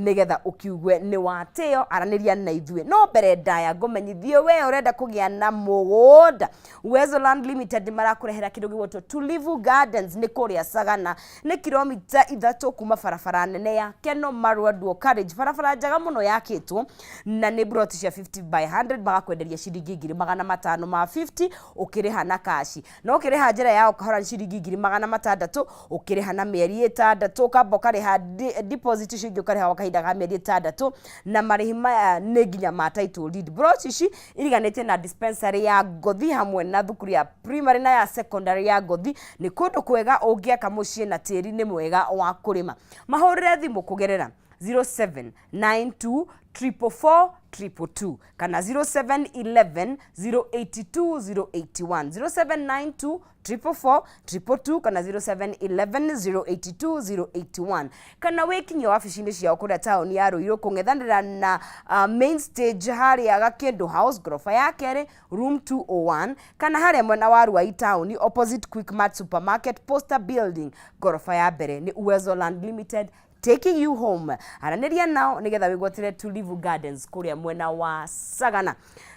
Nĩgetha ũkiugue nĩ watĩo aranĩria na ithuĩ. No mbere ndaya ngũmenyithie we ũrenda kũgĩa na mũgũnda, Uwezo Land Limited nĩ marakũrehera kĩndũ gĩgwĩtwo Tulivu Gardens. Nĩ kũrĩa Sagana, nĩ kilomita 3 kuma barabara nene ya Keno Marua Dual Carriage, barabara njega mũno yakĩtwo, na nĩ mburoti cia 50 by 100. Magakwenderia ciringi 550,000 ũkĩrĩha na kaci, no ũkĩrĩha njĩra ya ũkahora nĩ ciringi 600,000. Ũkĩrĩha na mĩeri 6, ũkamba ũkarĩha deposit, icio ingĩ ũkarĩha gwa kahinda ga mĩeri 6, na marĩhi maya nĩ nginya ma title deed. Plot ici iriganĩtie na dispensary ya Ngothi hamwe na thukuru ya primary na ya secondary ya Ngothi. Nĩ kũndũ kwega ũngĩaka mũciĩ na tĩri nĩ mwega wa kũrĩma. Mahũrĩre thimũ kũgerera 0792 444 222 kana 0711 082 081, 0792 444 222 kana 0711 082 081, kana wĩkinyie wabici-inĩ ciao kũrĩa taũni ya Ruiru, kũng'ethanĩra na main stage harĩa Gakĩndũ House, ngoroba ya kerĩ, room 201, kana harĩa mwena wa Ruai taũni, opposite Quickmart Supermarket, Posta Building, ngoroba ya mbere. Nĩ Uwezo Land Limited, taking you home. Aranĩria nao nĩgetha wĩgwatĩre Tulivu Gardens kũrĩa mwena wa Sagana.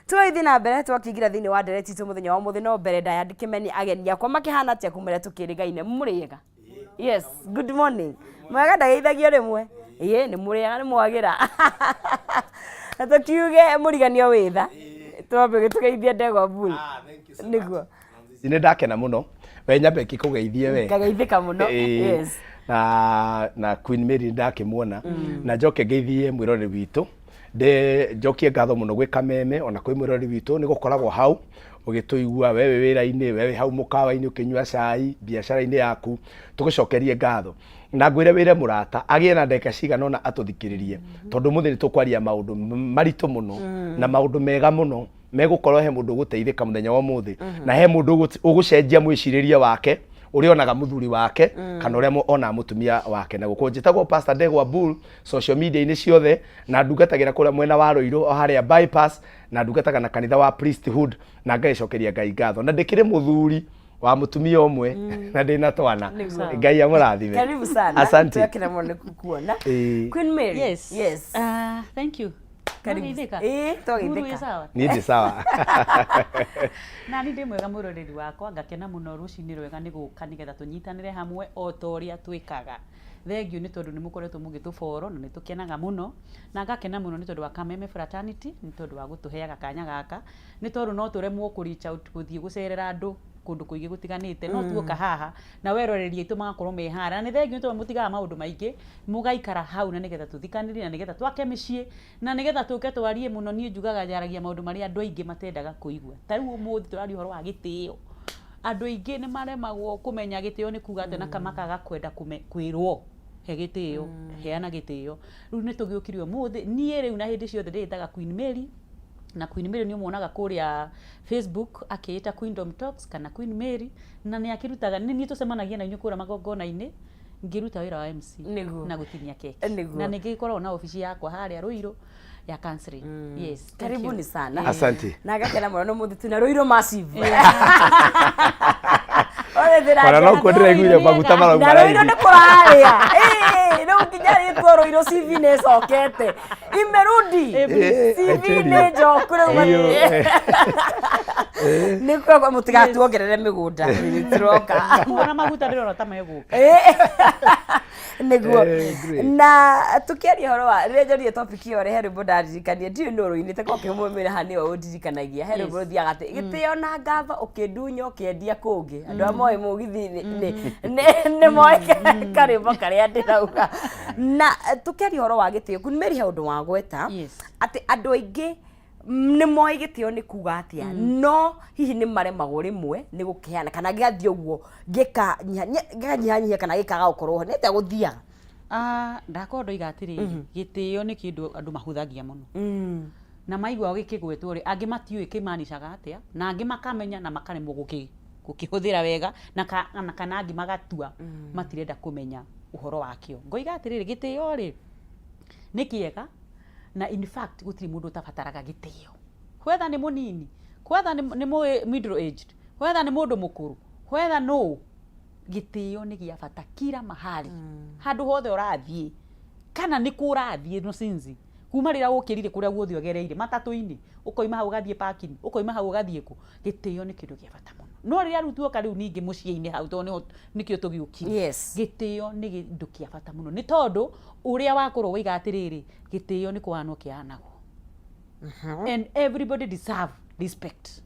Tũgĩthiĩ na mbere, twakĩingĩra thĩinĩ wa ndereti itũ mũthenya wa ũmũthĩ. No mbere ndaya ndĩkĩmenye ageni akwa makĩhana atĩa kumĩra tũkĩrĩgaine. Mũrĩega? Yes, good morning. Mwega ndageithagio rĩmwe. Ĩĩ nĩ mũrĩega, nĩ mwagĩra, na tũkiuge mũriganio wĩtha. Twambe tũgeithie Ndegwa Bull nĩguo. Nĩ ndakena mũno, we nyambe ngĩkũgeithie we. Ngageithĩka mũno. Na Queen Mary ndakĩmuona, na njoke ngeithie mwĩroreri witũ, ndĩ njokie ngatho mũno gwĩ Kameme ona kwĩ mwĩroreri witũ nĩ gũkoragwo hau ũgĩtũigua, we wĩ wĩra-inĩ, we wĩ hau mũkawa-inĩ ũkĩnyua cai, biacara-inĩ yaku, tũgũcokerie ngatho na ngwĩre wĩre mũrata agĩe na ndagĩka cigana ũna atũthikĩrĩrie, tondũ mũthĩ nĩ tũkwaria maũndũ maritũ mũno na maũndũ mega mũno megũkorwo he mũndũ ũgũteithĩka mũthenya wa ũmũthĩ, na he mũndũ ũgũcenjia mwĩcirĩrie wake ũrĩa onaga mũthuri wake kana ũrĩa onaga mũtumia wake. Na gũkũ njĩtagwo Pastor Ndegwa Bull social media-inĩ ciothe, na ndungatagĩra kũrĩa mwena wa Ruiru o harĩa bypass, na ndungataga na kanitha wa Priesthood, na ngagĩcokeria Ngai ngatho, na ndĩkĩrĩ mũthuri wa mũtumia ũmwe na ndĩna twana. Ngai amũrathime. Karibu sana. Asante. Twakena mũno nĩ kukuona. Queen Mary. Yes. Yes. Ah, thank you. Karibu. Mwageithĩka? Ĩĩ, Guru twageithĩka. ĩ sawa? Niĩ ndĩ sawa. Na nĩ ndĩ mwega, mwĩroreri wakwa. Ngakena mũno rũcinĩ rwega nĩ gũka nĩgetha tũnyitanĩre hamwe o ta ũrĩa twĩkaga. Thengiũ nĩ tondũ nĩ mũkoretwo mũgĩtũboro na nĩ tũkenaga mũno, na ngakena mũno nĩ tondũ wa Kameme Fraternity, nĩ tondũ wa gũtũheaga kanya gaka, nĩ tondũ no tũremwo kũ reach out, gũthiĩ gũcerera andũ kũndũ kũingĩ gũtiganĩte, no tuoka haha na weroreri aitũ magakorwo me harĩa. Na nĩ thengiũ nĩ tondũ mũtigaga maũndũ maingĩ mũgaikara hau, na nĩgetha tũthikanĩrie, na nĩgetha twake mĩciĩ, na nĩgetha tũke twarie mũno. Niĩ njugaga njaragia maũndũ marĩa andũ aingĩ matendaga kũigua. Ta rĩu ũmũthĩ tũraria ũhoro wa gĩtĩo. Andũ aingĩ nĩ maremagwo kũmenya gĩtĩo nĩ kuga atĩa, na makaga kwenda kwĩrwo he gĩtĩo, heana gĩtĩo. Rĩu nĩ tũgĩũkire ũmũthĩ. Niĩ rĩu na hĩndĩ ciothe ndĩĩtaga Queen Mary, na Queen Mary nĩ ũmuonaga kũrĩa Facebook akĩĩta Queendom Talks kana Queen Mary, na nĩ akĩrutaga, nĩ niĩ tũcemanagia na inyuĩ kũrĩa magongona-inĩ ngĩruta wĩra wa MC na gũtinia keki. Na nĩ ngĩkoragwo na obici yakwa harĩa Ruiru ya counseling. Yes, thank you. Karibuni sana. Asante. Na ngakena mũno nĩ mũthĩ twĩna Ruiru Massive. Ona no kuo ndĩraiguire maguta marauma na Ruiru raithi. Nĩ kũrarĩa. Ĩĩ, rĩu nginya rĩtwa Ruiru CV nĩ ĩcokete, imerudi. I CV tell you. nĩ njoku rĩu. Iyo, Nĩ kuo mũtigatuongerere mĩgũnda tũroka. Kuona maguta ndĩrona ta megũka. Nĩguo. Great. Na tũkĩaria ũhoro wa rĩrĩa njoririe topic ĩyo rĩ, he rwĩmbo ndaririkania, ndiũĩ nũ rũinĩte, korwo kĩmũmĩra haha nĩwe ũndirikanagia. He rwĩmbo rũthiaga atĩ gĩtĩo na ngatho ũkĩndunya ũkĩendia kũngĩ. Andũ arĩa moĩ mũgithi nĩ moĩ karwĩmbo karĩa ndĩrauga. Na tũkĩaria ũhoro wa gĩtĩo, Queen Mary, he ũndũ wa gweta atĩ andũ aingĩ nĩ moĩ gĩtĩo nĩ kuga atĩa, no hihi nĩ maremagwo rĩmwe nĩ gũkĩheana, kana gĩgathiĩ ũguo gĩkanyihanyihia kana gĩkaga gũkorwo ho. Nĩ atĩa gũthiaga? Ah, ndakorwo ndoiga atĩrĩrĩ, gĩtĩo nĩ kĩndũ andũ mahũthagia mũno, na maigua gĩkĩgwetwo rĩ, angĩ matiũĩ kĩmanicaga atĩa, na angĩ makamenya na makaremwo gũkĩhũthĩra wega, na kana angĩ magatua matirenda kũmenya ũhoro wakĩo. Ngoiga atĩrĩrĩ, gĩtĩo rĩ nĩ kĩega, na in fact gũtirĩ mũndũ ũtabataraga gĩtĩo, whether nĩ mũnini, whether nĩ middle aged, whether nĩ mũndũ mũkũrũ, whether no, gĩtĩo nĩ gĩa bata kila mahali, handũ hothe ũrathiĩ. Kana nĩ kũ ũrathiĩ Nũsinzi, kuma rĩrĩa ũkĩrire kũrĩa guothe ũgereire, matatũ-inĩ, ũkoima hau ũgathiĩ parking, ũkoima hau ũgathiĩ kũ, gĩtĩo nĩ kĩndũ gĩa bata mũno. No rĩrĩa rĩu tuoka rĩu ningĩ mũciĩ-inĩ hau tondũ nĩho nĩkĩo tũgĩũkire, gĩtĩo nĩ kĩndũ kĩa bata mũno nĩ tondũ ũrĩa wakorwo woiga atĩrĩrĩ, gĩtĩo nĩ kũhanwo kĩhanagwo. And everybody deserve respect.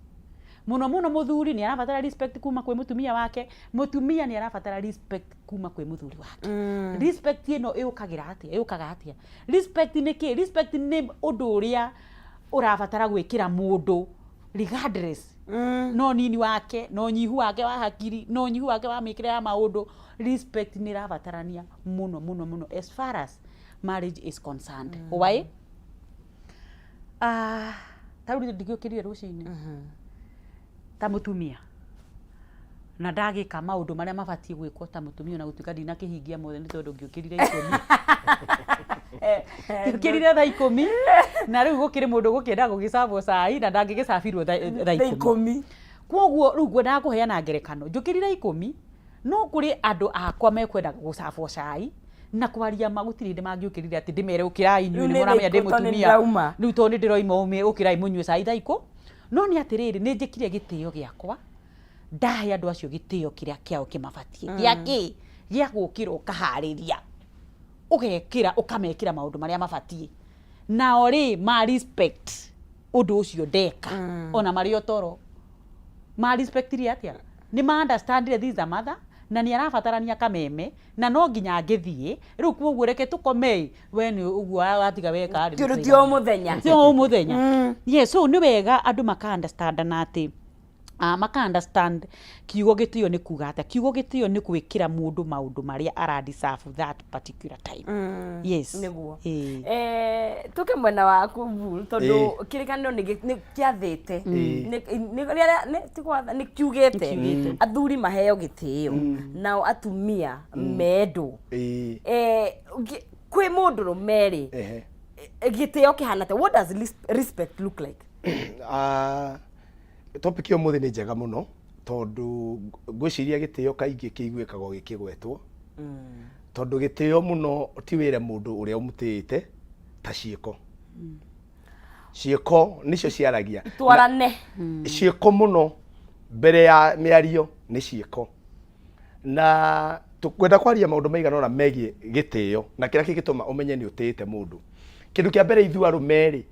Mũno mũno mũthuri nĩ arabatara respect kuma kwĩ mũtumia wake, mũtumia nĩ arabatara respect kuma kwĩ mũthuri wake. Respect ĩno ĩũkagĩra atĩa? Ĩũkaga atĩa? Respect nĩ kĩ? Respect nĩ ũndũ ũrĩa ũrabatara gwĩkĩra mũndũ regardless no nini wake, no nyihu wake wa hakiri, no nyihu wake wa mĩkĩre ya maũndũ. Respect nĩ ĩrabatarania mũno mũno mũno as far as marriage is concerned. Why? Ah, ta rĩu ndingĩũkĩrire rũcinĩ ta mũtumia na ndagĩka maũndũ marĩa mabatiĩ gwĩkwo ta mũtumia ona gũtuĩka ndinakĩhingia mothe nĩ tondũ ngĩũkĩrire 10, ngĩũkĩrire thaa 10, na rĩu gũkĩrĩ mũndũ gũkĩenda gũgĩcabwo cai na ndangĩgĩcabirwo thaa 10. 10. Koguo rĩu ngwendaga kũheana ngerekano, njũkĩrire 10, no kũrĩ andũ akwa mekwenda gũcabwo cai, na kwaria ma gũtirĩ hĩndĩ mangĩũkĩrire atĩ ndĩmere ũkĩrai inyuĩ Rĩu nĩ nĩ mũramenya ndĩ thaa 10 tondũ nĩ mũtumia ndĩrauma. Rĩu tondũ nĩ ndĩroima ũkĩrai mũnyue cai thaa 10. No nĩ atĩrĩrĩ, nĩ njĩkire gĩtĩo gĩakwa, ndahe andũ acio gĩtĩo kĩrĩa kĩao kĩmabatiĩ. Gĩa kĩ? Gĩa gũkĩra ũkaharĩria, ũgekĩra, ũkamekĩra maũndũ marĩa mabatiĩ. Nao rĩ, ma respect ũndũ ũcio ndeka, ona marĩ o toro. Ma respectire atĩa? Nĩ ma understandire this is a mother, na nĩ arabatarania kameme, na no nginya angĩthiĩ, rĩu koguo reke tũkome ĩ, we nĩ ũguo watiga weka rĩ. Ti ũndũ ti o mũthenya. Ti o mũthenya. Yes, so nĩ wega andũ maka understand na atĩ maka understand kiugo gĩtĩo nĩ kuga atĩa. Kiugo gĩtĩo nĩ gwĩkĩra mũndũ maũndũ marĩa ara deserve that particular time. Yes. Nĩguo. Ĩĩ. Tũke mwena waku Bull, tondũ kĩrĩkanĩro nĩ kĩathĩte. Ti gwatha, nĩ kiugĩte athuri maheo gĩtĩo nao atumia mendwo. Kwĩ mũndũrũme rĩ, gĩtĩo kĩhana atĩa? What does respect look like? Topic ya ũmũthĩ nĩ njega mũno tondũ ngwĩciria gĩtĩo kaingĩ kĩiguĩkaga gĩkĩgwetwo, tondũ gĩtĩo mũno ti wĩre mũndũ ũrĩa ũmũtĩĩte ta ciĩko. Ciĩko nĩcio ciaragia. Twarane. Ciĩko mũno mbere ya mĩario nĩ ciĩko. Na tũkwenda kwaria maũndũ maigana ũna megiĩ gĩtĩo na kĩrĩa kĩngĩtũma ũmenye nĩ ũtĩĩte mũndũ. Kĩndũ kĩa mbere, ithuĩ arũme rĩ,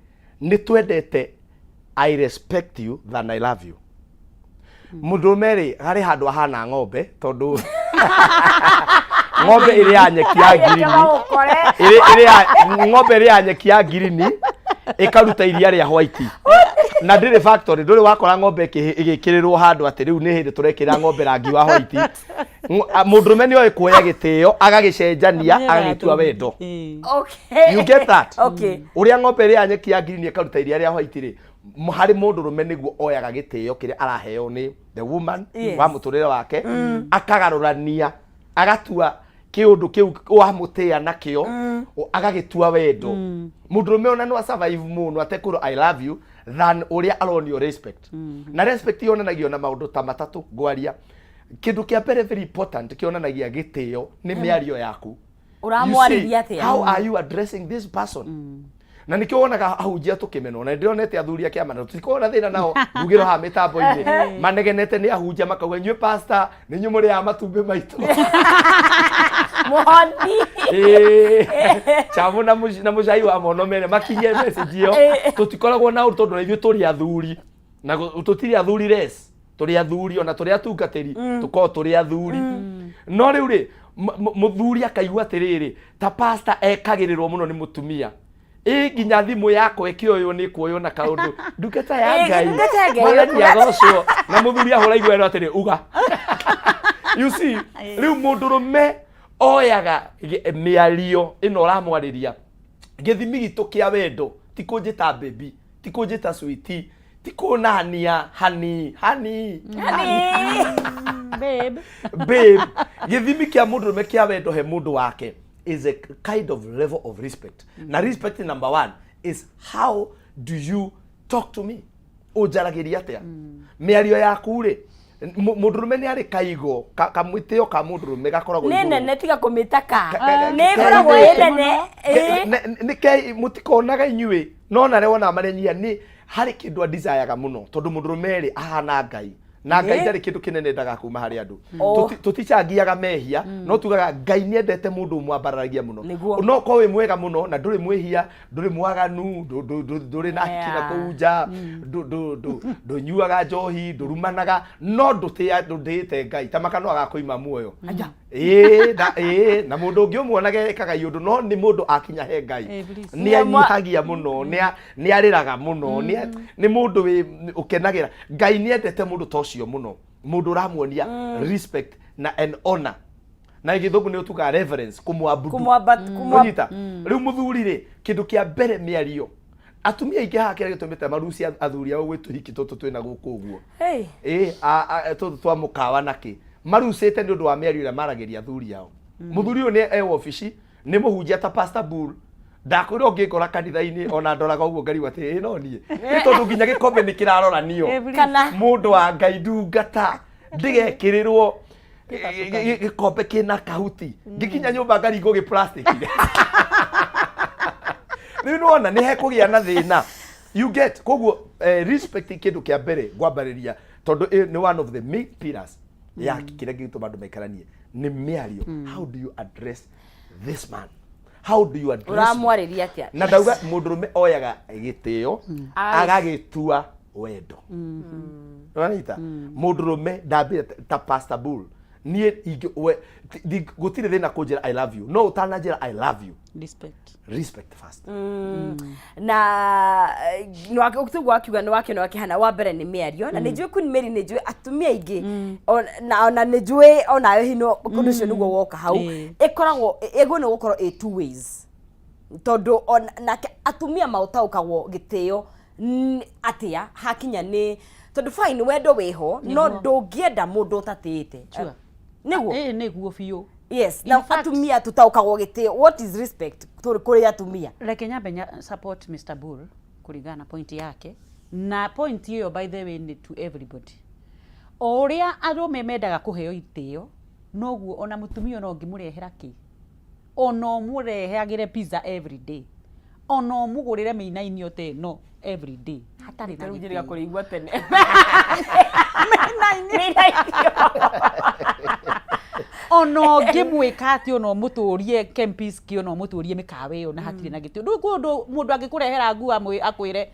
nĩ twendete "I respect you" than "I love you". Mũndũrũme rĩ, harĩ handũ ahana ng'ombe, tondũ ng'ombe ĩrĩaga nyeki ya ngirini. Ũkore. Ng'ombe ĩrĩaga nyeki ya ngirini ĩkaruta iria rĩa white na ndĩrĩ factory. Ndũrĩ wakora ng'ombe ĩgĩkĩrĩrwo handũ atĩ rĩu nĩ hĩndĩ tũrekĩra ng'ombe rangi wa white. Mũndũrũme nĩ oĩ kuoya gĩtĩo agagĩcenjania agagĩtua wendo. You get that? Okay. Ũrĩa ng'ombe ĩrĩaga nyeki ya ngirini ĩkaruta iria rĩa white rĩ, harĩ mũndũrũme nĩguo oyaga gĩtĩo kĩrĩa araheo nĩ the woman wa mũtũrĩre wake, akagarũrania, agatua kĩũndũ kĩu wamũtĩa nakĩo, agagĩtua wendo. Mũndũrũme ona no survive mũno atekwĩrwo "I love you" than ũrĩa aronio respect. Na respect yonanagio na maũndũ ta matatũ ngwaria. Kĩndũ kĩa mbere, very important, kĩonanagia gĩtĩo nĩ mĩario yaku. Ũramwarĩria You see, atĩa? how are you addressing this person? Na nĩkĩo wonaga ahunjia tũkĩmenwo, na ndĩronete athuri a kĩama na tũtikoragwo na thĩna nao mbugĩro haha mĩtambo-inĩ manegenete nĩ ahunjia, makauga inyuĩ pastor nĩ inyuĩ mũrĩaga matumbĩ maitũ. Mũhoni. Ĩĩ. Chamu na mũcai wa mono mere makinyie message ĩyo. Tũtikoragwo na ũru tondũ na ithuĩ tũrĩ athuri na tũtirĩ athuri less, tũrĩ athuri, ona tũrĩ atungatĩri tũkoragwo tũrĩ athuri. No rĩu rĩ, mũthuri akaigua atĩrĩrĩ, ta pastor ekagĩrĩrwo mũno nĩ mũtumia, ĩ nginya thimũ yakwa ĩkĩoywo nĩ kuoywo na kaũndũ ndungata ya Ĩ, Ngai. Ndungata ya Ngai. Mwathani agocwo. Na mũthuri ahũra igwero atĩrĩ uga. You see, rĩu mũndũrũme oyaga mĩario ĩno ũramwarĩria. Gĩthimi gitũ kĩa wendo ti kũnjĩta baby, ti kũnjĩta sweetie, ti kũnania honey, honey. Babe. Babe. Gĩthimi kĩa mũndũrũme kĩa wendo he mũndũ wake is a kind of level of respect. Na respect number one is how do you talk to me, ũnjaragĩria atĩa, mĩario yaku rĩ. Mũndũrũme nĩ arĩ kaigo kamwĩtĩo ka mũndũrũme gakoragwo nĩ igũrũ. Nene tiga kũmĩta ka Ka nĩ ĩkoragwo ĩ nene ĩ. Nĩ ke mũtikonaga inyuĩ no narĩ wona marenyia nĩ harĩ kĩndũ andicayaga mũno tondũ mũndũrũme rĩ ahana Ngai na Ngai ndarĩ kĩndũ kĩnene endaga kuma harĩ andũ. Oh. Tũtichangiaga mehia no tugaga Ngai nĩ endete mũndũ ũmwambararagia mũno. Nĩguo. No korwo wĩ mwega mũno na ndũrĩ mwĩhia, ndũrĩ mwaganu, ndũrĩ na hiki na kũu nja, ndũnyuaga njohi, ndũrumanaga, no ndũtĩĩte Ngai ta maka no agakũima muoyo. Aya. Ĩĩ na ĩĩ na mũndũ ũngĩ ũmuonage ekaga iũndũ no nĩ mũndũ akinya he Ngai Eh, please. nĩ anyihagia mũno, nĩ arĩraga mũno, nĩ mũndũ wĩ ũkenagĩra Ngai. Nĩ endete mũndũ ta ũcio mũno, mũndũ ũramuonia respect na an honor, na gĩthũngũ nĩ ũtugaga reverence, kũmwabudu. Kũmwamba. Kũnyita rĩu mũthuri rĩ, kĩndũ kĩa mbere mĩario. Atumia aingĩ haha kĩrĩa gĩtũmĩte maruci athuri ao gwĩ tũhiki tũtũ twĩna gũkũ ũguo. Hey. Ĩ tũtũ twa mũkawa nakĩ marucĩte nĩ ũndũ wa mĩario ĩrĩa maragĩria athuri ao. Mũthuri ũyũ nĩ e wabici, nĩ mũhunjia ta Pastor Bull, ndakwĩra ũngĩngora kanitha-inĩ ona ndoraga ũguo ngarigwo atĩ ĩ no niĩ nĩ tondũ nginya gĩkombe nĩ kĩraroranio. Eh, please. Kana Mũndũ wa Ngai, ndungata ndĩgekĩrĩrwo gĩkombe kĩna kahuti, ngĩkinya nyũmba ngaringwo gĩ plastic. Rĩu nĩwona nĩ hekũgĩa na thĩna, you get? Koguo respect kĩndũ kĩa mbere ngwambarĩria tondũ nĩ one of the main pillars ya kĩrĩa gĩgĩtũma andũ maikaranie nĩ mĩario. How do you address this man? How do you address me? Ũramwarĩria atĩa? Na ndauga mũndũrũme oyaga gĩtĩo agagĩtua wendo. Ũranyita? Mũndũrũme ndambire ta Pastor Bull, niĩ gũtirĩ thĩna kũnjĩra "I love you", no ũtananjĩra "I love you", Respect. Respect first. Na tiguo akiuga nĩ wakĩona wakĩhana wa mbere nĩ mĩario na nĩ njũĩ Queen Mary, nĩ njũĩ atumia aingĩ ona nĩ njũĩ onawe hino ũndũ ũcio nĩguo woka hau. Ĩkoragwo ĩguo nĩ gũkorwo ĩ two ways tondũ nake atumia maũtaũkagwo gĩtĩo atĩa hakinya nĩ tondũ fine, wendo wĩho no Nĩguo. ndũngĩenda mũndũ ũtatĩĩte. Nĩguo. Ĩĩ, nĩguo biũ. Yes. In Na fact- atumia tũtaũkagwo gĩtĩo, what is respect kũrĩ atumia? Reke nyambe support Mr. Bull kũringana na point yake, na point ĩyo by the way nĩ to everybody. O ũrĩa arũme mendaga kũheo itĩo, noguo ona mũtumia ona ũngĩmũrehera kĩ, ona ũmũrehagĩre pizza every day, ona ũmũgũrĩre mĩinainio ta ĩno every day, hatarĩ na Rĩu njĩrĩga gĩtĩo. Kũrĩigua tene. Mĩinainio. Mĩinainio. Ona ũngĩmwĩka atĩ ona ũmũtũrie Kempinski, ona ũmũtũrie mĩkawa ĩyo na hatirĩ na gĩtĩo, ndũĩ kwĩ ũndũ mũndũ angĩkũrehera nguo akwĩre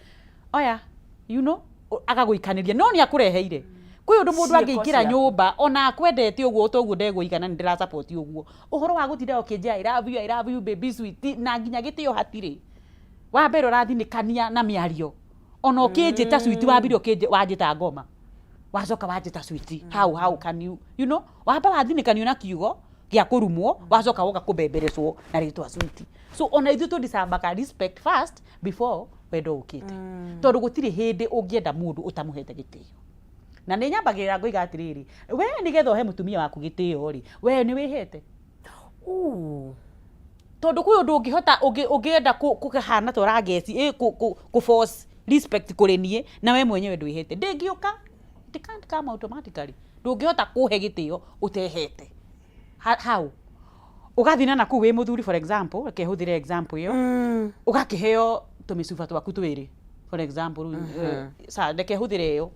oya, agagũikanĩria no nĩ akũreheire. Kwĩ ũndũ mũndũ Ciĩko angĩingĩra ciaku. Nyũmba ona akwendete ũguo toguo ndegũigana nĩ ndĩra support ũguo ũhoro wa gũtinda ũkĩnjĩra "I love you, I love you baby sweet" na nginya gĩtĩo hatirĩ. Wa mbere ũrathinĩkania na mĩario, ona ũkĩnjĩta sweet, wambire wanjĩta ngoma, wacoka wanjĩta sweet. How can you, you know wamba wathinĩkanio na kiugo gĩa kũrumwo, wacoka woka kũbemberecwo na rĩtwa sweet? So ona ithuĩ tũdisambaga respect first before wendo ũkĩte, tondũ gũtirĩ hĩndĩ ũngĩenda mũndũ ũtamũhete gĩtĩo. Na nĩ nyambagĩrĩra ngoiga atĩrĩrĩ, we nĩgetha ũhe mũtumia waku gĩtĩo rĩ, we nĩ wĩhete? Ooh. Tondũ kwĩ ũndũ ũngĩhota ũngĩenda kũhana ta ũrangeci ĩ kũ force respect kũrĩ niĩ na we mwenyewe ndwĩhete, ndĩngĩũka. It can't come automatically. Ndũngĩhota kũhe gĩtĩo ũtehete. How ũgathiĩ na kũu wĩ mũthuri, for example, reke hũthĩre example ĩyo, ũgakĩheo tũmĩcuba twaku twĩrĩ, for example rĩu, sa reke hũthĩre ĩyo,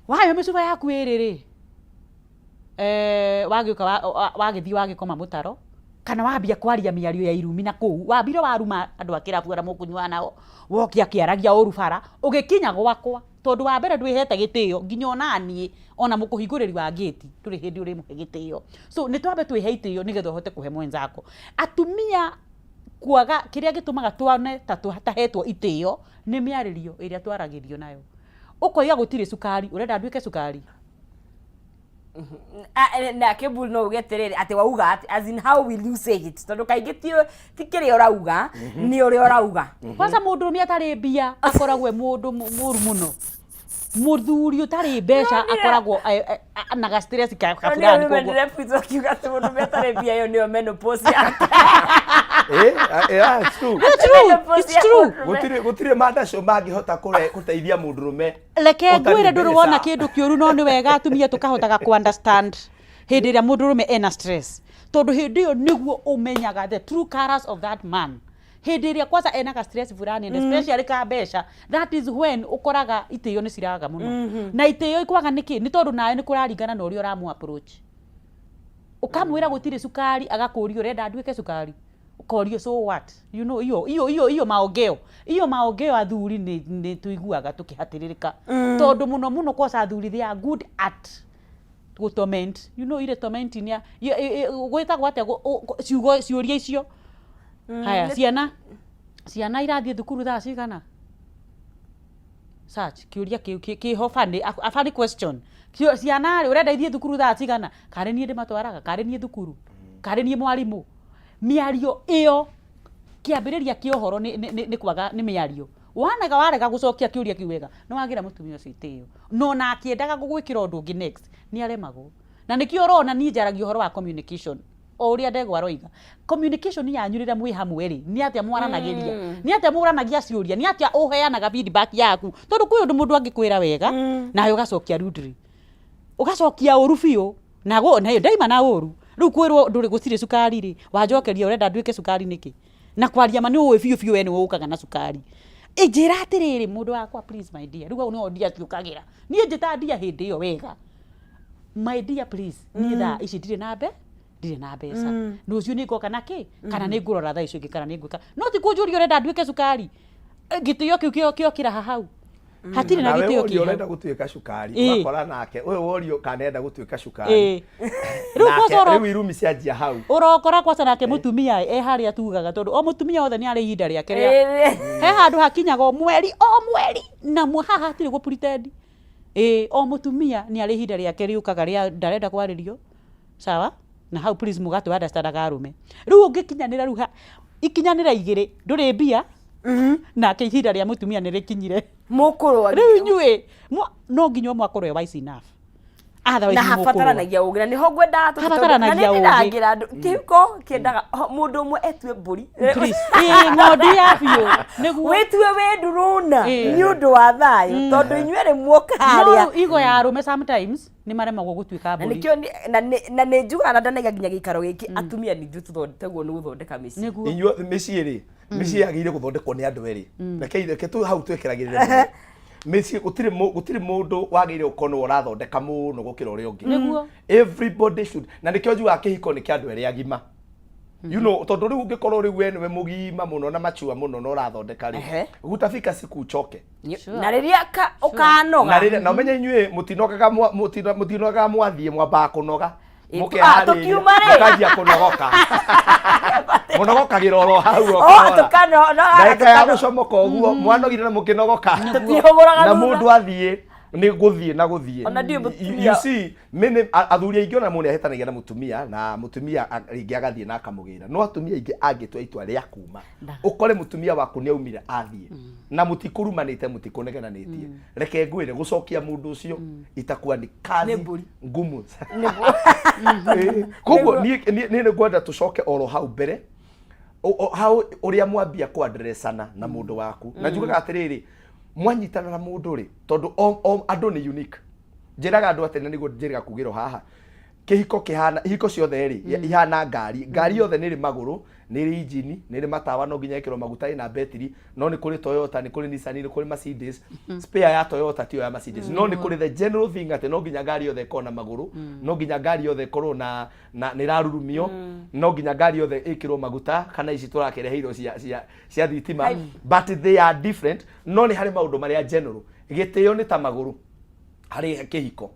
waheo mĩcuba yaku ĩrĩ rĩ, wagĩũka wagĩthiĩ wagĩkoma mũtaro kana wambia kwaria mĩario ya irumi na kũu wambire waruma andũ a kĩrabu arĩa mũkũnyuaga nao, wokia kĩaragia ũru bara ũgĩkinya gwakwa, tondũ wa mbere ndwĩhete gĩtĩo, nginya ona niĩ ona mũkũhingũrĩri wa ngĩti ndũrĩ hĩndĩ ũrĩmũhe gĩtĩo. So nĩ twambe twĩhe itĩo nĩgetha ũhote kũhe mwenzako. Atumia kwaga kĩrĩa gĩtũmaga tuone ta tũtahetwo itĩo nĩ mĩarĩrio ĩrĩa twaragĩrio nayo. Ũkoiga gũtirĩ cukari, ũrenda nduĩke cukari? Nake Bull no uge atĩrĩrĩ, atĩ wauga atĩ, as in, how will you say it? Tondũ kaingĩ ti kĩrĩa ũrauga, nĩ ũrĩa ũrauga. Kwanza mũndũrũme atarĩ mbia akoragwo e mũndũ mũru mũno. Mũthuri ũtarĩ mbeca akoragwo na ga stress ka No fulani nĩ koguo wendire akiuga atĩ mũndũ atarĩ mbia, ĩyo nĩyo menopause yake. Eh, eh, it's true. True, it's true. Gũtirĩ mandacio mangĩhota gũteithia mũndũrũme. Reke ũtarĩ ngwĩre, ndũrĩ wona mbeca. kĩndũ kĩũru, no nĩ wega atumia tũkahotaga ku understand hĩndĩ ĩrĩa mũndũrũme ena stress, tondũ hĩndĩ ĩyo nĩguo ũmenyaga the true colors of that man. Hĩndĩ ĩrĩa kwanza ena ka stress fulani, and especially ka mbeca, that is when ũkoraga itĩo nĩ ciraga mũno. Na itĩo ikwaga nĩkĩ? Nĩ tondũ nawe nĩ kũraringana na ũrĩa ũramũ approach. Ũkamwĩra gũtirĩ cukari, agakũria, "Ũrenda nduĩke cukari?" Ũkorio, "So what?" You know, iyo maongeo, iyo maongeo, athuri nĩ tuiguaga tũkĩhatĩrĩrĩka, tondũ mũno mũno kwanza athuri, they are good at gũtorment, you know, ile tormenting ya gwĩtagwo atĩa, ciugo ciũria icio. Haya, ciana irathiĩ thukuru thaa cigana? Such kĩũria kĩu kĩho funny, a funny question. Ciana rĩ, ũrenda ithiĩ thukuru thaa cigana? Karĩ niĩ ndĩmatwaraga? Karĩ niĩ thukuru? Karĩ niĩ mwarimũ? Mĩario ĩyo, kĩambĩrĩria kĩa ũhoro nĩ kwaga nĩ mĩario. Wanaga warega gũcokia kĩũria kĩu wega, nĩ wagĩra mũtumia ũcio itĩo, no na akĩendaga gũgwĩkĩra ũndũ ũngĩ next nĩ aremagwo. Na nĩkĩo ũrona niĩ njaragia ũhoro wa communication, o ũrĩa ndegwa aroiga. Communication yanyu rĩrĩa mwĩ hamwe rĩ, nĩ atĩa mwaranagĩria? Nĩ atĩa mũranagia ciũria? Nĩ atĩa ũheanaga feedback yaku? Tondũ kwĩ ũndũ mũndũ angĩkwĩra wega, nawe ũgacokia rudely, ũgacokia ũru biũ, na go na ndaima na ũru. Rĩu kwĩrwo ndũrĩ, gũtirĩ cukari rĩ, wanjokeria, "Ũrenda nduĩke cukari nĩkĩ?" Na kwaria ma, nĩ ũĩ biũ biũ we nĩwe ũkaga na cukari. Ĩ njĩra atĩrĩrĩ, mũndũ wakwa, please, my dear. Rĩu hau nĩho ndia ciũkagĩra. Niĩ njĩta ndia hĩndĩ ĩyo wega, "My dear, please, niĩ thaa ici ndirĩ na mbeca. Rũciũ nĩ ngoka na kĩ, kana nĩ ngũrora thaa icio ingĩ, kana nĩ ngwĩka." No ti kũnjũria, "Ũrenda nduĩke cukari?" Gĩtĩo kĩu kĩo kĩraha hau hatirĩ na Nawe gĩtĩo worio kĩ ũrenda hau. Gũtuĩka cukari. Ũgakora nake ũyũ worio kana enda gũtuĩka cukari. Rĩu Nake kwanza rĩu irumi cianjia hau. Ũrokora kwanza nake mũtumia e harĩa tugaga, tondũ o mũtumia wothe nĩ arĩ ihinda rĩake rĩa he handũ hakinyaga o mweri, o mweri, na haha hatirĩ gũ pretend. Ĩ o mũtumia nĩ arĩ ihinda rĩake rĩũkaga rĩa ndarenda kwarĩrio, sawa? Na hau please mũgatũ understandaga arũme. Rĩu ũngĩkinyanĩra, rĩu ikinyanĩra igĩrĩ, ndũrĩ mbia, nake ihinda rĩa mũtumia nĩ rĩkinyire. Mũkũrwa. Rĩu inyuĩ no nginya ũmwe akorwo e wise enough, otherwise Na nĩ mũkũrũa. Habataranagia ũgĩ, na nĩho ngwendaga Habataranagia ũũgĩ. ndĩrangĩra andũ, kĩhiko kĩendaga mũndũ ũmwe etue mbũri. Please. Ĩ ng'ondu ya biũ nĩguo. Wĩtue wĩ nduruna nĩ ũndũ wa thayũ, tondũ inyuĩ rĩ muoka No harĩa. rĩu igo ya arũme sometimes nĩ maremagwo gũtuĩka Na mbũri. nĩkĩo na nĩ njugaga na ndanaiga nginya gĩikaro gĩkĩ, atumia nĩ ithuĩ tũthondekagwo nĩ gũthondeka mĩciĩ. Nĩguo. Inyuĩ mĩciĩ rĩ, mĩciĩ yagĩrĩire gũthondekwo nĩ andũ erĩ. Reke tu hau twĩkĩragĩrĩre mũno. Mĩciĩ gũtirĩ mũndũ wagĩrĩire gũkorwo nĩwe ũrathondeka mũno gũkĩra ũrĩa ũngĩ. Everybody should, na nĩkĩo njugaga kĩhiko nĩ kĩa andũ erĩ agima, you know, tondũ rĩu ũngĩkorwo rĩu we nĩwe mũgima mũno na machua mũno na ũrathondeka rĩ, gutafika siku uchoke. Na rĩrĩa ũkanoga. Na rĩrĩa na ũmenye inyuĩ mũtinogaga mũtinogaga, mwathiĩ mwambaga kũnoga. Mũkeharĩria, Tũkiuma rĩ? Mũkanjia kũnogoka, mũnogokagĩra oro hau o Oh, kahora. Tukano Ndagĩka ya gũcomoka ũguo mwanogire na mũkĩnogoka. Tũtihũgũraga Na thutha. mũndũ athiĩ nĩ gũthiĩ na gũthiĩ. Ona ndiũĩ mũtumia. You see, many athuri aingĩ ona mũndũ nĩahĩtanagia na mũtumia, na mũtumia rĩngĩ agathiĩ na akamũgĩra, no atumia aingĩ angĩtua itua rĩa kuma, ũkore mũtumia waku nĩ aumire athiĩ na mũtikũrumanĩte, mũtikũnegenanĩtie, reke ngwĩre, gũcokia mũndũ ũcio itakuwa ni kazi Nĩ mbũri. ngumu. Nĩguo. Koguo niĩ nĩ ngwenda tũcoke oro hau mbere, hau ũrĩa mwambia kũandresana na mũndũ waku. Na njugaga atĩrĩrĩ, mwanyitana na mũndũ rĩ, tondũ o andũ nĩ unique. Njĩraga andũ atĩ, na nĩguo njĩrĩga kugĩrwo haha, kĩhiko kĩhana, ihiko ciothe rĩ ihana ngari. Ngari yothe nĩ ĩrĩ magũrũ, nĩ ĩrĩ injini, nĩ ĩrĩ matawa, no nginya ĩkĩrwo maguta, ĩna betiri. No nĩ kũrĩ Toyota, nĩ kũrĩ Nissan, nĩ kũrĩ Mercedes. Spare ya Toyota tiyo ya Mercedes, no nĩ kũrĩ the general thing atĩ no nginya ngari yothe ĩkorwo na magũrũ, no nginya ngari yothe ĩkorwo na nĩ ĩrarurumio, no nginya ngari yothe ĩkĩrwo maguta, kana ici tũrakĩreheirwo cia thitima, but they are different. No nĩ harĩ maũndũ marĩa general. Gĩtĩo nĩ ta magũrũ harĩ kĩhiko.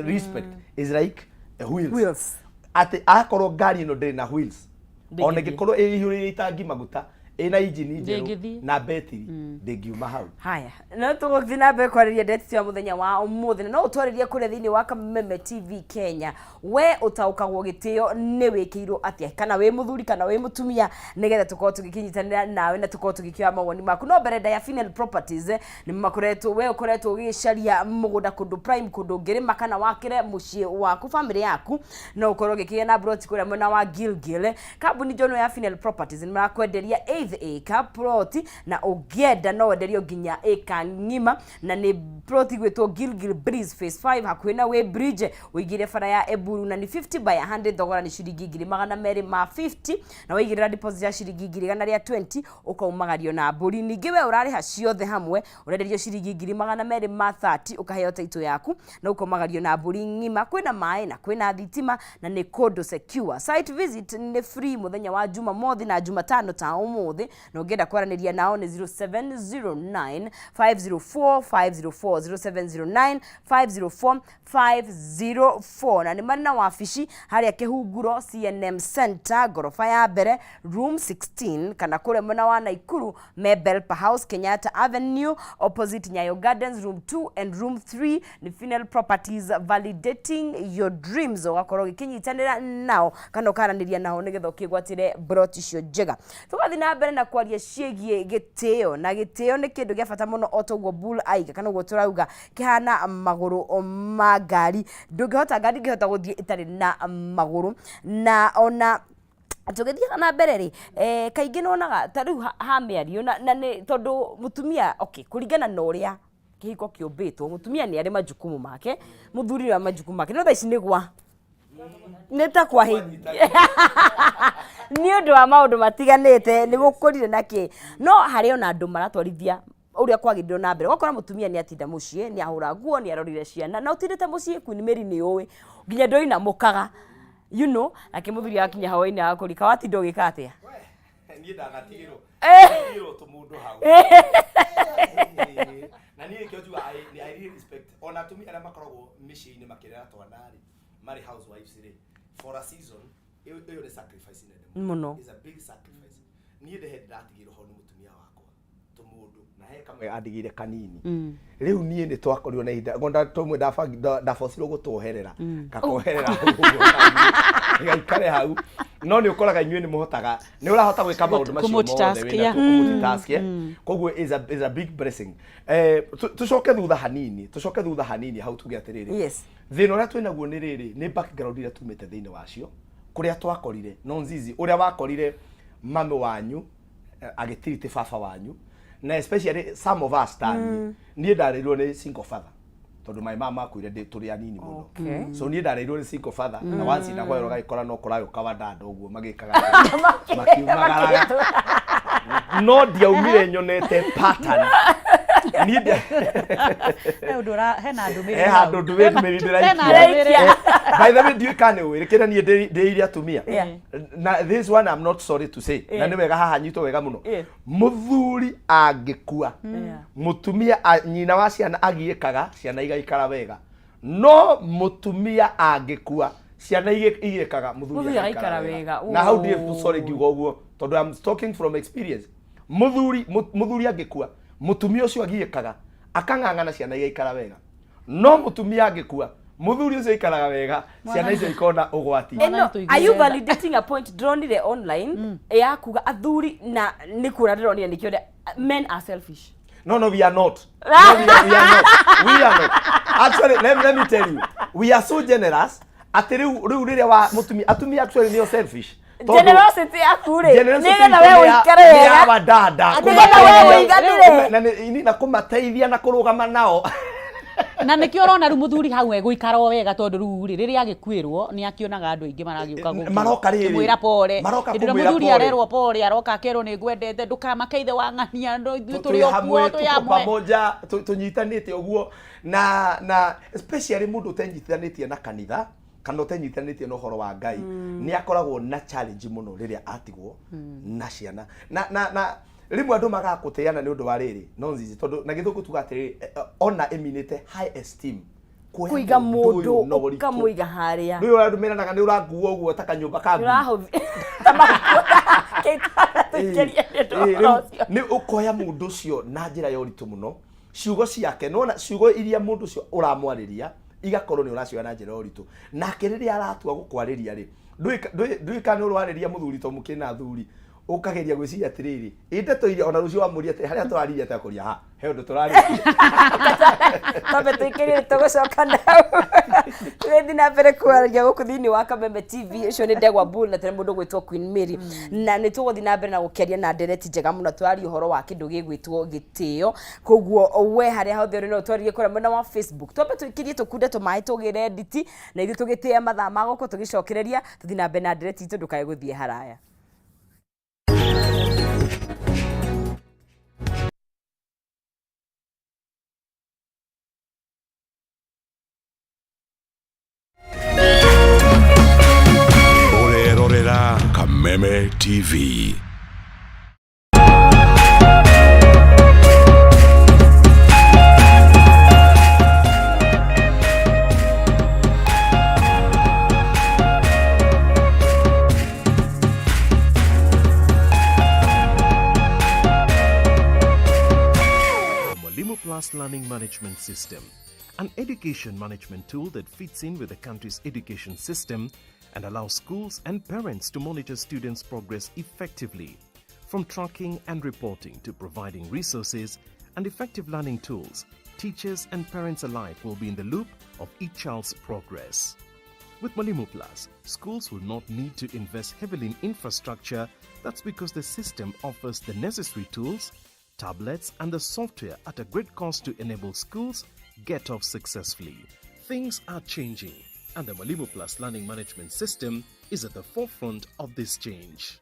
Respect is like a wheels. Wheels. Atĩ akorwo ngari ĩno ndĩrĩ na wheels, ona Ndĩngĩthiĩ. ĩngĩkorwo ĩihũrĩire itangi maguta, Ĩna injini njerũ Ndĩngĩthiĩ. na betiri, ndĩngiuma hau. Haya, no tũgũthiĩ na mbere kwarĩria ndeto ya mũthenya wa ũmũthĩ, na no ũtwarĩrie kũrĩa thĩinĩ wa Kameme TV Kenya. We ũtaũkagwo gĩtĩo nĩ wĩkĩirwo atĩa, kana wĩ mũthuri kana wĩ mũtumia, nĩgetha tũkorwo tũgĩkĩnyitanĩra nawe na tũkorwo tũgĩkĩoya mawoni maku. No mbere ndaya, Final Properties nĩ makoretwo, we ũkoretwo ũgĩcaria mũgũnda kũndũ prime, kũndũ ũngĩrĩma kana wakĩre mũciĩ waku, famĩlĩ yaku, no ũkorwo ũgĩkĩgĩa na broti kũrĩa mwena wa Gilgil. Kambuni njono ya Final Properties nĩ marakwenderia eighth acre plot, na ũngĩenda no wenderio nginya ĩka ng'ima, na nĩ plot igwĩtwo Gilgil Breeze Phase 5 hakuhĩ na Way Bridge, ũingĩre bara ya Eburu, na nĩ 50 by 100. Thogora nĩ ciringi 250,000, na waigĩrĩra deposit ya ciringi 120,000 ũkaumagario na mbũri. Ningĩ we ũrarĩha ciothe hamwe, ũrenderio ciringi 230,000, ũkaheo title yaku na ũkaumagario na mbũri ng'ima. Kwĩna maĩ na kwĩna thitima na nĩ kũndũ secure. Site visit nĩ free mũthenya wa Jumamothi na Jumatano ta ũmũthĩ, na ũngĩenda kwaranĩria nao nĩ 0709 504 504, 0709 504 504, na nĩ marĩ na wabici harĩa Kĩhunguro CNM Center, ngoroba ya mbere, room 16, kana kũrĩa mwena wa Naikuru me Belpa House, Kenyatta Avenue, opposite Nyayo Gardens, room 2 and room 3. Nĩ Final Properties, validating your dreams. Ũgakorwo ũgĩkĩnyitanĩra nao kana ũkaranĩria nao nĩgetha ũkĩgwatĩre broti icio njega. Tũgathiĩ na mbere na kwaria ciĩgiĩ gĩtĩo, na gĩtĩo nĩ kĩndũ gĩa bata mũno, o toguo Bull aiga, kana ũguo tũrauga kĩhana magũrũ ma ngari. Ndũngĩhota, ngari ndĩngĩhota gũthiĩ ĩtarĩ na magũrũ. Na ona tũgĩthiaga na mbere rĩ, kaingĩ nĩwonaga ta rĩu ha mĩario na nĩ tondũ mũtumia, okay, kũringana na ũrĩa kĩhiko kĩũmbĩtwo, mũtumia nĩ arĩ majukumu make, mũthuri nĩ arĩ majukumu make, no thaa ici nĩ gwa nĩ ta kwa nĩ ũndũ wa maũndũ matiganĩte, nĩ gũkũrire na kĩ, no harĩ ona andũ maratwarithia ũrĩa kwagĩrĩirwo na mbere. Ũgakora mũtumia nĩ atinda mũciĩ, nĩ ahũra nguo, nĩ arorire ciana, na ũtindĩte mũciĩ, Queen Mary nĩ ũĩ nginya ndũinamũkaga, nake mũthuri akinya hwaĩ-inĩ agakũrika, watinda ũgĩka atĩa? Niĩ ndanatigĩrwo tigĩrwo tũmũndũ hau, na niĩ nĩkĩo njugaga I really respect ona atumia arĩa makoragwo mĩciĩ-inĩ makĩrera twana rĩ, marĩ housewives rĩ, for a season. Ĩyo nĩ sacrifice nene mũno. Is a big sacrifice. Niĩ ndĩ hĩndĩ ndatigĩrwo ho nĩ mũtumia wakwa tũmũndũ, na he kamwe andigĩire kanini. Rĩu niĩ nĩ twakorirwo na ihinda ngonda tũmwe ndabocirwo gũtwoherera, ngakoherera hau ũguo, gaikare hau. No nĩ ũkoraga inyuĩ nĩ mũhotaga, nĩ ũrahota gwĩka maũndũ macio mothe Kũ-multitask, wĩna kũ-multitask, yeah. Koguo is a big blessing. Tũcoke thutha hanini, tũcoke thutha hanini hau, tuge atĩrĩrĩ, thĩna ũrĩa twĩnaguo nĩ rĩrĩ, nĩ background iria tumĩte thĩinĩ wacio, kũrĩa twakorire no nzizi ũrĩa wakorire mami wanyu agĩtiriti baba wanyu, na especially some of us, ta niĩ, niĩ ndarerirwo nĩ single father, tondũ maĩ mama makuire ndĩ tũrĩ anini mũno. So niĩ ndarerirwo nĩ single father, na once in a while ũgagĩkora no kũragĩũka wadada ũguo magĩkaga makiumagaraga, no ndiaumire nyonete pattern. Niĩ He ũndũ hena ndũmĩrĩri he hau. Handũ ndũmĩrĩri Hena ndĩraikia. ndũmĩrĩri. By the way, ndiũĩ kana nĩ ũĩ kĩrĩa niĩ ndĩire atumia. Na this one I'm not sorry to say, na nĩ wega haha nyitwo wega mũno. Mũthuri angĩkua, mũtumia nyina wa ciana agiĩkaga, ciana igaikara wega, no mũtumia angĩkua, ciana igiĩkaga, mũthuri Mũthuri agaikara agaikara wega. Na hau ndirĩ sorry ngiuga ũguo, tondũ I'm talking from experience. Mũthuri angĩkua, mũtumia ũcio agiĩkaga, akang'ang'ana, ciana igaikara wega, no mũtumia angĩkua, mũthuri ũcio aikaraga wega, ciana icio ikona ũgwati. Mwana No, nĩtũiguire are you tha. validating a point ndĩronire online ya kuga athuri, na nĩ kuona ndĩronire nĩkĩo men are selfish? No, we are not. No, we are not. We are not. Actually, let me tell you, we are so generous. Atĩ rĩu rĩrĩa wa mũtumia, atumia actually nĩo selfish. Generosity yaku rĩ, Generosity nĩgetha we itũ nĩ ya- ũikare nĩ ya wega, wadada. Nĩgetha we ũiganĩre. Na na kũmateithia na kũrũgama nao. Na nĩkĩo ũrona rĩu mũthuri hau egũikara o wega, tondũ rĩu rĩ, rĩrĩa agĩkuĩrwo nĩ akĩonaga andũ aingĩ maragĩũka Maroka rĩrĩ. kũmwĩra pore. Maroka Hĩndĩ ĩrĩa kũmwĩra mũthuri pore. arerwo pore, aroka akerwo nĩ ngwendete, ndũkamake, ithe wa ng'ania, ithuĩ tũrĩ Twĩ o kuo, hamwe, twĩ tuko hamwe. pamoja, tũnyitanĩte ũguo, na especially mũndũ ũtenyitithanĩtie na kanitha kana ũtenyitithanĩtie na ũhoro wa Ngai nĩ akoragwo na challenge mũno rĩrĩa atigwo na ciana, na rĩmwe andũ magaga gũtĩana nĩ ũndũ wa rĩrĩ no nzizi, tondũ na Gĩthũngũ tuga atĩrĩrĩ, ona ĩminĩte high esteem. Kuoya Kũiga mũndũ mũndũ ũyũ na ũritũ. ũkamũiga harĩa. Nĩ ũrĩa andũ meranaga nĩ ũrakuo ũguo ta kanyũmba ka ngui. Ũrahũthia. Tũikĩrie nĩ ũndũ wa Ĩĩ, ũhoro rĩu ũcio. nĩ ũkoya mũndũ ũcio na njĩra ya ũritũ mũno, ciugo ciake nona ciugo iria mũndũ ũcio ũramwarĩria igakorwo nĩ ũracioya na njĩra ya ũritũ, nake rĩrĩa aratua gũkwarĩria rĩ, ndũĩ kana nĩ ũrwarĩria mũthuri to mũkĩrĩ na athuri, ũkageria gwĩciria atĩrĩrĩ, ĩ ndeto iria ona rũciũ wamũria atĩrĩ, harĩa tũraririe atĩa akũria ha he ũndũ tũrarĩtie. Twambe tũikĩrie, tũgũcoka nau tũgĩthiĩ na mbere kwararia gũkũ thĩinĩ wa Kameme TV. Ũcio nĩ Ndegwa Bull na tũrĩ mũndũ gwĩtwo Queen Mary, na nĩ tũgũthiĩ na mbere na gũkĩaria na ndereti njega mũno. Tũraria ũhoro wa kĩndũ gĩgwĩtwo gĩtĩo, koguo we harĩa hothe ũrĩ no ũtwarĩrie kũrĩa mwena wa Facebook. Twambe tũikĩrie, tũkunde tũmaĩ, tũgĩre nditi na ithuĩ tũgĩtĩe mathaa ma gũkũ, tũgĩcokereria tũthiĩ na mbere na ndereti itũ. Ndũkae gũthiĩ haraya. Ũrerorera Kameme TV. Mwalimu Plus Learning Management System, an education management tool that fits in with the country's education system and allows schools and parents to monitor students' progress effectively. From tracking and reporting to providing resources and effective learning tools, teachers and parents alike will be in the loop of each child's progress. With Mwalimu Plus, schools will not need to invest heavily in infrastructure. That's because the system offers the necessary tools, tablets, and the software at a great cost to enable schools get off successfully. Things are changing, and the Mwalimu Plus Learning Management System is at the forefront of this change.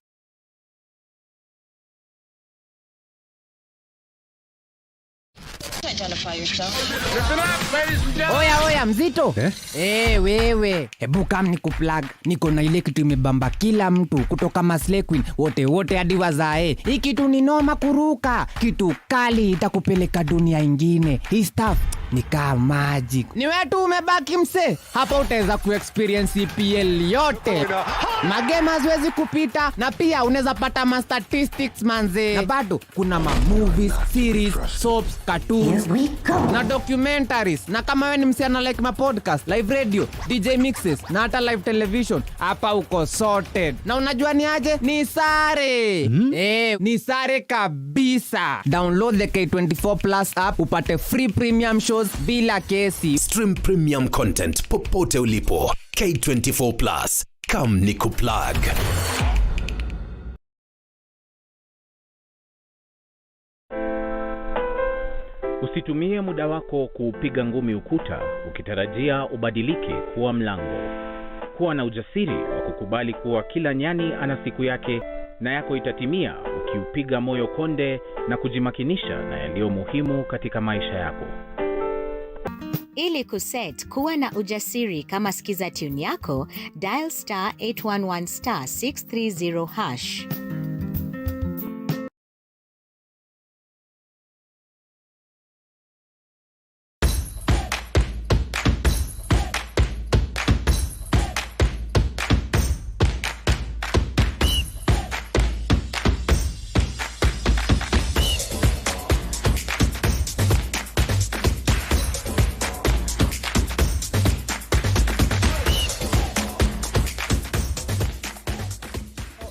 Oya oya mzito eh? Eh, wewe hebu kam ni kuplug, niko na ile kitu imebamba kila mtu kutoka Maslay Queen wote wote hadi wazae. Hii kitu ni noma kuruka, kitu kali itakupeleka dunia ingine. Hii stuff ni kaa magic. Ni wewe tu umebaki mse, hapa utaweza kuexperience EPL yote, magame haziwezi kupita, na pia unaweza pata ma statistics manze, na bado kuna ma movies, series, soaps, cartoons na documentaries. Na kama wewe ni msichana like ma podcast, live radio, DJ mixes na hata live television, hapa uko sorted. Na unajua ni aje? Ni sare eh, ni sare kabisa. Download the K24 Plus app upate free premium shows bila kesi. Stream premium content popote ulipo. K24 Plus. Come nikuplug. Usitumie muda wako kuupiga ngumi ukuta ukitarajia ubadilike kuwa mlango. Kuwa na ujasiri wa kukubali kuwa kila nyani ana siku yake na yako itatimia ukiupiga moyo konde na kujimakinisha na yaliyo muhimu katika maisha yako. Ili kuset kuwa na ujasiri kama skiza tune yako, dial star 811 star 630 hash.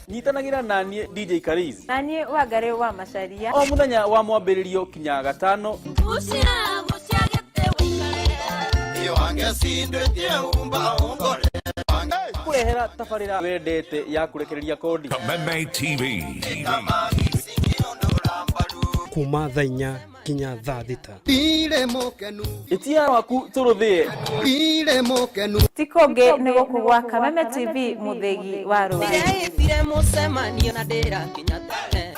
Nyitanagĩra naniĩ DJ Kariz Na niĩ Wangarĩ wa Macaria. O mũthenya wa mwambĩrĩrio kinya gatano. Kũrehera tabarĩra wendete ya kũrekereria kodi. Kameme TV. Kuma thaa 4 nginya thaa 6. Ĩtia waku tũrũthĩe. Ti kũngĩ nĩ gũkũ gwa Kameme TV, mũthĩgi wa rũrĩrĩ. Ndĩreĩtire mũcemanio na ndĩrakinya tene.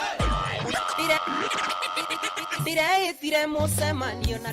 Ndĩreĩtire mũcemanio na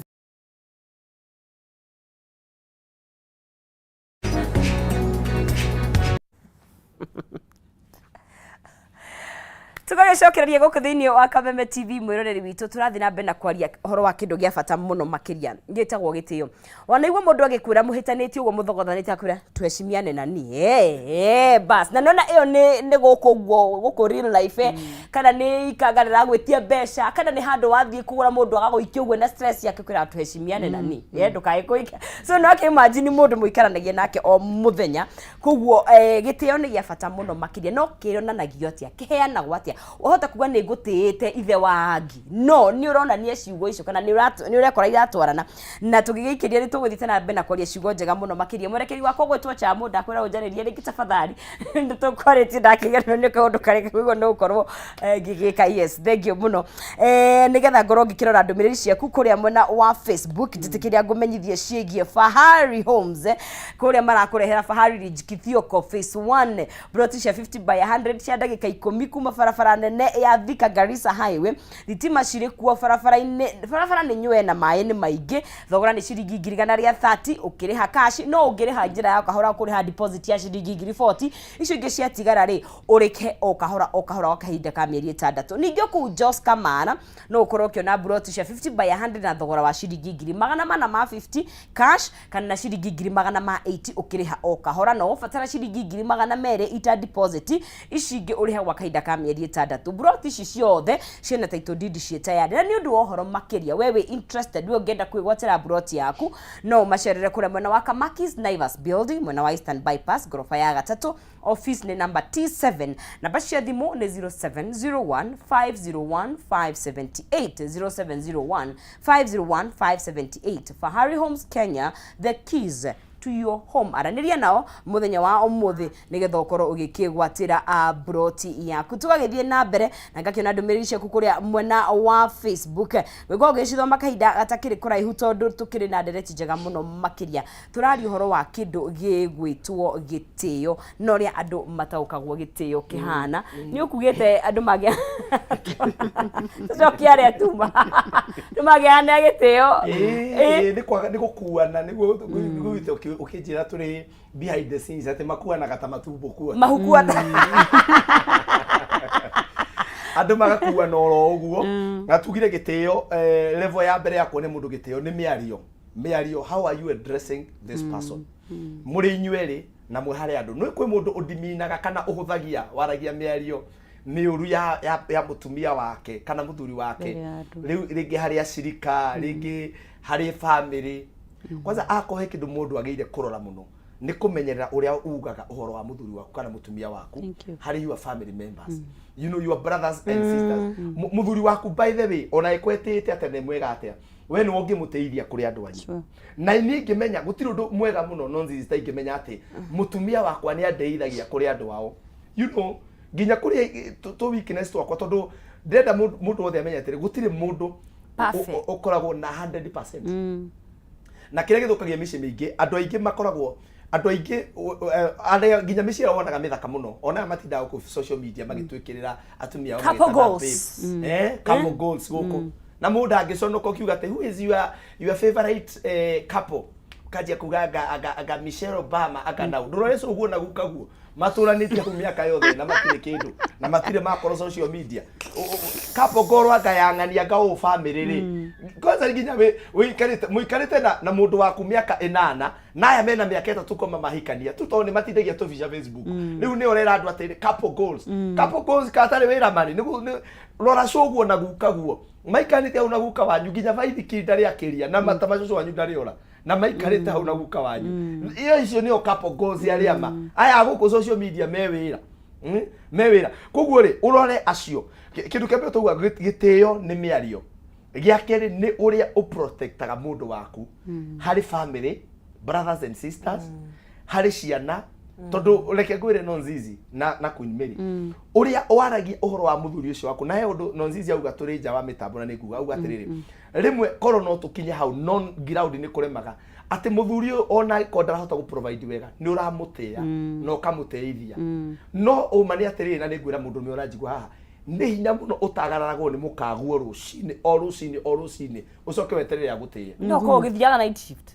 Tũgagĩcokereria gũkũ thĩinĩ wa Kameme TV, mwĩroreri witũ, tũrathiĩ na mbere na kwaria ũhoro wa kĩndũ gĩa bata mũno makĩria gĩtagwo gĩtĩo. Wanaigua mũndũ agĩkwĩra mũhĩtanĩtie ũguo mũthogothanĩte akwĩra tuheshimiane na ni bas na nona ĩyo nĩ gũkũ ũguo gũkũ real life kana nĩ ikanga rĩragwĩtia mbeca kana nĩ handũ wathiĩ kũgũra mũndũ agagũikia ũguo na stress yake kwĩra tuheshimiane na ni ndũkae kũikia. So no akĩ imagine mũndũ mũikaranagia nake o mũthenya. Koguo gĩtĩo nĩ gĩa bata mũno makĩria, no kĩonanagio atĩa, kĩheanagwo atĩa? Wahota kuga nĩ ngũtĩĩte ithe wa Angi, no nĩ ũronania ciugo icio kana nĩ ũrekora iratwarana? Na tũgĩgĩikĩria nĩ tũgũthiĩte na mbere na kwaria ciugo njega mũno makĩria. Mwerekeri wakwa gwĩtwo Chamu, ndakwĩra ũnjarĩrie rĩngĩ tafadhali, nĩ tũkwarĩtie ndakĩriganĩrwo nĩ kaũndũ karĩa koguo nĩ gũkorwo ngĩgĩka. Yes, thank you mũno. Nĩgetha ngorwo ngĩkĩrora ndũmĩrĩri ciaku kũrĩa mwena wa Facebook, njĩtĩkĩria ngũmenyithie ciĩgiĩ Fahari Homes, kũrĩa marakũrehera Fahari Ridge Kithioko phase 1, ploti cia 50 by 100 cia ndagĩka 10 kuma barabara nene ya Thika Garissa Highway. Thitima cirĩ kuo barabara-inĩ, barabara nĩ nyũe na maĩ nĩ maingĩ. Thogora nĩ ciringi 130,000 ũkĩrĩha cash, no ũngĩrĩha njĩra ya kahora ũkũrĩha deposit ya ciringi 40,000, icio ingĩ ciatigara rĩ ũrĩke o kahora o kahora gwa kahinda ka mĩeri 6. Ningĩ kũu Jos Kamara no ũkorwo ũkĩona mburoti cia 50 by 100 na thogora wa ciringi 450,000 cash kana ciringi 480,000 ũkĩrĩha o kahora, na ũgũbatara ciringi 200,000 ita deposit, ici ingĩ ũrĩhe gwa kahinda ka mĩeri 6. Mburoti ici ciothe ciĩna title deed ciĩ tayarĩ, na nĩ ũndũ wa ũhoro makĩria, we wĩ interested, we ũngĩenda kwĩgwatĩra mburoti yaku, no ũmacerere kũrĩa mwena wa Kamakis Naivas Building, mwena wa Eastern Bypass, ngoroba ya gatatũ, office nĩ namba T7. Namba cia thimũ nĩ 0701 501 578, 0701 501 578. Fahari Homes Kenya, the keys to your home. Aranĩria nao mũthenya wa ũmũthĩ nĩgetha ũkorwo ũgĩkĩgwatĩra mburoti yaku. Tũgagĩthiĩ na mbere na ngakĩona ndũmĩrĩri ciaku kũrĩa mwena wa Facebook, gwĩkorwo ũgĩcithoma kahinda gatakĩrĩ kũraihu tondũ tũkĩrĩ na ndereti njega mũno makĩria. Tũraria ũhoro wa kĩndũ gĩgwĩtwo gĩtĩo na ũrĩa andũ mataũkagwo gĩtĩo kĩhana. Nĩ ũkugĩte andũ magĩa tũcokie arĩa tuma andũ magĩaga na gĩtĩo. Nĩ kwaga nĩ gũkuana nĩguo nĩguo ũkĩnjĩra tũrĩ behind the scenes atĩ makuanaga ta matumbo kuo. Mahukuata. Andũ magakuana oro ũguo. Na tugire gĩtĩo, level ya mbere ya kuonia mũndũ gĩtĩo nĩ mĩario. Mĩario, how are you addressing this person mũrĩ inyuerĩ na mwĩ harĩ andũ? Nĩ kwĩ mũndũ ũdiminaga kana ũhũthagia waragia mĩario mĩũru ya mũtumia wake kana mũthuri wake mbere ya andũ. Rĩu rĩngĩ harĩ acirika, rĩngĩ harĩ family. Kwanza akorwo he kĩndũ mũndũ agĩrĩire kũrora mũno nĩ kũmenyerera ũrĩa ugaga ũhoro wa mũthuri waku kana mũtumia waku Thank you. harĩ your family members, your brothers and sisters. Mũthuri waku, by the way, ona ĩkwetĩte atĩa, nĩ mwega atĩa, we nĩwe ũngĩmũteithia kũrĩ andũ anyu. Na niĩ ingĩmenya gũtirĩ ũndũ mwega mũno nonsense ta ingĩmenya atĩ mũtumia wakwa nĩ andeithagia kũrĩ andũ ao nginya kũrĩ tũ weakness twakwa, tondũ ndĩrenda mũndũ wothe amenye atĩrĩ, gũtirĩ mũndũ Perfect. ũkoragwo na 100%. Na kĩrĩa gĩthũkagia mĩciĩ mĩingĩ, andũ aingĩ makoragwo, andũ aingĩ arĩa nginya mĩciĩ ĩrĩa wonaga mĩthaka mũno, onaga matindaga gũkũ social media magĩtwĩkĩrĩra atumia ao Couple magĩtana goals. babe. Couple goals gũkũ, na mũndũ angĩconoka ũkiuga atĩ who is your favorite couple, kanjia kuga anga Michelle Obama anga nau ndũrore ũguo na guka guo matũranĩtie hau mĩaka yothe na matirĩ kĩndũ na matirĩ makorwo social media. Couple goal anga yang'ania anga ũ family rĩ, kwanza nginya wĩikarĩte mũikarĩte na mũndũ waku mĩaka 8 na aya mena mĩaka 3 koma mahikania tu tondũ nĩ matindagia tũbica Facebook. Rĩu nĩ ũrera andũ atĩrĩ couple goals, couple goals katarĩ wĩra mani nĩ rora cũguo na guka guo maikarĩte hau na guka wanyu nginya baithikiri ndarĩ akĩria na mata macucu wanyu ndarĩ ora na maikarĩte hau na guka wanyu. Iyo icio nĩo couple goals arĩa ma aya gũkũ social media me wĩra. Me wĩra. Koguo rĩ, ũrore acio. Kĩndũ kĩa mbere tauga gĩtĩo nĩ mĩario. Gĩa kerĩ nĩ ũrĩa ũprotectaga mũndũ waku harĩ family, brothers and sisters, harĩ ciana, tondũ reke ngwĩre, Nonzizi na Queen Mary, ũrĩa waragia ũhoro wa mũthuri ũcio waku, na he ũndũ Nonzizi auga tũrĩ nja wa mĩtambo, na nĩ nguga auga atĩrĩrĩ, rĩmwe korwo no tũkinye hau non ground nĩ kũremaga atĩ mũthuri ũyũ ona angĩkorwo ndarahota gũ provide wega, nĩ ũramũtĩĩa na ũkamũteithia. No ũma nĩ atĩrĩrĩ, na nĩ ngwĩra mũndũ ũmwe ũranjigua haha, Nĩ hinya mũno ũtagararagwo nĩ mũkaguo rũcinĩ o rũcinĩ o rũcinĩ, ũcoke weterere agũtĩe. No korwo ũgĩthiaga night shift.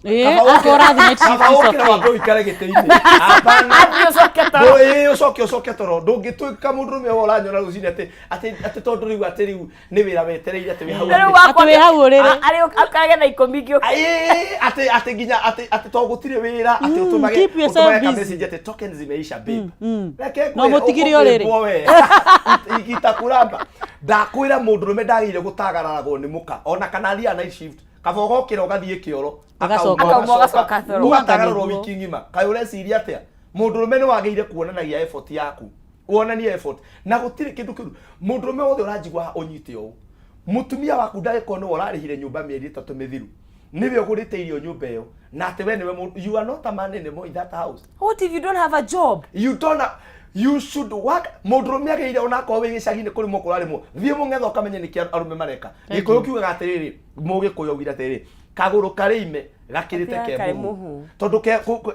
Ĩĩ, akorwo ũrathiĩ night shift, Kaba it's ũkĩre okay. wambe ũikare gĩtĩ-inĩ. Hapana. Athiĩ ũcoke toro. Ĩĩ, ũcoke ũcoke toro. Ndũngĩtuĩka mũndũrũme ũyũ ũranyona rũcinĩ atĩ atĩ atĩ tondũ rĩu atĩ rĩu nĩ wĩra wetereire atĩ wĩ hau Rĩu atĩ- wakwa Atĩ wĩ hau ũrĩrĩ. Arĩ akage thaa ikũmi ngĩũka. Ĩĩ, atĩ atĩ nginya atĩ atĩ to gũtirĩ wĩra atĩ ũtũmage keep yourself ũtũmage ka busy. message atĩ tokens zimeisha babe. Reke No ngwĩre, mũtigire ũrĩrĩ. ũkũbĩmbwo we. Itakuramba. Ndakwĩra mũndũrũme ndagĩrĩire gũtagararagwo nĩ mũka ona kana athiaga night shift kaba ũgokĩra ũgathiĩ kĩoro Ũgacoka. Akauma ũgacoka toro. ũgatagararwo Nĩguo. wiki ng'ima kaĩ ũreciria atĩa mũndũrũme nĩ wagĩrĩire kuonanagia effort yaku wonanie effort na gũtirĩ kĩndũ kĩũru mũndũrũme wothe ũranjigua haha ũnyite ũũ mũtumia waku ndagĩkorwo nĩwe ũrarĩhire nyũmba mĩeri ĩtatũ mĩthiru nĩwe ũgũrĩte irio nyũmba ĩyo na atĩ we nĩwe mũndũ you are not a man anymore in that house. What if you don't have a job? You don't have, you should work. Mũndũrũme agĩrĩire onakorwo wĩ gĩcagi-inĩ kũrĩmwo kũrarĩmwo thiĩ mũng'etha ũkamenye nĩkĩ arũme mareka. Gĩkũyũ kiugaga atĩrĩrĩ, mũgĩkũyũ augire atĩrĩrĩ, kagũrũ karĩ ime gakĩrĩte Gakĩra ke karĩ mũhu. mũhu. Tondũ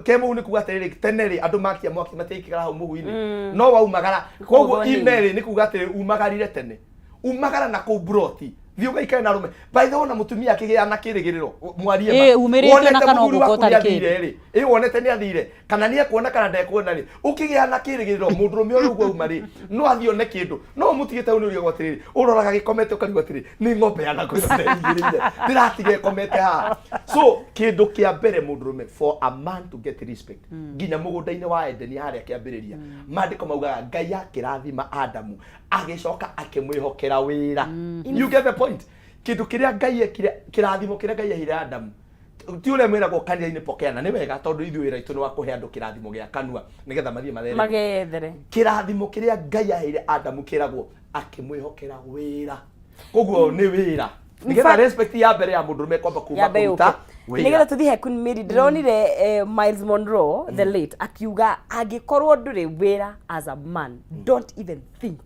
ke mũhu nĩ kuga atĩrĩrĩ, tene rĩ andũ makia mwaki matiaikaraga hau mũhu-inĩ no waumagara. Koguo Kũgũthwo nĩ ime rĩ nĩ kuga atĩrĩrĩ, umagarire tene, umagara na kũu mburoti, thiĩ ũgaikare na arũme. By the way, ona mũtumia akĩgĩa na kĩrĩgĩrĩro mwarie ma. Ĩĩ, umĩrĩte Wonete ona kana mũthuri ũgũka waku ũtarĩ nĩathire rĩ, ĩ wonete nĩ athire kana nĩ ekuona kana ndekuona rĩ, ũkĩgĩa na kĩrĩgĩrĩro mũndũrũme ũyũ ũguo auma rĩ no athiĩ one kĩndũ no ũmũtigĩte hau nĩ ũrigagwo atĩrĩrĩ, ũroraga gĩkomete ũkarigwo atĩrĩrĩ, nĩ ng'ombe ya nakũ ĩno ndĩigĩrĩire ndĩratiga ĩkomete haha. So kĩndũ kĩa mbere mũndũrũme, for a man to get respect nginya mũgũnda-inĩ wa Edeni harĩa kĩambĩrĩria, maandĩko maugaga Ngai akĩrathima Adamu agĩcoka akĩmwĩhokera wĩra. You get the point? Kĩndũ kĩrĩa Ngai ekire, kĩrathimo kĩrĩa Ngai aheire Adamu ti ũrĩa mwĩragwo kanitha-inĩ pokea, na nĩ wega tondũ ithuĩ wĩra witũ nĩ wa kũhe andũ kĩrathimo gĩa kanua nĩgetha mathiĩ mathereme. Magethere. Kĩrathimo kĩrĩa Ngai aheire Adamu kĩragwo akĩmwĩhokera wĩra, koguo nĩ wĩra nĩgetha respect ya mbere ya mũndũrũme kwamba kuma Yambe kũruta yũke. wĩra. Nĩgetha tũthiĩ he Queen Mary, ndĩronire Miles Monroe the late akiuga angĩkorwo ndũrĩ wĩra as a man, don't even think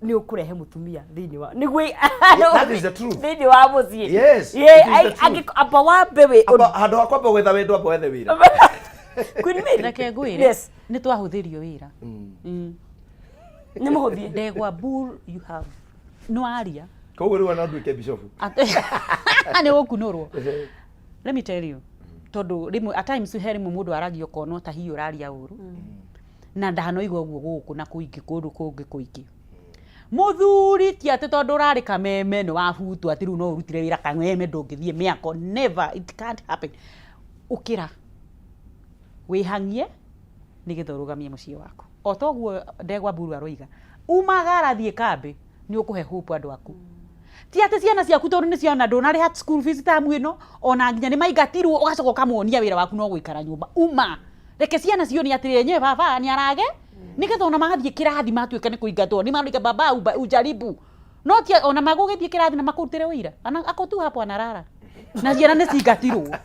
nĩ ũkũrehe mũtumia thĩinĩ wa nĩguo That is the truth. thĩinĩ wa mũciĩ. Yes, Yeah, it is the truth. Amba wambe wĩ Handũ ha kwamba gwetha wendo amba wethe wĩra. Queen Mary. Reke ngwĩre, Yes. nĩ twahũthĩrio wĩra. Nĩ mũhũthie. Ndegwa bull you have nĩ waria. Koguo rĩu ona nduĩke bishofu. Nĩ gũkunũrwo. Let me tell you, tondũ rĩmwe at times he rĩmwe mũndũ aragia ũkonwo ta hihi ũraria ũru na ndanoiga ũguo gũkũ na kũingĩ kũndũ kũngĩ kũingĩ. Mũthuri ti atĩ tondũ ũrarĩ kameme nĩ wabutwo atĩ rĩu no ũrutire wĩra kameme ndũngĩthiĩ mĩako. Never, it can't happen. Ũkĩra wĩhang'ie nĩgetha ũrũgamie mũciĩ waku. O toguo Ndegwa Mburu aroiga, umagara thiĩ kambĩ nĩ ũkũhe hope andũ aku. Ti atĩ ciana ciaku tondũ nĩ ciona ndũnarĩha school fees tamu ĩno ona nginya nĩ maingatirwo ũgacoka ũkamonia wĩra waku no gũikara nyũmba. Uma reke ciana cione atĩ enyewe baba nĩ arage nĩgetha ona mathiĩ kĩrathi matuĩka nĩ kũingatwo nĩ maroiga baba ujaribu no ti ona magũgĩthiĩ kĩrathi na makũrutĩre ũira. Ako tu hapo anarara na ciana nĩ cingatirwo.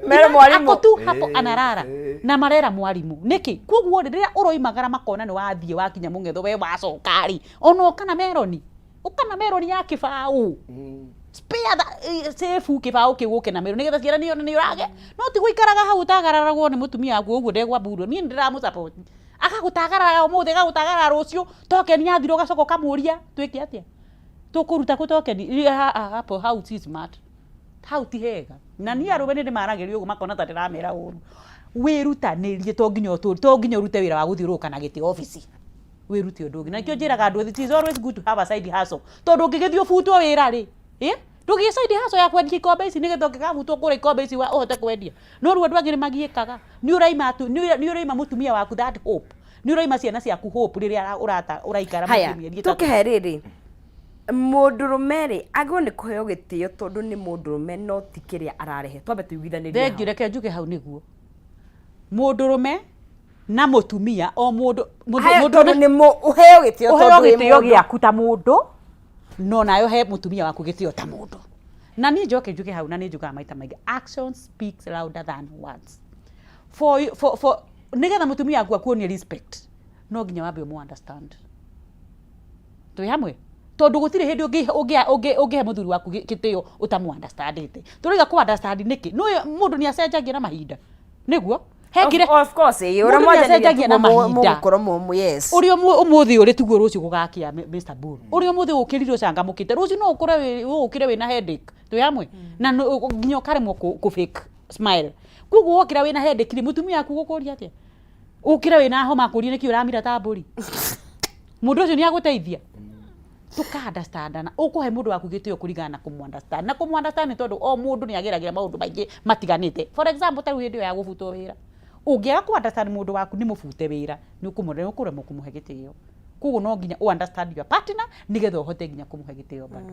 Mere mwarimu. Ako tu hapo anarara na marera mwarimu nĩkĩ? Koguo rĩ, rĩrĩa ũroimagara makona nĩ wathiĩ wakinya mũng'etho we wacoka rĩ, ona ũka na meroni, ũka na meroni ya kĩbaũ. Spare the save kĩbaũ kĩu ũke na meroni nĩgetha ciana nĩ nĩ ũrage. No ti gũikaraga hau ũtagararagwo nĩ mũtumia waku ũguo Ndegwa Mburu. Niĩ nĩ ndĩramũsupport. Agagũtagarara ũmũthĩ, agagũtagarara rũciũ, token yathira ũgacoka ũkamũria twĩke atĩa? Tũkũruta kũ token? Hapo hau ti smart. Hau ti hega. Na niĩ arũme nĩ ndĩmaragĩria ũguo makona ta ndĩramera ũru. Wĩrutanĩrie to nginya ũtũ, to nginya ũrute wĩra wa gũthiũrũrũka na gĩtĩ obici. Wĩrute ũndũ ũngĩ. Na nĩkĩo njĩraga andũ, it is always good to have a side hustle. Tondũ ũngĩgĩthiĩ ũbutwo wĩra rĩ, ndũgĩe side hustle ya kwendia ikombe ici nĩgetha ũngĩkabutwo kũrĩa ikombe ici ũhote kwendia. No rĩu andũ angĩ nĩ magiĩkaga. Nĩ ũraima atu, nĩ ũraima mũtumia waku that hope. Nĩ ũraima ciana ciaku hope rĩrĩa ũraikara Haya, mũciĩ mĩeri ĩtatũ. tũkĩhe rĩrĩ mũndũrũme rĩ agĩrĩirwo nĩ kũheo gĩtĩo tondũ nĩ mũndũrũme no ti kĩrĩa ararehe. Twambe tũiguithanĩrie Thengiũ, hau. reke njuge hau nĩguo. Mũndũrũme na mũtumia o mũndũ, mũndũ, Haya, mũndũ tondũ nĩ ũheo gĩtĩo ũheo tondũ wĩ gĩtĩo mũndũ. gĩaku ta mũndũ, no nawe ũhe mũtumia waku gĩtĩo ta mũndũ. Na niĩ njoke njuge hau, na nĩ njugaga maita maingĩ, action speaks louder than words. For nĩgetha mũtumia waku akuonie respect, no nginya wambe ũmũ understand. Twĩ hamwe? Tondũ gũtirĩ hĩndĩ ũngĩhe mũthuri waku gĩtĩo ũtamũ understandĩte. Tũrauga kũ understand nĩkĩ? Nĩũĩ mũndũ nĩ acenjagia na mahinda. Nĩguo? Hekire Of course, ĩĩ, ũrĩa Mũndũ mwanjanĩria nĩacenjagia na tiguo mahinda. mũgũkorwo yes. Ũrĩa ũmũthĩ ũrĩ tiguo rũciũ gũgakĩa, Mr. Bull. Ũrĩa ũmũthĩ ũkĩrire ũcangamũkĩte, rũciũ no ũkore ũkĩre wĩna headache. Twĩ hamwe? Na nginya ũkaremwo kũ fake smile. Koguo wokĩra wĩna headache rĩ, mũtumia waku gũkũria atĩa? Ũkĩre wĩna homa akũrie nĩkĩ ũramira ta mbũri? Mũndũ ũcio nĩ agũteithia? Tũka understandana. Ũkũhe mũndũ waku gĩtĩo kũringana na kũmũ understand. Na kũmũ understand nĩ tondũ o mũndũ nĩ ageragĩra maũndũ maingĩ matiganĩte. For example, ta rĩu hĩndĩ ĩyo ya gũbutwo wĩra. Ũngĩaga kũ understand mũndũ waku nĩ mũbute wĩra, nĩ ũkũremwo kũmũhe gĩtĩo. Koguo no nginya ũ understand your partner nĩgetha ũhote nginya kũmũhe gĩtĩo bado.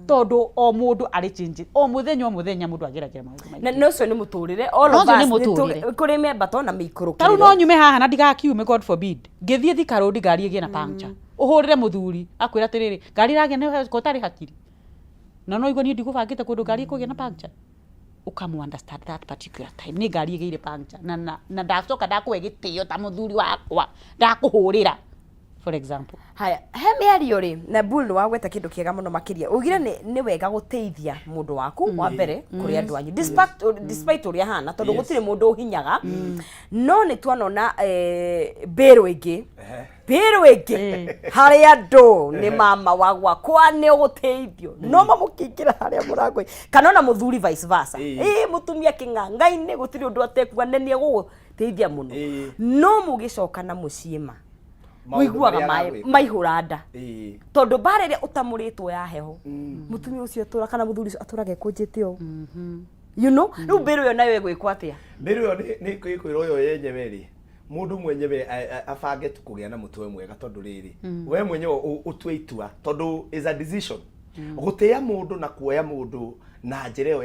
Tondũ o mũndũ arĩ change, o mũthenya o mũthenya mũndũ ageragĩra maũndũ maingĩ. Na na ũcio nĩ mũtũrĩre, all Na of ũcio nĩ us nĩ mũtũrĩre. kũrĩ mĩambato na mĩikũrũkĩrĩro. Ta rĩu no nyume haha na ndigakiume, God forbid, ngĩthiĩ Thika Road ngari ĩgĩe na puncture. Ũhũrĩre mũthuri akwĩra atĩrĩrĩ, ngari ĩragĩa na ko ũtarĩ hakiri. Na no igue niĩ ndigũbangĩte kũndũ ngari ĩkũgĩa na puncture. Ũkamũ understand that particular time nĩ ngari ĩgĩire puncture na ndacoka ndakũhe gĩtĩo ta mũthuri wakwa ndakũhũrĩra, for example. Haya, he mĩario rĩ, na Bull nĩ wagweta kĩndũ kĩega mũno makĩria. Ugire nĩ wega gũtĩithia mũndũ waku wa mbere kũrĩ andũ anyu. Despite ũrĩa ahana, tondũ gũtirĩ mũndũ ũhinyaga. No nĩ twanona mbĩrũ ĩngĩ. Mbĩrũ ĩngĩ harĩ andũ nĩ mama wa gwakwa nĩ ũgũtĩithio. No mamũkĩingĩra harĩa mũrango-inĩ. Kana ona mũthuri vice versa. Ĩ mũtumia kĩng'ang'a-inĩ gũtirĩ ũndũ atekuga na nĩ egũgũteithia mũno. No mũgĩcoka na mũciĩ ma. Maũndũ Ũiguaga marĩa maĩ aragwĩka. maihũra nda. Tondũ mbara ĩrĩa ũtamũrĩtwo ya heho, mũtumia ũcio atũra kana mũthuri ũcio atũraga ekũnjĩte ũũ. You know, rĩu mbĩrũ ĩyo nayo ĩgwĩkwo atĩa? Mbĩrũ ĩyo nĩ kwĩrwo yo yenyewe rĩ, mũndũ mwenyewe abange tu kũgĩa na mũtwe mwega tondũ rĩrĩ, we mwenyewe ũtue itua tondũ is a decision. Gũtĩa mũndũ na kuoya mũndũ na njĩra ĩyo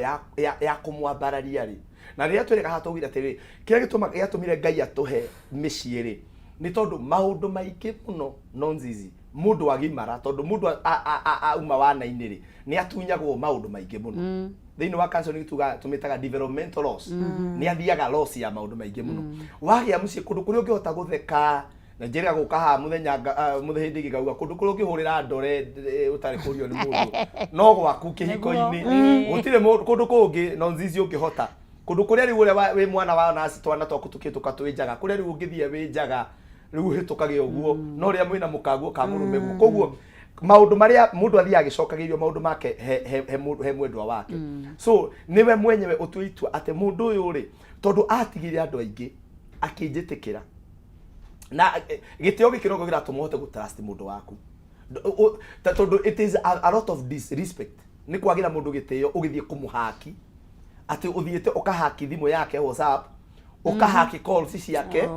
ya kũmwambararia rĩ, na rĩrĩa twĩrĩga haha twaugire atĩrĩrĩ, kĩrĩa gĩatũmire Ngai atũhe mĩciĩ rĩ, nĩ tondũ maũndũ maingĩ mũno nonzizi mũndũ agimara, tondũ mũndũ auma wana-inĩ rĩ, nĩ atunyagwo maũndũ maingĩ mũno. Thĩinĩ wa counseling tuga tũmĩtaga developmental loss. Nĩ athiaga loss ya maũndũ maingĩ mũno. Wagĩa mũciĩ kũndũ kũrĩa ũngĩhota gũtheka, na njĩrĩga gũka haha mũthenya mũthenya hĩndĩ ĩngĩ ngauga kũndũ kũrĩa ũngĩhũrĩra ndore ũtarĩ kũrio nĩ mũndũ no gwaku kĩhiko-inĩ. Gũtirĩ kũndũ kũngĩ nonzizi ũngĩhota. Kũndũ kũrĩa rĩu ũrĩa wĩ mwana wa nasi twana twaku tũkĩhĩtũka twĩ njaga, kũrĩa rĩu ũngĩthiĩ wĩ njaga rĩu ũhĩtũkage ũguo, no rĩrĩa mwĩna mũkaguo ka mũrũme guo. Koguo maũndũ marĩa mũndũ athiaga agĩcokagĩrio maũndũ make he mwendwa wake. So nĩwe mwenyewe ũtue itua atĩ mũndũ ũyũ rĩ, tondũ atigire andũ aingĩ akĩnjĩtĩkĩra. Na gĩtĩo gĩkĩ nĩkĩo kĩratũma ũhote gũ trust mũndũ waku. Tondũ it is a lot of disrespect. Nĩ kwagĩra mũndũ gĩtĩo ũgĩthiĩ kũmũhaki. Atĩ ũthiĩte ũkahaki thimũ yake WhatsApp, ũkahaki calls ciake,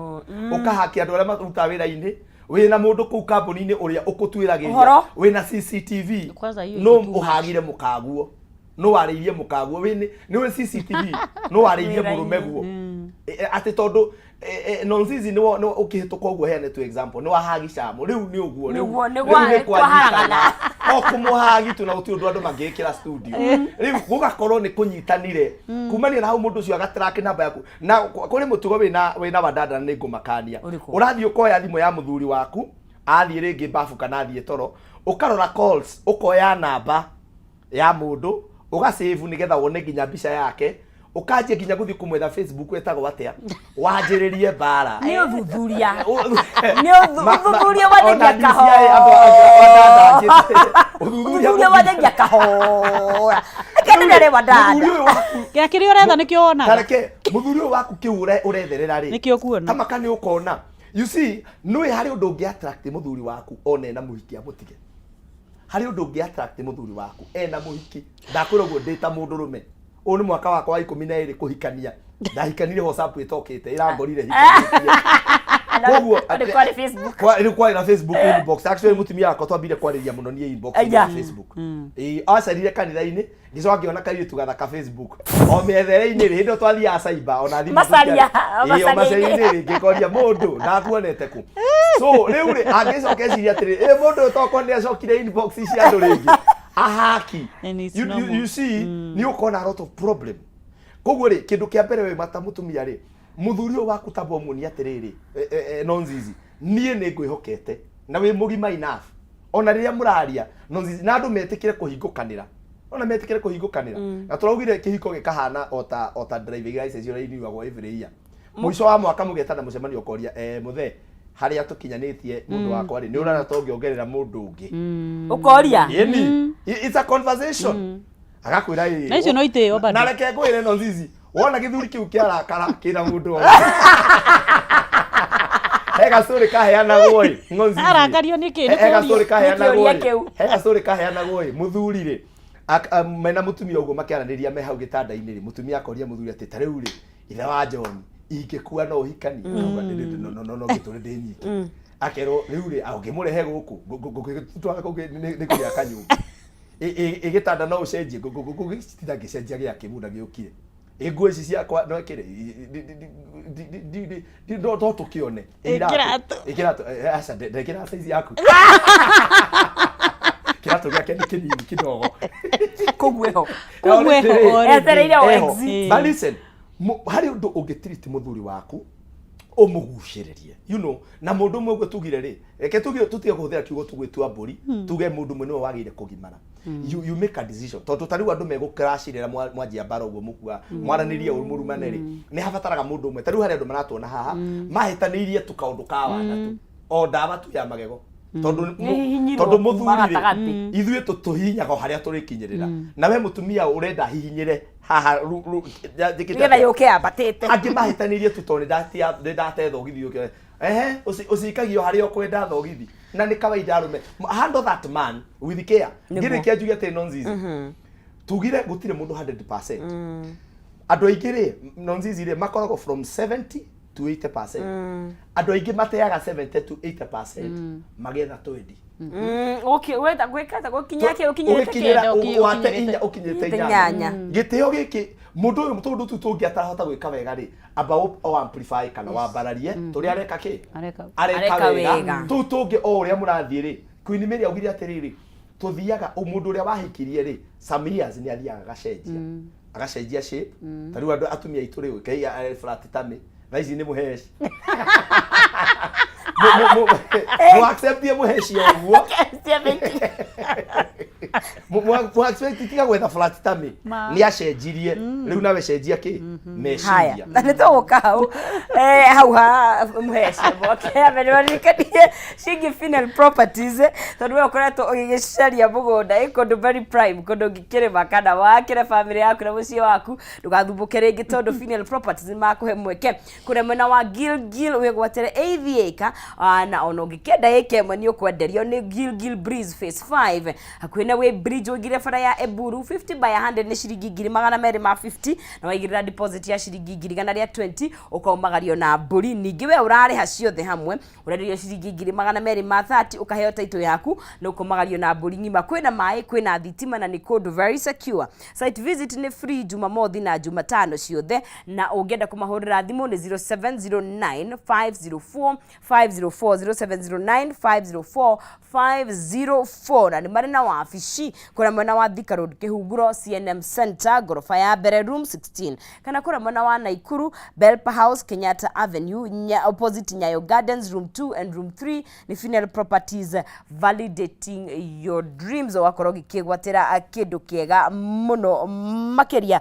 ũkahaki andũ arĩa marutaga wĩra-inĩ, wĩna mũndũ kũu kambuni-inĩ ũrĩa ũkũtuĩragĩria, Ũhoro? wĩna CCTV, Kwanza hiyo no iko too much. ũhagire mũkaguo, no warĩirie mũkaguo, wĩnĩ nĩ ũrĩ CCTV, no warĩirie mũrũme guo. Atĩ tondũ nonzizi nĩ ũkĩhĩtũka ũguo heane tu example, nĩ wahagi camo, rĩu nĩ ũguo, rĩu Nĩguo, nĩ rĩu nĩ kwaharagana. kwanyitana. O kũmũhagi tu na gũtirĩ ũndũ andũ mangĩĩkĩra studio. Rĩu gũgakorwo nĩ kũnyitanire. Kumania na hau mũndũ ũcio agatrack namba yaku. Na kũrĩ mũtugo wĩna wadada na nĩ ngũmakania. Ũrĩkũ? Ũrathiĩ ũkoya thimũ ya mũthuri waku, athiĩ rĩngĩ bafu kana athiĩ toro, ũkarora calls, ũkoya namba ya mũndũ, ũgasave nĩgetha wone nginya mbica yake, ũkanjia nginya gũthiĩ kũmwetha Facebook etagwo atĩa, wanjĩrĩrie mbara. Nĩ ũthuthuria. Nĩ ũthuthuria wanjagia Ona DCI andũ kahora. Ũthuthuria Ũthuthuria wanjagia kahora. Reke ndĩrere wadada. Mũthuri ũyũ waku Kĩa kĩrĩa ũretha nĩkĩo wonaga. Tareke mũthuri ũyũ waku kĩu ũretherera rĩ. Nĩkĩo ũkuona. Tamaka nĩ ũkona. You see, nĩũĩ harĩ ũndũ ũngĩ attract mũthuri waku ona ena mũhiki amũtige. Harĩ ũndũ ũngĩ attract mũthuri waku ena mũhiki. Ndakwĩra ũguo ndĩ ta mũndũrũme. Ũyũ nĩ mwaka wakwa wa 12 kũhikania. Ndahikanirie WhatsApp ĩtokĩte, ĩrangorire hikanĩtie. Koguo, Nĩ kwarĩ Facebook. Rĩu kwarĩ na Facebook inbox. Actually mũtumia wakwa twambire kwarĩria mũno niĩ inbox ya Facebook. Ĩĩ, acarire kanitha-inĩ, ngĩcoka ngĩona kairĩtu gathaka Facebook. O mĩethere-inĩ rĩ, hĩndĩ ĩyo twathiaga cyber, ona thimũ Macaria, tũtiarĩ. Ĩĩ, o macaria-inĩ. macaria-inĩ rĩ, ngĩkoria mũndũ, ndakuonete kũ? So, rĩu rĩ, angĩcoka eciria atĩrĩ, ĩ mũndũ ũyũ tokorwo nĩ acokire inbox cia andũ rĩngĩ. Ahaki. And it's normal. You see, nĩ ũkona a lot of problem. Koguo rĩ, kĩndũ kĩa mbere wĩ mata mũtumia rĩ, mũthuri ũyũ waku tamba ũmuonie atĩrĩrĩ, nonzizi, niĩ nĩ ngwĩhokete na wĩ mũgima enough. Ona rĩrĩa mũraria, nonzizi, na andũ metĩkĩre kũhingũkanĩra. Ona metĩkĩre kũhingũkanĩra. Na tũraugire kĩhiko gĩkahana ota driving license ũrĩa iniwagwo every year. Mũico wa mwaka mũgetana mũcemanio ũkoria eh, mũthee harĩa tũkinyanĩtie mũndũ wakwa rĩ nĩ ũrona ta ũngĩongerera mũndũ ũngĩ. Ũkoria? Ĩni, it's a conversation. Agakwĩra ĩĩ. Na icio no itĩo bado. Na reke ngwĩre no zizi wona gĩthuri kĩu kĩarakara kĩna mũndũ wothe. He gacũrĩ kaheanagwo ĩ ng'onzizi. Arakario nĩkĩ? Nĩ He gacũrĩ kũũrio. kaheanagwo Nĩ kĩũria ĩ kĩu. he gacũrĩ kaheanagwo ĩ mũthuri rĩ mena mũtumia ũguo makĩaranĩria me hau gĩtanda-inĩ rĩ mũtumia akoria mũthuri atĩ ta rĩu rĩ ithe wa John ingĩkua no ũhikanie Akauga, "Ndĩ- ndĩ- no no no no ngĩtũre ndĩ nyiki akerwo rĩu rĩ ũngĩmũrehe gũkũ ngũgĩtwara kũngĩ nĩ kũgĩa kanyũmba ĩgĩtanda no ũcenjie ngũgĩtinda ngĩcenjia gĩake mũndũ agĩũkire ĩ nguo ici ciakwa no ĩkĩrĩ no tũkĩone Ĩ kĩratũ. Ĩ kĩratũ eh, aca ndekĩra size yaku kĩratũ gĩake nĩ kĩnini kidogo Kũu eho. Kũu eho already. Etereire o Eho. exit. But listen, harĩ ũndũ ũngĩtiriti mũthuri waku ũmũgucĩrĩrie you know na mũndũ ũmwe ũguo tugire rĩ reke tuge tũtige kũhũthĩra kiugo tũgwĩtua mbũri tuge mũndũ ũmwe nĩwe wagĩrĩire kũgimara you, you make a decision tondũ ta rĩu andũ megũcrashĩrĩra mwanjia mbara ũguo mũkua mwaranĩrie ũru mũrumane rĩ nĩ habataraga mũndũ ũmwe ta rĩu harĩ andũ maratuona haha mahĩtanĩirie tu kaũndũ ka wana tu o ndawa tu ya magego tondũ Nĩ hihinyirwo tondũ kuma mũthuri rĩ gatagatĩ. ithuĩ tũhihinyaga o harĩa tũrĩkinyĩrĩra na we mũtumia ũrenda hihinyĩre haha njĩkĩte Nĩgetha atĩa? yũke yambatĩte. Angĩ mahĩtanĩirie tu tondũ nĩ ndate thogithi ũkĩoe ehe ũcikagio harĩa ũkwenda thogithi na nĩ kawaida arũme handle that man with care. Nĩguo. Ngĩrĩkia njuge atĩ nonzizi tugire gũtirĩ mũndũ 100%. Andũ aingĩ rĩ nonzizi rĩ makoragwo from 70 to 80%. Andũ aingĩ mateaga 70 to 80% magetha 20. Okay, weta gwĩka ta gũkinyia kĩ ũkinyĩrĩte Ũgĩkinyĩra kĩ? wate inya ũkinyĩte Inyanya. inyanya gĩtĩo gĩkĩ mũndũ ũyũ tũndũ tu tũngĩ atarahota gwĩka wega rĩ amba o amplify kana wambararie tũrĩa areka kĩ Areka. areka Areka wega wega. tũu tũngĩ o ũrĩa mũrathiĩ rĩ Queen Mary augire atĩrĩrĩ tũthiaga mũndũ ũrĩa wahikirie rĩ some years nĩ athiaga agacenjia agacenjia shape ta rĩu andũ atumia aitũ rĩ kei flat tummy thaa ici nĩ mũheci mu accept mũheci o ũguo mu accept tiga gwetha flat tummy Ma. nĩ acenjirie rĩu nawe cenjia kĩ Haya, meciria na nĩ tũgũka hau eh, hau ha mũhece moke ambe nĩwaririkanie ciĩgiĩ Final Properties tondũ we ũkoretwo ũgĩgĩcaria mũgũnda ĩ kũndũ very prime kũndũ ũngĩkĩrĩma kana wakĩre bamĩrĩ yaku na mũciĩ waku ndũgathumbũke rĩngĩ tondũ Final Properties nĩ makũhe mweke kũrĩa mwena wa Gilgil wĩgwatĩre eighth acre na ona ũngĩkĩenda ĩka ĩmwe nĩ ũkwenderio nĩ Gilgil Breeze Phase 5 hakuhĩ na Way Bridge ũingĩre bara ya Eburu 50 by 100 nĩ ciringi ngiri magana merĩ ma 50 na waigĩrĩra deposit ya ciringi ngiri igana rĩa 20 ũkaumagario na mbũri ningĩ we ũrarĩha ciothe hamwe ũrenderio ciringi ngiri magana merĩ ma 30 ũkaheo title yaku na ũkaumagario na mbũri ng'ima kwĩna maĩ kwĩna thitima na nĩ kũndũ very secure site visit nĩ free jumamothi na jumatano ciothe na ũngĩenda kũmahũrĩra thimũ nĩ 0709 504 504 0709 504 504 na nĩ marĩ na wabici kũrĩa mwena wa Thika Road Kĩhunguro CNM Center ngoroba ya mbere room 16 kana kũrĩa mwena wa Naikuru Belpa House Kenyatta Avenue opposite Nyayo Gardens room 2 and room 3 nĩ Final Properties validating your dreams ũgakorwo ũgĩkĩgwatĩra kĩndũ kĩega mũno makĩria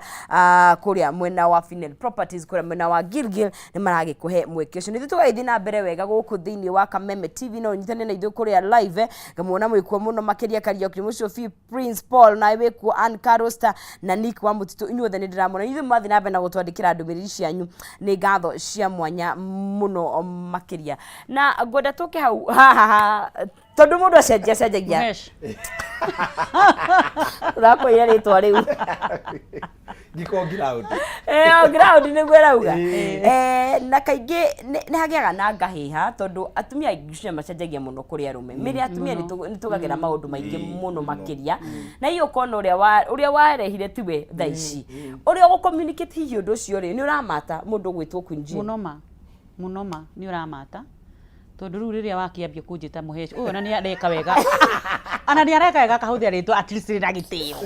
kũrĩa mwena wa Final Properties kũrĩa mwena wa Gilgil nĩ maragĩkũhe mweke ũcio nĩ ithuĩ tũgagĩthiĩ na mbere wega gũkũ thĩinĩ wa Kameme TV no ũnyitane na ithuĩ kũrĩa live ngamuona mwĩkuo mũno makĩria Kariũki Mũcũbi Prince Paul nawe wĩkuo Ann Carosta na Nick wa Mũtitũ inyuothe nĩ ndĩramona inyuĩ mwathiĩ na mbere na gũtwandĩkĩra ndũmĩrĩri cianyu nĩ ngatho cia mwanya mũno makĩria na ngwenda tũke hau haha tondũ mũndũ acenjia cenjagia Mũhesh. ũrakwĩra rĩtwa rĩu ngiko ground Eh, o ground nĩguo ĩrauga Eh, na kaingĩ nĩ hagĩaga na ngahĩha tondũ atumia aingĩ cia macenjagia mũno kũrĩ arũme mĩrĩ atumia nĩ tũgagĩra maũndũ maingĩ mũno makĩria na hihi ũkona ũrĩa ũrĩa warehire tiwe thaa ici ũrĩa ũgũ communicate hihi ũndũ ũcio rĩ nĩ ũramata mũndũ ũgwĩtwo Queen Jane Mũno ma mũno ma nĩ ũramata tondũ rĩu rĩrĩa wakĩambia kũnjĩta mũheci ũyũ ona nĩ areka wega ona nĩ areka wega akahũthĩra rĩtwa at least rĩna gĩtĩo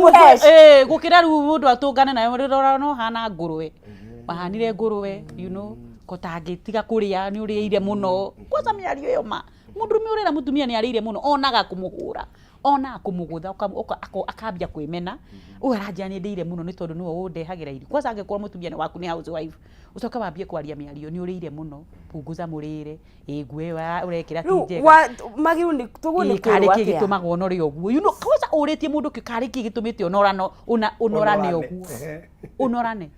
Mũheci. Eh, gũkĩra rĩu mũndũ atũngane nawe rĩrora no hana ngũrwe wahanire ngũrwe you know kotangĩtiga kũrĩa nĩ ũrĩire mũno kwanza mĩario ĩyo ma mũndũrũme ũrera mũtumia nĩ arĩire mũno onaga kũmũhũra Ona kũmũgũtha akambia kwĩmena, ũyũ aranjĩra nĩ ndĩire mũno nĩ tondũ nĩwe ũndehagĩra irio. Kwanza angĩkorwo mũtumia nĩ waku nĩ housewife, ũcoke wambie kwaria mĩario nĩ ũrĩire mũno, punguza mũrĩre, ĩ nguo ĩyo ũrekĩra ti Rĩu njega. Magĩrĩirwo nĩ tũguo nĩ Ĩ, karĩ kwĩrwo kĩ atĩa? gĩtũmaga ũnore ũguo? You know, kwanza ũrĩtie mũndũ kĩ karĩ kĩ gĩtũmĩte ũnorano ũnorane Ũnorane. ũguo. Ũnorane.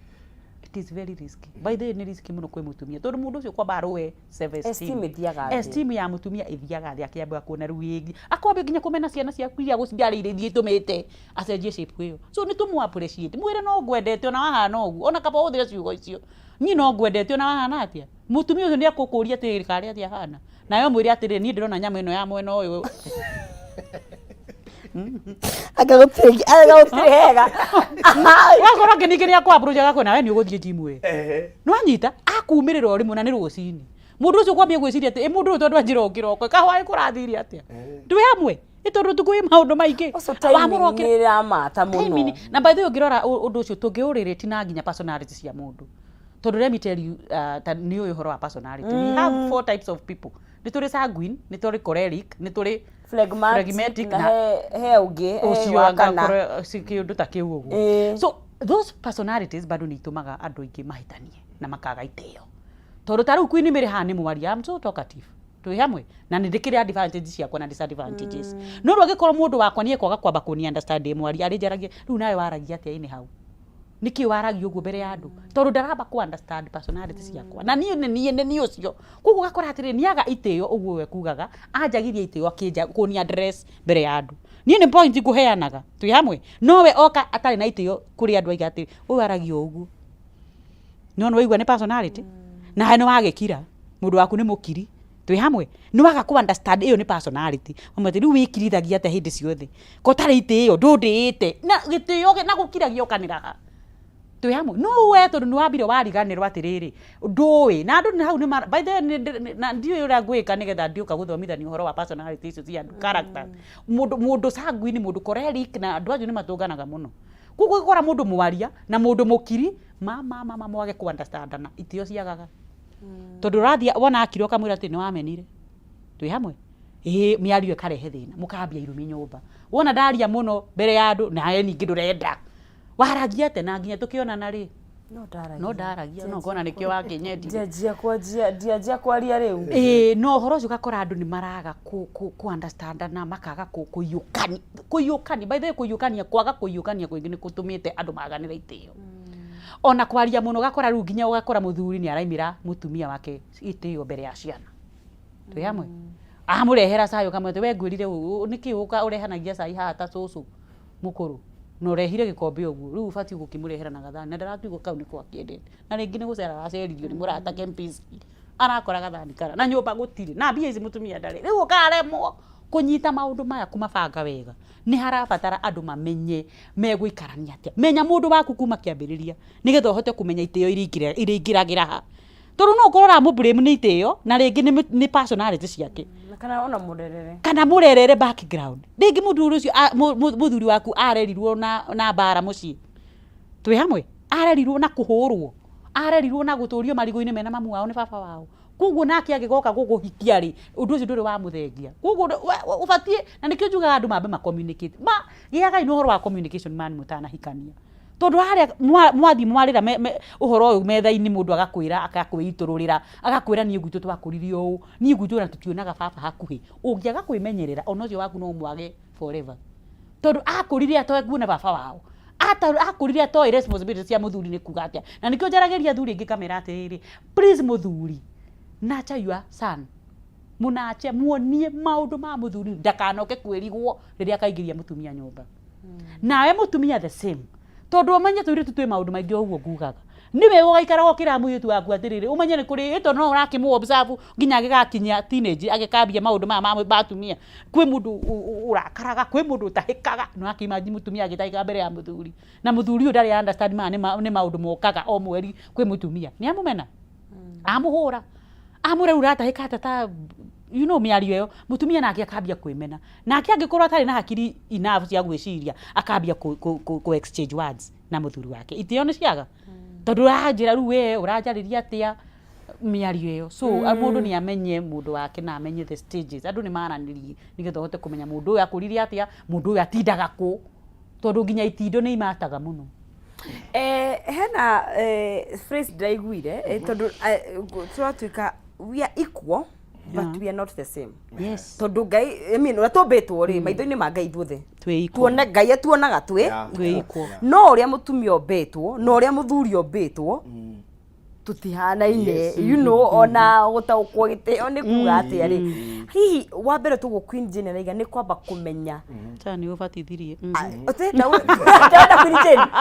It is very risky. By the way, nĩ risky mũno kwĩ mũtumia tondũ mũndũ ũcio kwamba arũe self esteem. Esteem ĩthiaga thĩ. Esteem ya mũtumia ĩthiaga thĩ akĩamba kuona rĩu ĩngĩ. Akwambia nginya kũmena ciana ciaku iria agũciarĩire iria itũmĩte acenjie shape ĩyo. So nĩ tũmũ appreciate. Mwĩre no ngwendete ona wahana ũguo. Ona kaba ũhũthĩre ciugo icio. Niĩ no ngwendete ona wahana atĩa. Mũtumia ũcio nĩ akũkũria atĩrĩrĩ karĩ atĩa ahana. Nawe ũmwĩre atĩrĩrĩ niĩ ndĩrona nyama ĩno ya mwena ũyũ. Anga gũtirĩ anga gũtirĩ hega. Wakorwo angĩ ningĩ nĩ akũ approach agakwĩra nawe nĩ ũgũthiĩ gym we. Nĩwanyita akumĩrĩra o rĩmwe na nĩ rũcinĩ. Mũndũ ũcio kwambia gwĩciria atĩ ĩ mũndũ ũyũ tondũ anjĩra o kĩroko kahwaĩ kũrathire atĩa. Twĩ hamwe ĩ tondũ ũtukũ wĩ maũndũ maingĩ. Ũcio timing Wamũrokera- nĩ ĩramata mũno. Timing. Na by the way ũngĩrora ũndũ ũcio tũngĩũrĩrĩti na nginya personality cia mũndũ. Tondũ let me tell you ta nĩ ũĩ ũhoro wa personality. We have four types of people. Nĩ tũrĩ sanguine, nĩ tũrĩ choleric, nĩ tũrĩ Phlegmatic, phlegmatic na na he ũngĩ, he ũcio wa kana. angakorwo ci kĩũndũ ta kĩu ũguo. So those personalities bado nĩ itũmaga andũ aingĩ mahĩtanie na makaga itĩo. Tondũ ta rĩu Queen Mary haha nĩ mwaria, I'm so talkative. Twĩ hamwe na nĩ ndĩkĩrĩ advantages ciakwa na disadvantages. No rĩu angĩkorwo mũndũ wakwa nĩ ekwaga kwamba kũni understand ndĩ mwaria arĩnjaragia rĩu nawe waragia atĩa ĩnĩ hau? Nĩkĩ waragia ũguo mbere ya andũ? Tondũ ndaramba kũ understand personality ciakwa. Na niĩ nĩ niĩ nĩ niĩ ũcio. Koguo ũgakora atĩrĩrĩ nĩaga itĩo ũguo we kugaga, anjagirie itĩo akĩnja kũni address mbere ya andũ. Niĩ nĩ point ngũheanaga twĩ hamwe, no we oka atarĩ na itĩo kũrĩ andũ aiga atĩ ũyũ aragia o ũguo. No nĩ waigua nĩ personality? Nawe nĩ wagĩkira, mũndũ waku nĩ mũkiri, twĩ hamwe? Nĩ waga kũ understand ĩyo nĩ personality. Ũmwe atĩ rĩu wĩkirithagia atĩa hĩndĩ ciothe? Ko ũtarĩ itĩo, ndũndĩĩte. Na gĩtĩo na gũkiragia ũkanĩraga. Twĩ hamwe? No we tondũ nĩ wambire wariganĩrwo atĩrĩrĩ, ndũĩ. Na andũ nĩ hau nĩ mara, by the way na ndiũĩ ũrĩa ngwĩka nĩgetha ndiũka gũthomithania ũhoro wa personality icio cia andũ, characters. Mũndũ mũndũ sanguine, mũndũ choleric na andũ acio nĩ matũnganaga mũno. Koguo ũgakora mũndũ mwaria na mũndũ mũkiri, ma ma ma ma mwage kũ understand ana, itĩo ciagaga. Tondũ ũrathiĩ wona akira ũkamwĩra atĩ nĩ wamenire. Twĩ hamwe? Ĩĩ mĩario ĩkarehe thĩna, mũkambia irumi nyũmba. Wona ndaria mũno mbere ya andũ, nawe ningĩ ndũrenda. Waragia atĩa na nginya tũkĩonana rĩ? No ndaragia. No ndaragia, no ngona nĩkĩo wakĩnyendire. Ndianjia kwanjia, ndianjia kwaria rĩu. Ĩĩ no ũhoro ũcio ũgakora andũ nĩ maraga kũ understand na makaga kũiyũkania. Kũiyũkania, by the way kũiyũkania, kwaga kũiyũkania kũingĩ nĩ gũtũmĩte andũ maganĩre itĩo. Ona kwaria mũno ũgakora rĩu nginya ũgakora mũthuri nĩ araimĩra mũtumia wake gĩtĩo mbere ya ciana. Twĩ hamwe? Amũrehera cai ũkamwĩra atĩ we ngwĩrire nĩkĩ ũrehanagia cai haha ta cũcũ mũkũrũ na ũrehire gĩkombe ũguo rĩu ũbatiĩ gũkĩmũrehera na gathani na ndĩrakĩigua kau nĩko akĩendete na rĩngĩ nĩ gũcera araceririo nĩ mũrata Kempinski arakora gathani kara na nyũmba gũtirĩ na mbia ici mũtumia ndarĩ rĩu ũkaremwo kũnyita maũndũ maya kũmabanga wega nĩ harabatara andũ mamenye megũikarania atĩa. Menya mũndũ waku kuma kĩambĩrĩria nĩgetha ũhote kũmenya itĩo iria ingĩragĩra ha. Tondũ no ũkorwo ũramũ blame nĩ itĩo na rĩngĩ nĩ personality ciake. Na kana ona mũrerere. Kana mũrerere background. Rĩngĩ mũthuri ũcio mũthuri waku arerirwo na mbara mũciĩ. Twĩ hamwe? Arerirwo na kũhũrwo. Arerirwo na gũtũrio marigũ-inĩ mena mamu wao nĩ baba wao. Koguo nake angĩgoka gũkũhikia rĩ, ũndũ ũcio ndũrĩ wamũthengia. Koguo ũbatiĩ, na nĩkĩo njugaga andũ mambe ma communicate. Ma, gĩagai na ũhoro wa communication man mũtanahikania. Tondũ harĩa mwathiĩ mwarĩra ũhoro ũyũ metha-inĩ mũndũ agakwĩra, agakwĩitũrũrĩra, agakwĩra niĩ gwitũ twakũririo ũũ, niĩ gwitũ ona tũtionaga baba hakuhĩ. Ũngĩaga kwĩmenyerera ona ũcio waku no ũmwage forever. Tondũ akũrire atekuona baba wao. Akũrire atoĩ responsibility cia mũthuri nĩ kuga atĩa. Na nĩkĩo njaragĩria athuri aingĩ ngamera atĩrĩrĩ, please mũthuri, nurture your son. Mũnache, muonie maũndũ ma mũthuri ndakanoke kwĩrigwo rĩrĩa akaingĩria mũtumia nyũmba. Nawe mũtumia the same. Tondũ ũmenye tũirĩtu twĩ maũndũ maingĩ o ũguo ngugaga. Nĩ wega ũgaikaraga ũkĩraga mũirĩtu waku atĩrĩrĩ, ũmenye nĩ kũrĩ, ĩ tondũ no ũrakĩmũ observe nginya agĩgakinya teenage agĩkambia maũndũ maya ma atumia. Kwĩ mũndũ ũrakaraga, kwĩ mũndũ ũtahĩkaga, nĩ ũrakĩ imagine mũtumia agĩtahĩka mbere ya mũthuri. Na mũthuri ũyũ ndarĩ understand maya nĩ maũndũ mokaga o mweri kwĩ mũtumia. Nĩ amũmena? Amũhũra? Amwĩra rĩu ũratahĩka atĩa ta you know mĩario ĩyo, mũtumia nake akambia kwĩmena. Nake angĩkorwo atarĩ na hakiri enough cia gwĩciria, akambia kũ exchange words na mũthuri wake. Itĩo nĩ ciaga? Tondũ ũranjĩra rĩu we ũranjarĩria atĩa? Mĩario ĩyo, so mũndũ nĩ amenye mũndũ wake na amenye the stages. Andũ nĩ maranĩrie nĩgetha ũhote kũmenya mũndũ ũyũ akũrire atĩa, mũndũ ũyũ atindaga kũ, tondũ nginya itindo nĩ imataga mũno. Hena phrase ndĩraiguire, tondũ tũratuĩka we are equal but we are not the same. Tondũ Ngai, I mean, ũrĩa tũmbĩtwo rĩ, maitho-inĩ ma Ngai ithuothe Twĩ equal. Tuone Ngai atuonaga twĩ Twĩ equal. No ũrĩa mũtumia ũmbĩtwo na ũrĩa mũthuri ũmbĩtwo tũtihanaine. Ona gũtaũkwo gĩtĩo nĩ kuga atĩa rĩ, hihi wa mbere tũguo Queen Jane araiga nĩ kwamba kũmenya. Ta nĩ ũbatithirie. Ũtĩ na ndĩrenda Queen Jane.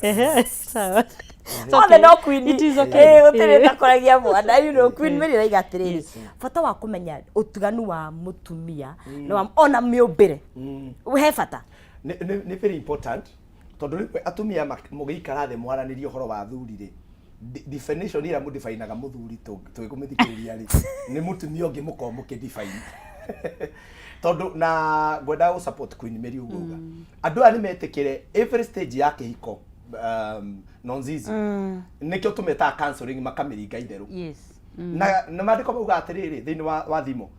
Ehe, sawa. It's Othe okay. no Queen. It is okay. Eh, gũtirĩ takoragia mwana. Queen Mary araiga atĩrĩrĩ, bata wa kũmenya ũtiganu wa mũtumia na wa ona mĩũmbĩre he bata. Nĩ very important, tondũ rĩmwe atumia mũgĩikara thĩ mwaranĩrie ũhoro wa athuri rĩ, definition ĩrĩa mũdefinaga mũthuri tũgĩkũmĩthikĩrĩria rĩ, nĩ mũtumia ũngĩ mũkorwo mũkĩdefine, tondũ na ngwendaga gũ support Queen Mary ũguo uga andũ aya nĩ metĩkĩre every stage ya kĩhiko, nonzizi nĩkĩo tũmetaga counseling, makamĩringa itherũ. Na maandĩko mauga atĩrĩrĩ thĩinĩ wa thimo,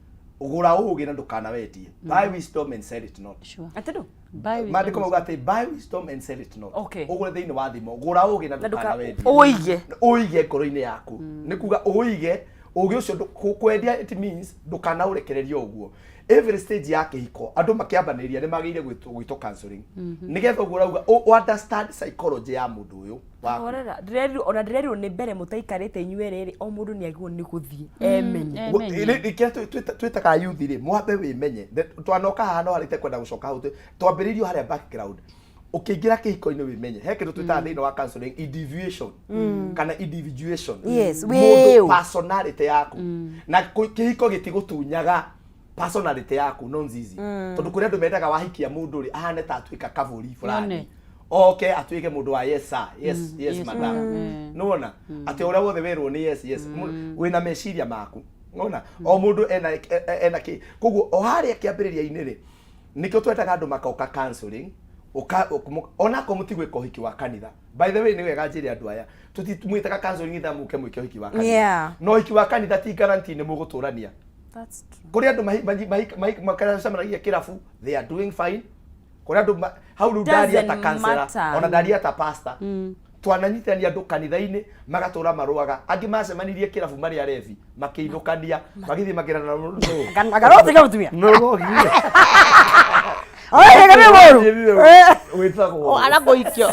gũra ũũgĩ na ndũkanawendie, buy wisdom and sell it not. Atĩ ndũ? Buy wisdom. Maandĩko mauga atĩ buy wisdom and sell it not. Ũgũre thĩinĩ wa thimo, gũra ũũgĩ na Na ndũkanawendie. Ũige. Ũige ngoro-inĩ yaku, nĩ kuga ũige ũgĩ ũcio, kwendia it means ndũkanaũrekererie ũguo. Every stage ya kĩhiko andũ makĩambanĩria nĩ magĩrĩire gwĩtwo counseling, nĩgetha ũguo ũrauga understand psychology ya mũndũ ũyũ waku. Horera, ndĩrerirwo, ona ndĩrerirwo nĩ mbere mũtaikarĩte inyuĩ rĩrĩ, o mũndũ nĩ agĩrĩirwo nĩ gũthiĩ emenye. Kĩrĩa twĩtaga youth rĩ, mwambe wĩmenye. Twanoka haha no harĩte kwenda gũcoka hau twambĩrĩirio harĩa background ũkĩingĩra kĩhiko-inĩ, wĩmenye. He kĩndũ twĩtaga thĩinĩ wa counseling individuation kana individuation. Mũndũ Wĩũ. Personality yaku na kĩhiko gĩtigũtunyaga personality yaku, no nzizi, tondũ kũrĩ andũ mendaga wahikia mũndũ rĩ, ahane ta atuĩka kabũri fulani. Yone. Oke atuĩke mũndũ wa "Yes sir, yes, yes, yes, madam." madam. Nĩwona atĩ ũrĩa wothe werwo nĩ yes, yes. Wĩna meciria maku, nona o mũndũ ena kĩ. Koguo o harĩa kĩambĩrĩria-inĩ rĩ, nĩkĩo twendaga andũ makoka counseling, onakorwo mũtigwĩka ũhiki wa kanitha. By the way, nĩ wega njĩre andũ aya, tũtimwĩtaga counseling ithaa mũke mwĩke ũhiki wa kanitha. No ũhiki wa kanitha ti guarantee nĩ mũgũtũrania. That's true. Kũrĩ andũ macemanagia kĩrabu, they are doing fine. Kũrĩ andũ hau rĩu ndaria ta Doesn't counselor, matter. ona ndaria ta pastor. Twananyitithania andũ kanitha-inĩ magatũra marũaga, angĩ macemanirie kĩrabu marĩ arebi, makĩinũkania, magĩthiĩ makĩrana. Agarothiga mũtumia. Nũrogire. Oi, nĩ mũru. Wĩtagwo Aragũikio.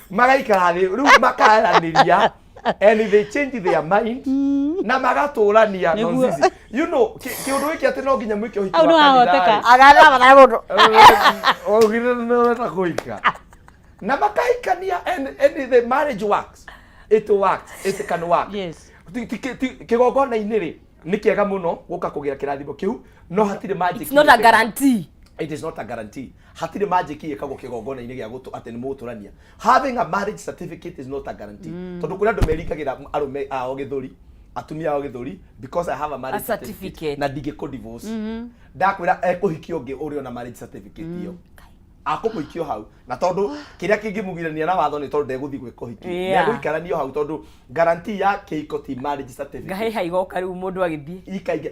Magaikara thĩ rĩu makaranĩria and they change their mind na magatũrania. Nĩguo. Nonzizi, kĩũndũ gĩkĩ atĩ no nginya mwĩke ũhiki Hau wa nĩ kanitha wahoteka. rĩ. Agana mathaa mũndũ. Waugire nĩ ũrenda kũhika na makahikania and the marriage works, it works, it can work. Kĩgongona-inĩ rĩ, nĩ kĩega mũno gũka kũgĩra kĩrathimo kĩu, no hatirĩ magic. It's not a guarantee. It is not a guarantee. Hatirĩ magic ĩkagwo kĩgongona-inĩ gĩa gũtũ atĩ nĩ mũgũtũrania. Having a marriage certificate is not a guarantee, tondũ kũrĩ andũ merikagĩra arũme ao gĩthũri, atumia ao gĩthũri, because I have a marriage A certificate. Na ndingĩkũ divorce. Ndakwĩra ekũhikia ũngĩ ũrĩ ona marriage certificate ĩyo, akũmũikio hau, na tondũ kĩrĩa kĩngĩmũgirania na watho nĩ tondũ ndegũthiĩ gwĩka ũhiki, nĩegũikaranio hau, tondũ guarantee ya kĩhiko ti marriage certificate. Ngahĩha igoka rĩu mũndũ agĩthiĩ. Ikaingĩ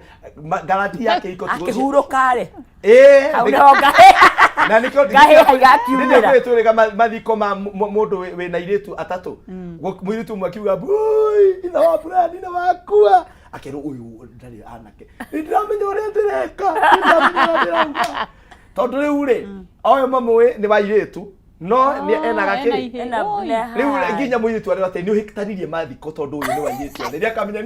guarantee ya kĩhiko ti Akĩhurũka rĩ. Ĩĩ, Hau nĩho ngahĩha. Na nĩkĩo Ngahĩha igakiumĩra. Nĩkĩo twĩrĩga mathiko ma mũndũ wĩna airĩtu atatũ. Mũirĩtu ũmwe akiuga, "Mbui, ithe wa fulani nĩ wakua," akerwo ũyũ ndarĩ anake, "Nĩ ndĩramenya ũrĩa ndĩreka, nĩ ndĩramenya ũrĩa ndĩrauga," tondũ rĩu rĩ oyo mamũĩ nĩ wa airĩtu, no nĩ enaga ena kĩ ihĩĩ. Ena Oi. Rĩu nginya mũirĩtu arĩa atĩ nĩ ũhĩtanirie mathiko, tondũ ũyũ nĩ wa airĩtu othe, rĩrĩa akamenya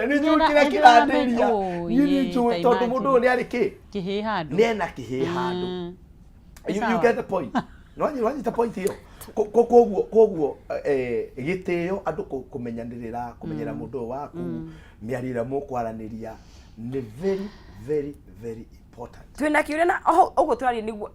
nĩ njũĩ kĩrĩa kĩrandĩria. Oh, Niĩ nĩ ye, njũĩ ta tondũ mũndũ ũyũ nĩ arĩ kĩ Kĩhĩ handũ. Nĩ ena kĩhĩ handũ. You Sawa. get the point? Nwanyita point ĩyo? Koguo gĩtĩo, andũ kũmenyanĩrĩra, kũmenyera mũndũ ũyũ waku, mĩario ĩrĩa mũkwaranĩria nĩ very, very, very important. important. Twĩna kĩũria na oho ũguo tũraria nĩguo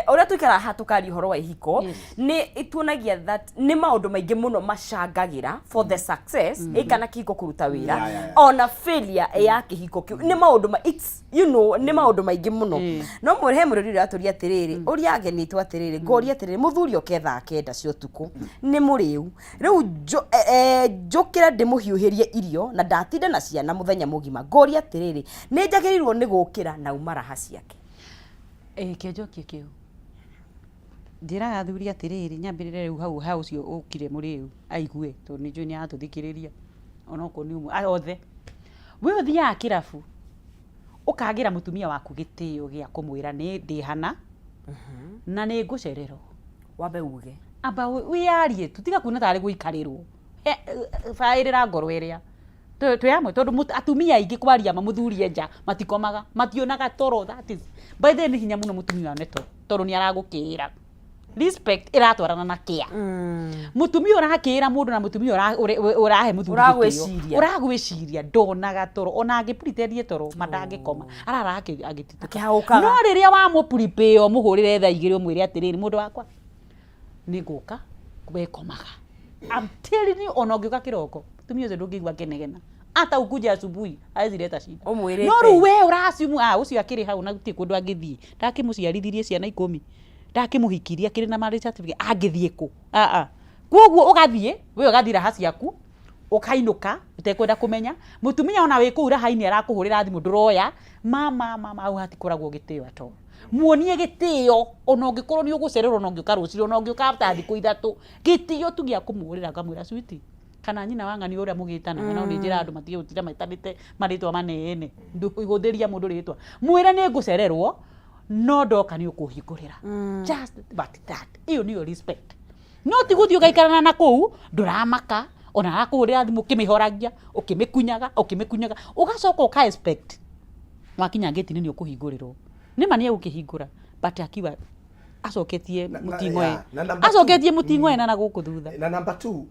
ũrĩa tũikaraga haha tũkaria ũhoro wa ihiko nĩ ituonagia that nĩ maũndũ maingĩ mũno macangagĩra for the success ĩ kana kĩhiko kũruta wĩra ona failure ya kĩhiko kĩu nĩ maũndũ ma it's you know nĩ maũndũ maingĩ mũno. No mwĩre he mũrĩri ũratũria atĩrĩrĩ, ũria ageni aitũ atĩrĩrĩ, ngoria atĩrĩrĩ, mũthuri oke thaa 9 cia ũtukũ nĩ mũrĩu rĩu njũkĩre ndĩmũhiũhĩrie irio na ndatinda na ciana mũthenya mũgima, ngoria atĩrĩrĩ, nĩ njagĩrĩirwo nĩ gũkĩra na uma raha ciake? Ĩĩ, kĩnjokie kĩu. Njĩraga athuri atĩrĩrĩ, nyambĩrĩre rĩu hau ha ũcio ũkire mũrĩu aigue, tondũ nĩ njũĩ nĩ aratũthikĩrĩria onokorwo nĩ ũmwe, othe. We ũthiaga kĩrabu ũkagĩra mũtumia waku gĩtĩo gĩa kũmwĩra nĩ ndĩ hana na nĩ ngũcererwo. Wambe uge. Amba wĩyarie tu, tiga kuona tarĩ gũikarĩrwo. Baĩrĩra ngoro ĩrĩa. Twĩ hamwe tondũ atumia aingĩ kwaria ma mũthuri e nja matikomaga, mationaga toro, that is. By the way nĩ hinya mũno mũtumia one toro tondũ nĩ aragũkĩĩra. Respect ĩratwarana na care. Mũtumia ũrakĩĩra mũndũ na mũtumia ũrahe mũthuri gĩtĩo, Ũragwĩciria. Ũragwĩciria ndonaga toro, ona angĩ pretend toro ma ndangĩkoma, arara agĩtitũka. Akĩhagũkaga. No rĩrĩa wamũ prepare ũmũhũrĩre thaa 2 ũmwĩre atĩrĩrĩ, mũndũ wakwa nĩ ngũka, we komaga. I'm telling you, ona ũngĩũka kĩroko mũtumia ũcio ndũngĩigua akĩnegena, hata ukuje asubuhi hawezi leta shida. Ũmwĩrĩte. No rĩu we ũracimu ũcio akĩrĩ hau na gũtirĩ kũndũ angĩthiĩ, ndakĩmũciarithirie ciana 10, ndakĩmũhikirie akĩrĩ na marriage certificate, angĩthiĩ kũ? Koguo ũgathiĩ we ũgathiĩ raha ciaku, ũkainũka ũtekwenda kũmenya mũtumia ona wĩ kũu raha-inĩ arakũhũrĩra thimũ ndũroya mama mama, hau hatikoragwo gĩtĩo at all. Muonie gĩtĩo ona ũngĩkorwo nĩ ũgũcererwo, ona ũngĩũka rũcinĩ, ona ũngĩũka after thikũ 3, gĩtĩo tu gĩa kũmũhũrĩra ngamwĩra sweetie, kana nyina wa ng'ani ũrĩa mũgĩtanaga, no nĩ njĩra andũ matige gũtinda metanĩte marĩtwa manene, ndũhũthĩria mũndũ rĩtwa, mwĩre nĩ ngũcererwo no ndoka nĩ ũkũhingũrĩra. Just but that, ĩyo nĩyo respect. No ti gũthiĩ ũgaikarana na kũu ndũramaka, ona arakũhũrĩra thimũ ũkĩmĩhoragia, ũkĩmĩkunyaga, ũkĩmĩkunyaga, ũgacoka ũka expect wakinya ngĩti-inĩ nĩ ũkũhingũrĩrwo. Nĩ ma nĩ egũkĩhingũra, but akiwa acoketie mũting'oe. Yeah, na number two- Acoketie mũting'oe na gũkũ thutha. Na number 2,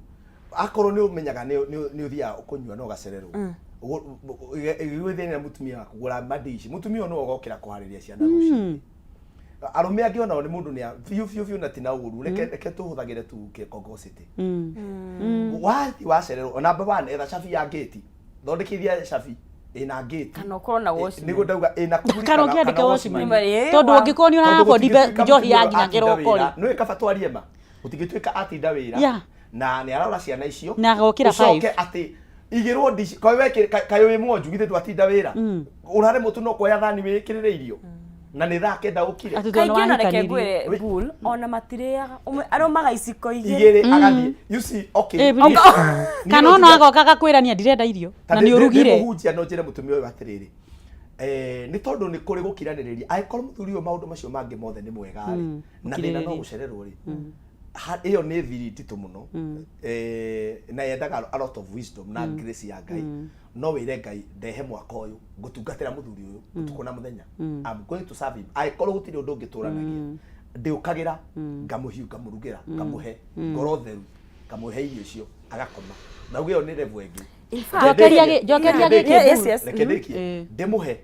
akorwo nĩ ũmenyaga nĩ ũthiaga ũkũnyua na ũgacererwo, ĩgĩthĩna na mũtumia waku, gũra mandici. Mũtumia ũyũ nĩwe ũgokĩra kũharĩria ciana rũcinĩ. Arũme angĩ onao nĩ mũndũ nĩ biũ biũ biũ na ti na ũru, reke tũhũthagĩre tu kĩkongocity. Wathiĩ wacererwo, number 1, etha cabi ya ngĩti, thondekithia cabi ĩna ngĩti Kana ũkorwo na watchman. Nĩguo ndauga ĩna kuburi. Kana ũkĩandĩke watchman. Watchman. Tondũ ũngĩkorwo nĩ Tondũ ũrabodi gũtingĩtuĩka njohi ya mũtumia nginya atinda kĩroko wĩra. rĩ. Nĩũĩ kaba twarie ma, gũtingĩtuĩka atinda wĩra na nĩ ararora ciana icio Na agokĩra ũcoke 5. atĩ igĩrwo ndici kaĩ wekĩ kaĩ wĩ mwonju githĩ ndwatinda wĩra ũraremwo tu no kuoya thani wĩkĩrĩre irio na nĩ thaa 9 ũkire. Atĩ tondũ Kaingĩ ona reke nĩwahikanirie. ngwĩre Bull, ona matirĩaga. Ũmwe arũmaga iciko 2. 2 agathiĩ, you see, okay. Eh, please. Kana ona agoka agakwĩra niĩ ndirenda irio na nĩ ũrugire. Mũhunjia no njĩre mũtumia ũyũ atĩrĩrĩ, nĩ tondũ nĩ kũrĩ gũkiranĩrĩria, angĩkorwo mũthuri ũyũ maũndũ macio mangĩ mothe nĩ mwega rĩ, na thĩna no Mũkirĩrĩrie. gũcererwo rĩ, ĩyo nĩ thiri nditũ mũno, na yendaga a lot of wisdom na grace ya Ngai. No wĩre Ngai, ndehe mwaka ũyũ ngũtungatĩra mũthuri ũyũ ũtukũ na mũthenya. I'm going to serve him. Angĩkorwo gũtirĩ ũndũ ũngĩ tũranagia, ndĩũkagĩra ngamũhiũ, ngamũrugĩra, ngamũhe ngoro theru, ngamũhe irio icio agakoma, na uge ĩyo nĩ level ĩngĩ. In fact, Njokeria gĩkĩ Yes, Bull. yes. Reke ndĩkie, ndĩmũhe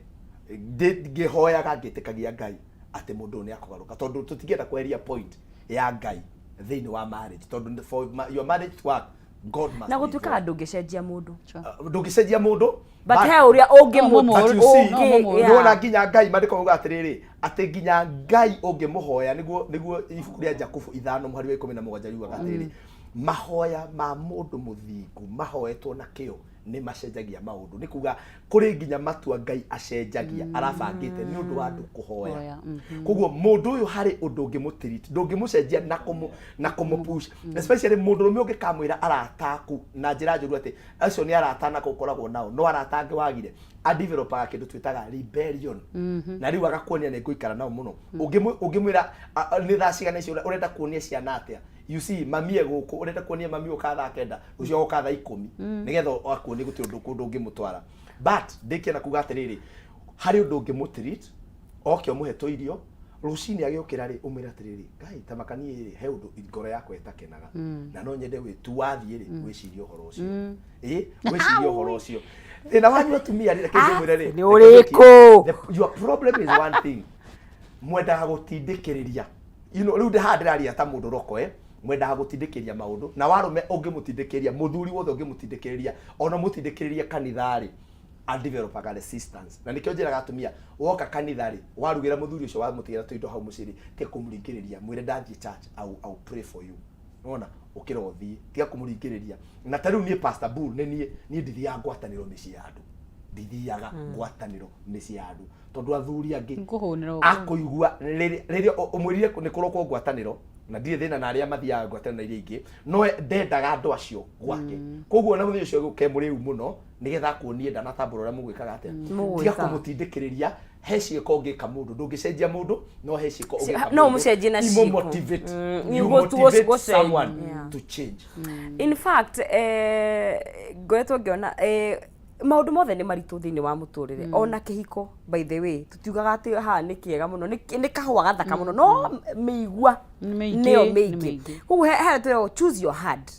ngĩhoyaga ngĩtĩkagia Ngai atĩ mũndũ ũyũ nĩ akũgarũka, tondũ tũtingĩenda kweheria point ya Ngai thĩinĩ wa marriage, tondũ for your marriage to work, God must Na be gũtuĩkaga involved. ndũngĩcenjia mũndũ. Ndũngĩcenjia mũndũ, But he ũrĩa ũngĩmũ- but you see, ũngĩ- nĩwona nginya Ngai maandĩko mauga atĩrĩrĩ, atĩ nginya Ngai ũngĩmũhoya, nĩguo ibuku rĩa Jakubu 5 mũhari wa 17 riugaga atĩrĩrĩ, mahoya ma mũndũ mũthingu mahoetwo na kĩyo nĩ macenjagia maũndũ. Nĩ kuga kũrĩ nginya matua Ngai acenjagia arabangĩte nĩ ũndũ wa andũ kũhoya. Kũhoya, Koguo mũndũ ũyũ harĩ ũndũ ũngĩmũtreat, ndũngĩmũcenjia na na kũmũpush, especially mũndũrũme ũngĩkamwĩra arata aku na njĩra njũru atĩ acio nĩ arata na gũkoragwo nao, no arata angĩ wagire adevelopaga kĩndũ twĩtaga rebellion, na rĩu agakuonia nĩ ngũikara nao mũno. Ũngĩmwĩra nĩ thaa cigana icio ũrenda kuonia ciana atĩa, you see, mami e gũkũ, ũrenda kuonia mami ũka thaa 9, ũcio agoka thaa 10, nĩgetha akuonie gũtirĩ ũndũ kũndũ ũngĩmũtwara. But ndĩkĩenda kuga atĩrĩrĩ, harĩ ũndũ ũngĩmũtreat, oke ũmũhe tũirio, Rũcinĩ agĩũkĩra rĩ, ũmwĩre atĩrĩrĩ, Ngai, ta makanie rĩ, he ũndũ ngoro yakwa ĩtakenaga na no nyende wĩtu wathiĩ rĩ, wĩcirie ũhoro ũcio. Ĩ, wĩcirie ũhoro ũcio. Thĩna wanyu atumia rĩ, reke ndĩmwĩre rĩ, Nĩ ũrĩkũ? Your problem is one thing. Mwendaga gũtindĩkĩrĩria. You know, rĩu haha ndĩraria ta mũndũ roko, eh? Mwendaga gũtindĩkĩrĩria maũndũ, na warũme ũngĩmũtindĩkĩrĩria, mũthuri wothe ũngĩmũtindĩkĩrĩria, ona mũtindĩkĩrĩrie kanitha rĩ, adevelopaga resistance. Na nĩkĩo njĩraga atumia, woka kanitha rĩ, warugĩra mũthuri ũcio wamũtigĩra tũindo hau mũciĩ rĩ, tiga kũmũringĩrĩria, mwĩre ndathiĩ church, I will pray for you. Nĩwona? Ũkĩra ũthiĩ, tiga kũmũringĩrĩria. Na ta rĩu niĩ Pastor Bull, nĩ niĩ, niĩ ndithiaga ngwatanĩro mĩciĩ ya andũ. Ndithiaga ngwatanĩro mĩciĩ ya andũ. Tondũ athuri angĩ Ngũhũnĩra ũguo. Akũigua rĩrĩa ũmwĩrire nĩ kũrokwo ngwatanĩro, na ndirĩ thĩna na arĩa mathiaga ngwatanĩro na iria ingĩ, no ndendaga andũ acio gwake. Koguo ona mũthenya ũcio gũke mũrĩu mũno, nĩgetha akuonie ndanatambũra ũrĩa mũgwĩkaga atĩa. Tiga Mũgwĩka. Kũmũtindĩkĩrĩria. He ciĩko ũngĩka mũndũ, ndũngĩcenjia mũndũ, no he ciĩko ũngĩka No mũndũ. ũmũcenjie na Imo ciĩko. motivate. You Nĩguo motivate gũcenjia. someone to change. In fact, ngoretwo ngĩona maũndũ mothe nĩ maritũ thĩinĩ wa mũtũrĩre, ona kĩhiko. By the way, tũtiugaga atĩ haha nĩ kĩega mũno, nĩ kahũa gathaka mũno, no mĩigua Nĩ mĩingĩ, nĩyo nĩ mĩingĩ. Mĩingĩ. Koguo he twĩragwo choose your hard,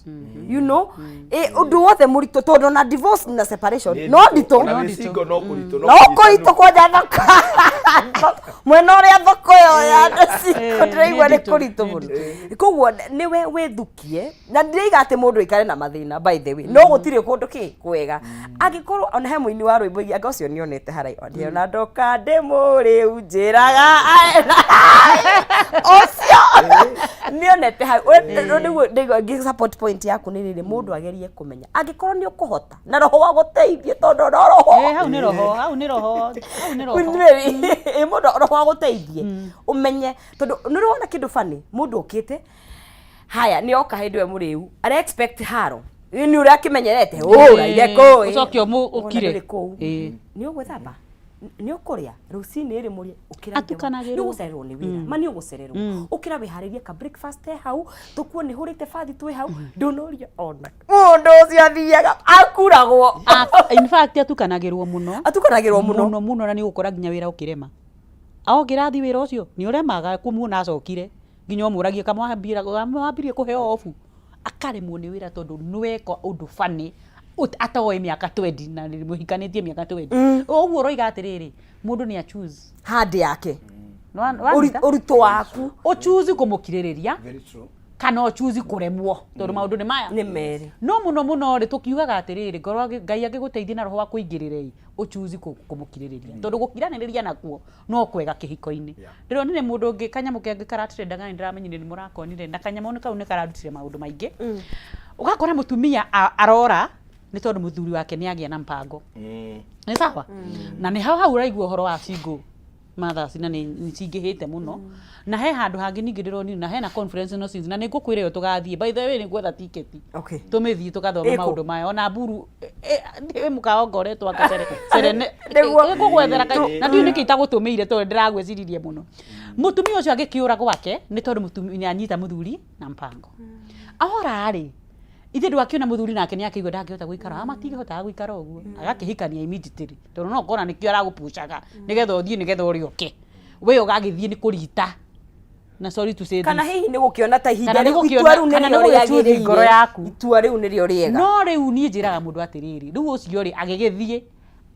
ũndũ wothe mũritũ, tondũ ona divorce na separation Nĩ no nditũ. Ona wĩ single no kũritũ, No kũritũ kwanja thoko mwena ũrĩa thoko ĩyo ya andũ ndĩraigua nĩ nĩ nditũ, kũritũ nĩ mũno. Koguo nĩwe wĩthukie, na ndiraiga atĩ mũndũ aikare na mathĩna, by the way, no gũtirĩ kũndũ kĩ kwega. Angĩkorwo ona he mũini wa rwĩmbo anga ũcio nĩonete harai ona ndoka ndĩ mũrĩu njĩraga ũcio nĩonete hau. Nĩguo ndĩigua ngĩ support point yaku nĩ rĩrĩ, mũndũ agerie kũmenya angĩkorwo nĩ ũkũhota na roho wa gũteithie, tondũ no roho. Hau nĩ roho, hau nĩ roho, hau nĩ roho. Ĩ, mũndũ roho wa gũteithie ũmenye, tondũ nĩ ũrona kĩndũ bani mũndũ ũkĩte haya nĩ oka hĩndĩ ĩyo mũrĩu ara expect haro nĩ ũrĩa akĩmenyerete ũraire kũu. Ũcoke ũkire. Ndũrĩ kũu. Nĩ ũgwĩthamba, nĩ ũkũrĩa rũcinĩ rĩ, mũrĩe ũkĩra. Atukanagĩrwo. Nĩ ũgũcererwo nĩ wĩra, ma nĩ ũgũcererwo. Ũkĩra wĩharĩrie ka breakfast he hau, tũkuo nĩ hũrĩte bathi twĩ hau, ndũnoria ona mũndũ ũcio athiaga akuragwo. Ah, in fact atukanagĩrwo mũno. Atukanagĩrwo mũno. Mũno mũno, na nĩ ũgũkora nginya wĩra ũkĩrema. Okĩrathi wĩra ũcio nĩ ũremaga kũmuona acokire nginya ũmũragie kamwambirie kũheo obu, akaremwo nĩ wĩra tondũ nĩweka ũndũ bani atoĩ mĩaka 20 na mũhikanĩtie mĩaka 20. Ũguo ũroiga atĩrĩrĩ, mũndũ nĩ a choose handi yake. Wanyita? Ũritũ waku. Ũchoose kũmũkirĩrĩria Very true. Kana ũchoose kũremwo, tondũ maũndũ nĩ maya. Nĩ merĩ. No mũno mũno rĩ, tũkiugaga atĩrĩrĩ, ngoro Ngai angĩgũteithia na roho wa kũingĩrĩra ĩ, ũchoose kũmũkirĩrĩria, tondũ gũkiranĩrĩria nakuo no kwega kĩhiko-inĩ. Ndĩronire mũndũ ũngĩ kanyamũ kangĩ karatrendaga, nĩ ndĩramenyire nĩ mũrakonire, na kanyamũ kau nĩ kararutire maũndũ maingĩ. Ũgakora mũtumia arora nĩ tondũ mũthuri wake nĩ agĩa na mpango, nĩ sawa, na nĩ hau hau ũraigua ũhoro wa single mothers na nĩ cingĩhĩte mũno. Na he handũ hangĩ ningĩ ndĩronire na hena conference no since na nĩ ngũkwĩra ĩyo tũgathiĩ. By the way, nĩ ngwetha tiketi tũmĩthiĩ tũgathome Ĩkũ? Maũndũ maya ona mburu ĩ mũkawa ngoretwo anga serene. Nĩguo. Ngũgwethera na ndiũĩ nĩkĩ itagũtũmĩire, tondũ ndĩragwĩciririe mũno. Mũtumia ũcio agĩkĩũra gwake nĩ tondũ mũtumia nĩ anyita mũthuri na mpango ahora rĩ, ithe ndwakĩona mũthuri nake nĩ akĩigua ndangĩhota gũikara, mm. Matingĩhotaga gũikara ũguo, agakĩhikania immediately, tondũ no ũkona nĩkĩo aragũpucaga nĩgetha ũthiĩ, nĩgetha ũrĩa ũke we ũgagĩthiĩ nĩ kũrita na sorry to say Kana this. Hihi nĩ gũkĩona ta ihinda Kana nĩ rĩu gũkĩona- itua rĩu kana nĩrĩo nĩ gũgĩchoose rĩagĩrĩire, ngoro yaku. Itua rĩu nĩrĩo rĩega. No rĩu niĩ njĩraga mũndũ atĩrĩrĩ, rĩu ũcio rĩ agĩgĩthiĩ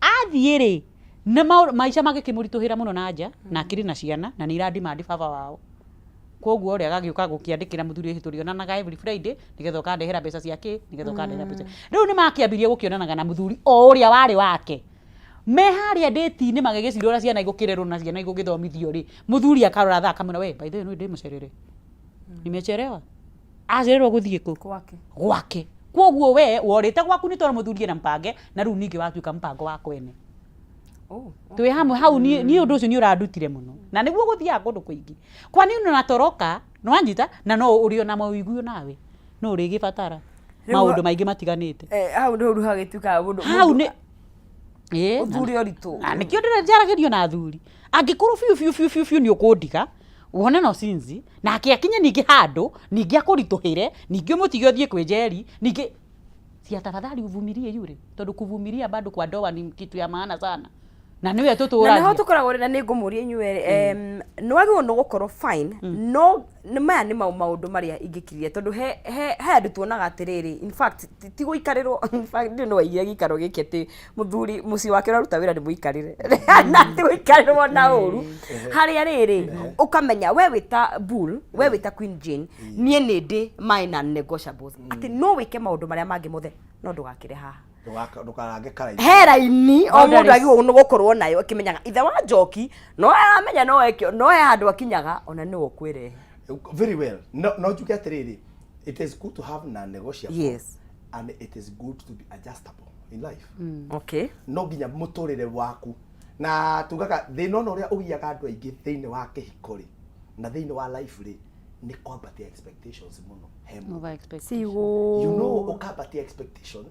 athiĩ rĩ, nĩ maica magĩkĩmũritũhĩra mũno na nja, na akĩrĩ na ciana na nĩ iradimandi baba wao. Koguo rĩ, agagĩũka gũkĩandĩkĩra mũthuri ũyũ, tũrĩonanaga every Friday nĩgetha ũkandehera mbeca cia kĩ, nĩgetha ũkandehera mbeca. Rĩu nĩ makĩambirie gũkĩonanaga na mũthuri o ũrĩa warĩ wake me harĩa ndĩti-inĩ, magĩgĩcira ũrĩa ciana igũkĩrerwo na ciana igũgĩthomithio rĩ, mũthuri akarora thaa akamwĩra, "We, by the way, nĩ ndĩ mũcerere, nimechelewa." Acererwo gũthiĩ kũ? Gwake. Gwake. Koguo we worĩte gwaku nĩ tondũ mũthuri ena mpange, na rĩu ningĩ watuĩka mpango wa kwene. Twĩ hamwe hau? Niĩ ũndũ ũcio nĩ ũrandutire mũno, na nĩguo gũthiaga kũndũ kũingĩ. Kwani unatoroka nĩwanyita na no ũrĩ ona mawĩiguo nawe no ũrĩgĩbatara maũndũ maingĩ matiganĩte. Hau nĩ hagĩtuĩkaga mũndũ hau nĩ ũthure ũritũ. Na nĩkĩo ndĩra njaragĩrio na athuri, angĩkorwo biũ biũ biũ biũ biũ nĩ ũkũndiga wone no sinzi nake akinye ningĩ handũ ningĩ akũritũhĩre, ningĩ ũmũtige ũthiĩ kwĩ njeri ningĩ si, tafadhali uvumilie yule, tondũ kuvumilia bado kwa ndoa ni kitu ya maana sana. Na nĩwe Na nĩho tũtũragia. tũkoragwo na nĩ ngũmũria inyuĩ erĩ, nĩ wagĩrĩirwo nĩ gũkorwo fine, no nĩ maya nĩ mau maũndũ marĩa ingĩkiria tondũ he he he andũ tuonaga atĩrĩrĩ, in fact ti gũikarĩrwo, in fact ndiũĩ nĩ waigire gĩikaro gĩkĩ atĩ mũthuri mũciĩ wake ũraruta wĩra nĩ mũikarĩre na ti gũikarĩrwo na ũru harĩa rĩrĩ ũkamenya we wĩ ta bull, we wĩ ta Queen Jane, niĩ nĩ ndĩ my non negotiables atĩ no wĩke maũndũ marĩa mangĩ mothe no ndũgakĩre haha. Ndũkarange karaini. He raini o mũndũ Boundaries. agĩrĩirwo nĩ gũkorwo nayo akĩmenyaga ithe wa njoki no aramenya no eke no he handũ akinyaga ona nĩwe ũkwĩrehe. Very well. No, no njuge atĩrĩrĩ, it is good to have non-negotiable. Yes. And it is good to be adjustable in life. Okay. No nginya mũtũrĩre waku na tugaga thĩna ona ũrĩa ũgiaga andũ aingĩ thĩinĩ wa kĩhiko rĩ na thĩinĩ wa life rĩ nĩ kwambatia expectations mũno he mũndũ. Over expectation. Sigo. You know, ũkambatia expectation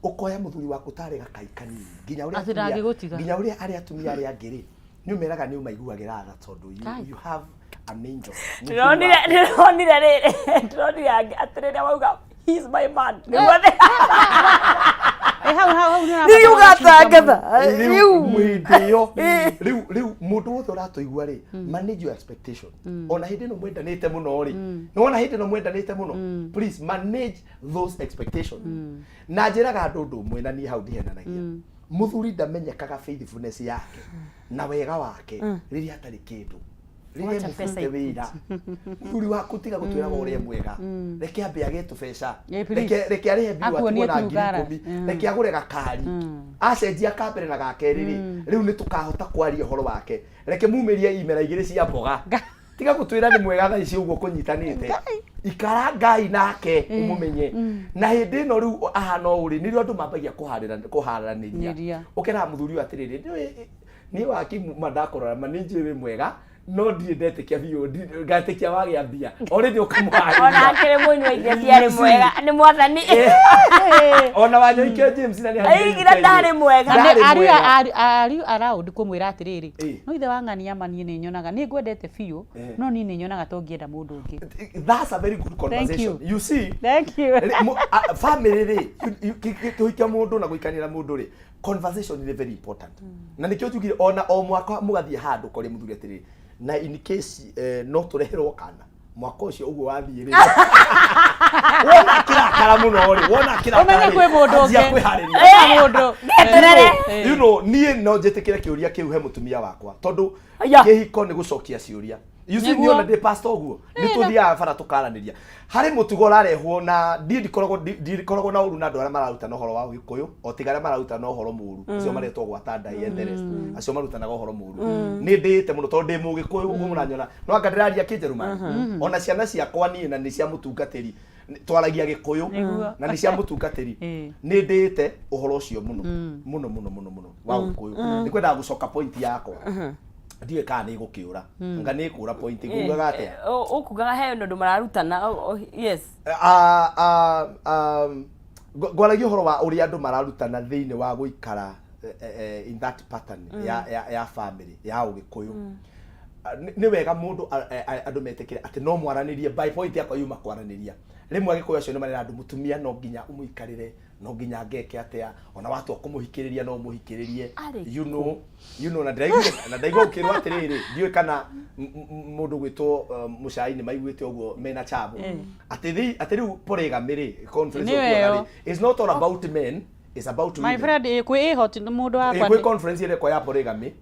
ũkoya mũthuri waku tarĩ gakai kanini nginya ũrĩa Atĩ ndangĩgũtiga. nginya ũrĩa arĩa atumia arĩa angĩ rĩ nĩ ũmeraga nĩ ũmaiguagĩra tha tondũ Kai. you have an angel. Ndĩronire ndĩronire rĩrĩ ndĩronire angĩ atĩrĩrĩ wauga he is my man nĩguo Eh, hau hau hau nĩ rĩu ũrabatara ũgatangatha rĩu rĩu hĩndĩ ĩyo rĩu rĩu mũndũ wothe ũratũigua rĩ, manage your expectation. Ona hĩndĩ ĩno mwendanĩte mũno rĩ, nĩwona hĩndĩ ĩno mwendanĩte mũno, please manage those expectation. Na njĩraga andũ ũndũ ũmwe na niĩ hau ndihenanagia, mũthuri ndamenyekaga faithfulness yake na wega wake rĩrĩa atarĩ kĩndũ, rĩrĩa Wacha pesa mũbute wĩra. Mũthuri waku tiga gũtwĩraga ũrĩa mwega, reke ambe agĩe tũbeca. Eh, please. Reke arĩhe mbiu Akuonie atigwo na true ngiri colours. 10, reke agũre gakari, acenjia ka mbere na ga kerĩ rĩ, rĩu nĩ tũkahota kwaria ũhoro wake. Reke mumĩrie imera igĩrĩ cia mboga, tiga gũtwĩra nĩ mwega thaa ici ũguo kũnyitanĩte. Ikara ngai nake ũmũmenye na hĩndĩ ĩno rĩu ahana ũũ rĩ, nĩrĩo andũ mambagia kũharanĩria. Nĩria. Ũkeraga mũthuri ũyũ atĩrĩrĩ, niĩ waki ma ndakũrora ma nĩ njũĩ wĩ mwega no ndirĩ ndetĩkia biũ, ngatĩkia wagĩa mbia already ona ũkamũharĩria. akĩrĩ mũnyua iria ciarĩ mwega nĩ mwathani. Ona wanyoike James na nĩ Aigire ndarĩ mwega. Na Ndarĩ are you, mwega. are you allowed kũmwĩra atĩrĩrĩ, Eh. no ithe wa ng'ania ma niĩ nĩ nyonaga nĩ ngwendete biũ, Eh. no niĩ nĩ nyonaga ta ũngĩenda mũndũ ũngĩ. That's a very good conversation. you. You see. Thank you. Family rĩ, kũhikia mũndũ na gũikarania na mũndũ rĩ, conversation is very important. Na nĩkĩo njugire ona o mwaka mũgathiĩ handũ koria mũthuri atĩrĩrĩ, na in case no tũreherwo kana mwaka ũcio ũguo wathiĩ rĩ, wona akĩrakara mũno rĩ, wona akĩrakara Ũmenye rĩ, kwĩ mũndũ anjia ũngĩ. kwĩharĩria. Kwĩ mũndũ. Eterere. Eh. You know, niĩ no njĩtĩkĩre kĩũria kĩu he mũtumia wakwa tondũ Aya. kĩhiko nĩ gũcokia ciũria. You see, Nĩguo. niĩ ona ndĩ pastor ũguo nĩ tũthiaga bara tũkaranĩria harĩ mũtugo ũrarehwo na ndiĩ ndikoragwo na ũru na andũ arĩa mararutana ũhoro wa Ũgĩkũyũ o tiga arĩa mararutana ũhoro mũru, acio maretwo gwata ndai and the rest, acio marutanaga ũhoro mũru. Nĩ ndĩĩte mũno tondũ ndĩ Mũgĩkũyũ ũguo mũranyona no anga ndĩraria Kĩnjerumani. Ona ciana ciakwa niĩ na nĩ cia mũtungatĩri twaragia Gĩkũyũ Nĩguo. na nĩ cia mũtungatĩri. Nĩ ndĩĩte ũhoro ũcio mũno mũno mũno mũno mũno wa Ũgĩkũyũ. Nĩ kwendaga gũcoka point yakwa, ndiũĩ kana nĩ ĩgũkĩũra, nga nĩ ĩkũra point ngugaga atĩa. Ũkugaga he ũndũ mararutana yes. Ah, ah, ngwaragia ũhoro wa ũrĩa andũ mararutana thĩinĩ wa gũikara in that pattern ya family ya Ũgĩkũyũ. Ah, nĩ wega mũndũ andũ metĩkĩre atĩ no mwaranĩrie by point yakwa yuma kwaranĩria. Rĩmwe Agĩkũyũ acio nĩ marera andũ mũtumia no nginya ũmũikarĩre, no nginya ngeke atĩa, ona watua kũmũhikĩrĩria no ũmũhikĩrĩrie. Arĩ You know na ndĩraiguire na ndaigua ũkĩrwo atĩrĩrĩ, ndiũĩ kana mũndũ gwĩtwo mũcai nĩ maiguĩte ũguo mena chabo atĩ atĩ rĩu polygamy rĩ, conference Nĩyo ũkuaga ĩyo. rĩ, it's not all about men, it's about My women. friend, kwĩ ĩhoti nĩ mũndũ wakwa Kwĩ conference ĩrekwo ya polygamy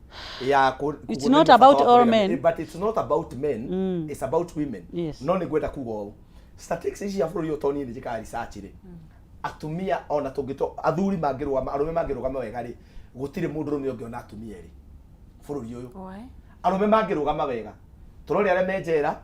ya It's kuonania not bata about wa all polygamy. men. But it's not about men, it's about women. Yes. No nĩ ngwenda kuga ũũ, statistics ici cia bũrũri ũyũ tondũ niĩ nĩ njĩkaga research rĩ, atumia ona tũngĩtwo athuri mangĩrũgama, arũme mangĩrũgama wega rĩ, gũtirĩ mũndũrũme ũngĩona atumia erĩ bũrũri ũyũ. Arũme mangĩrũgama wega, tũrore arĩa me njera,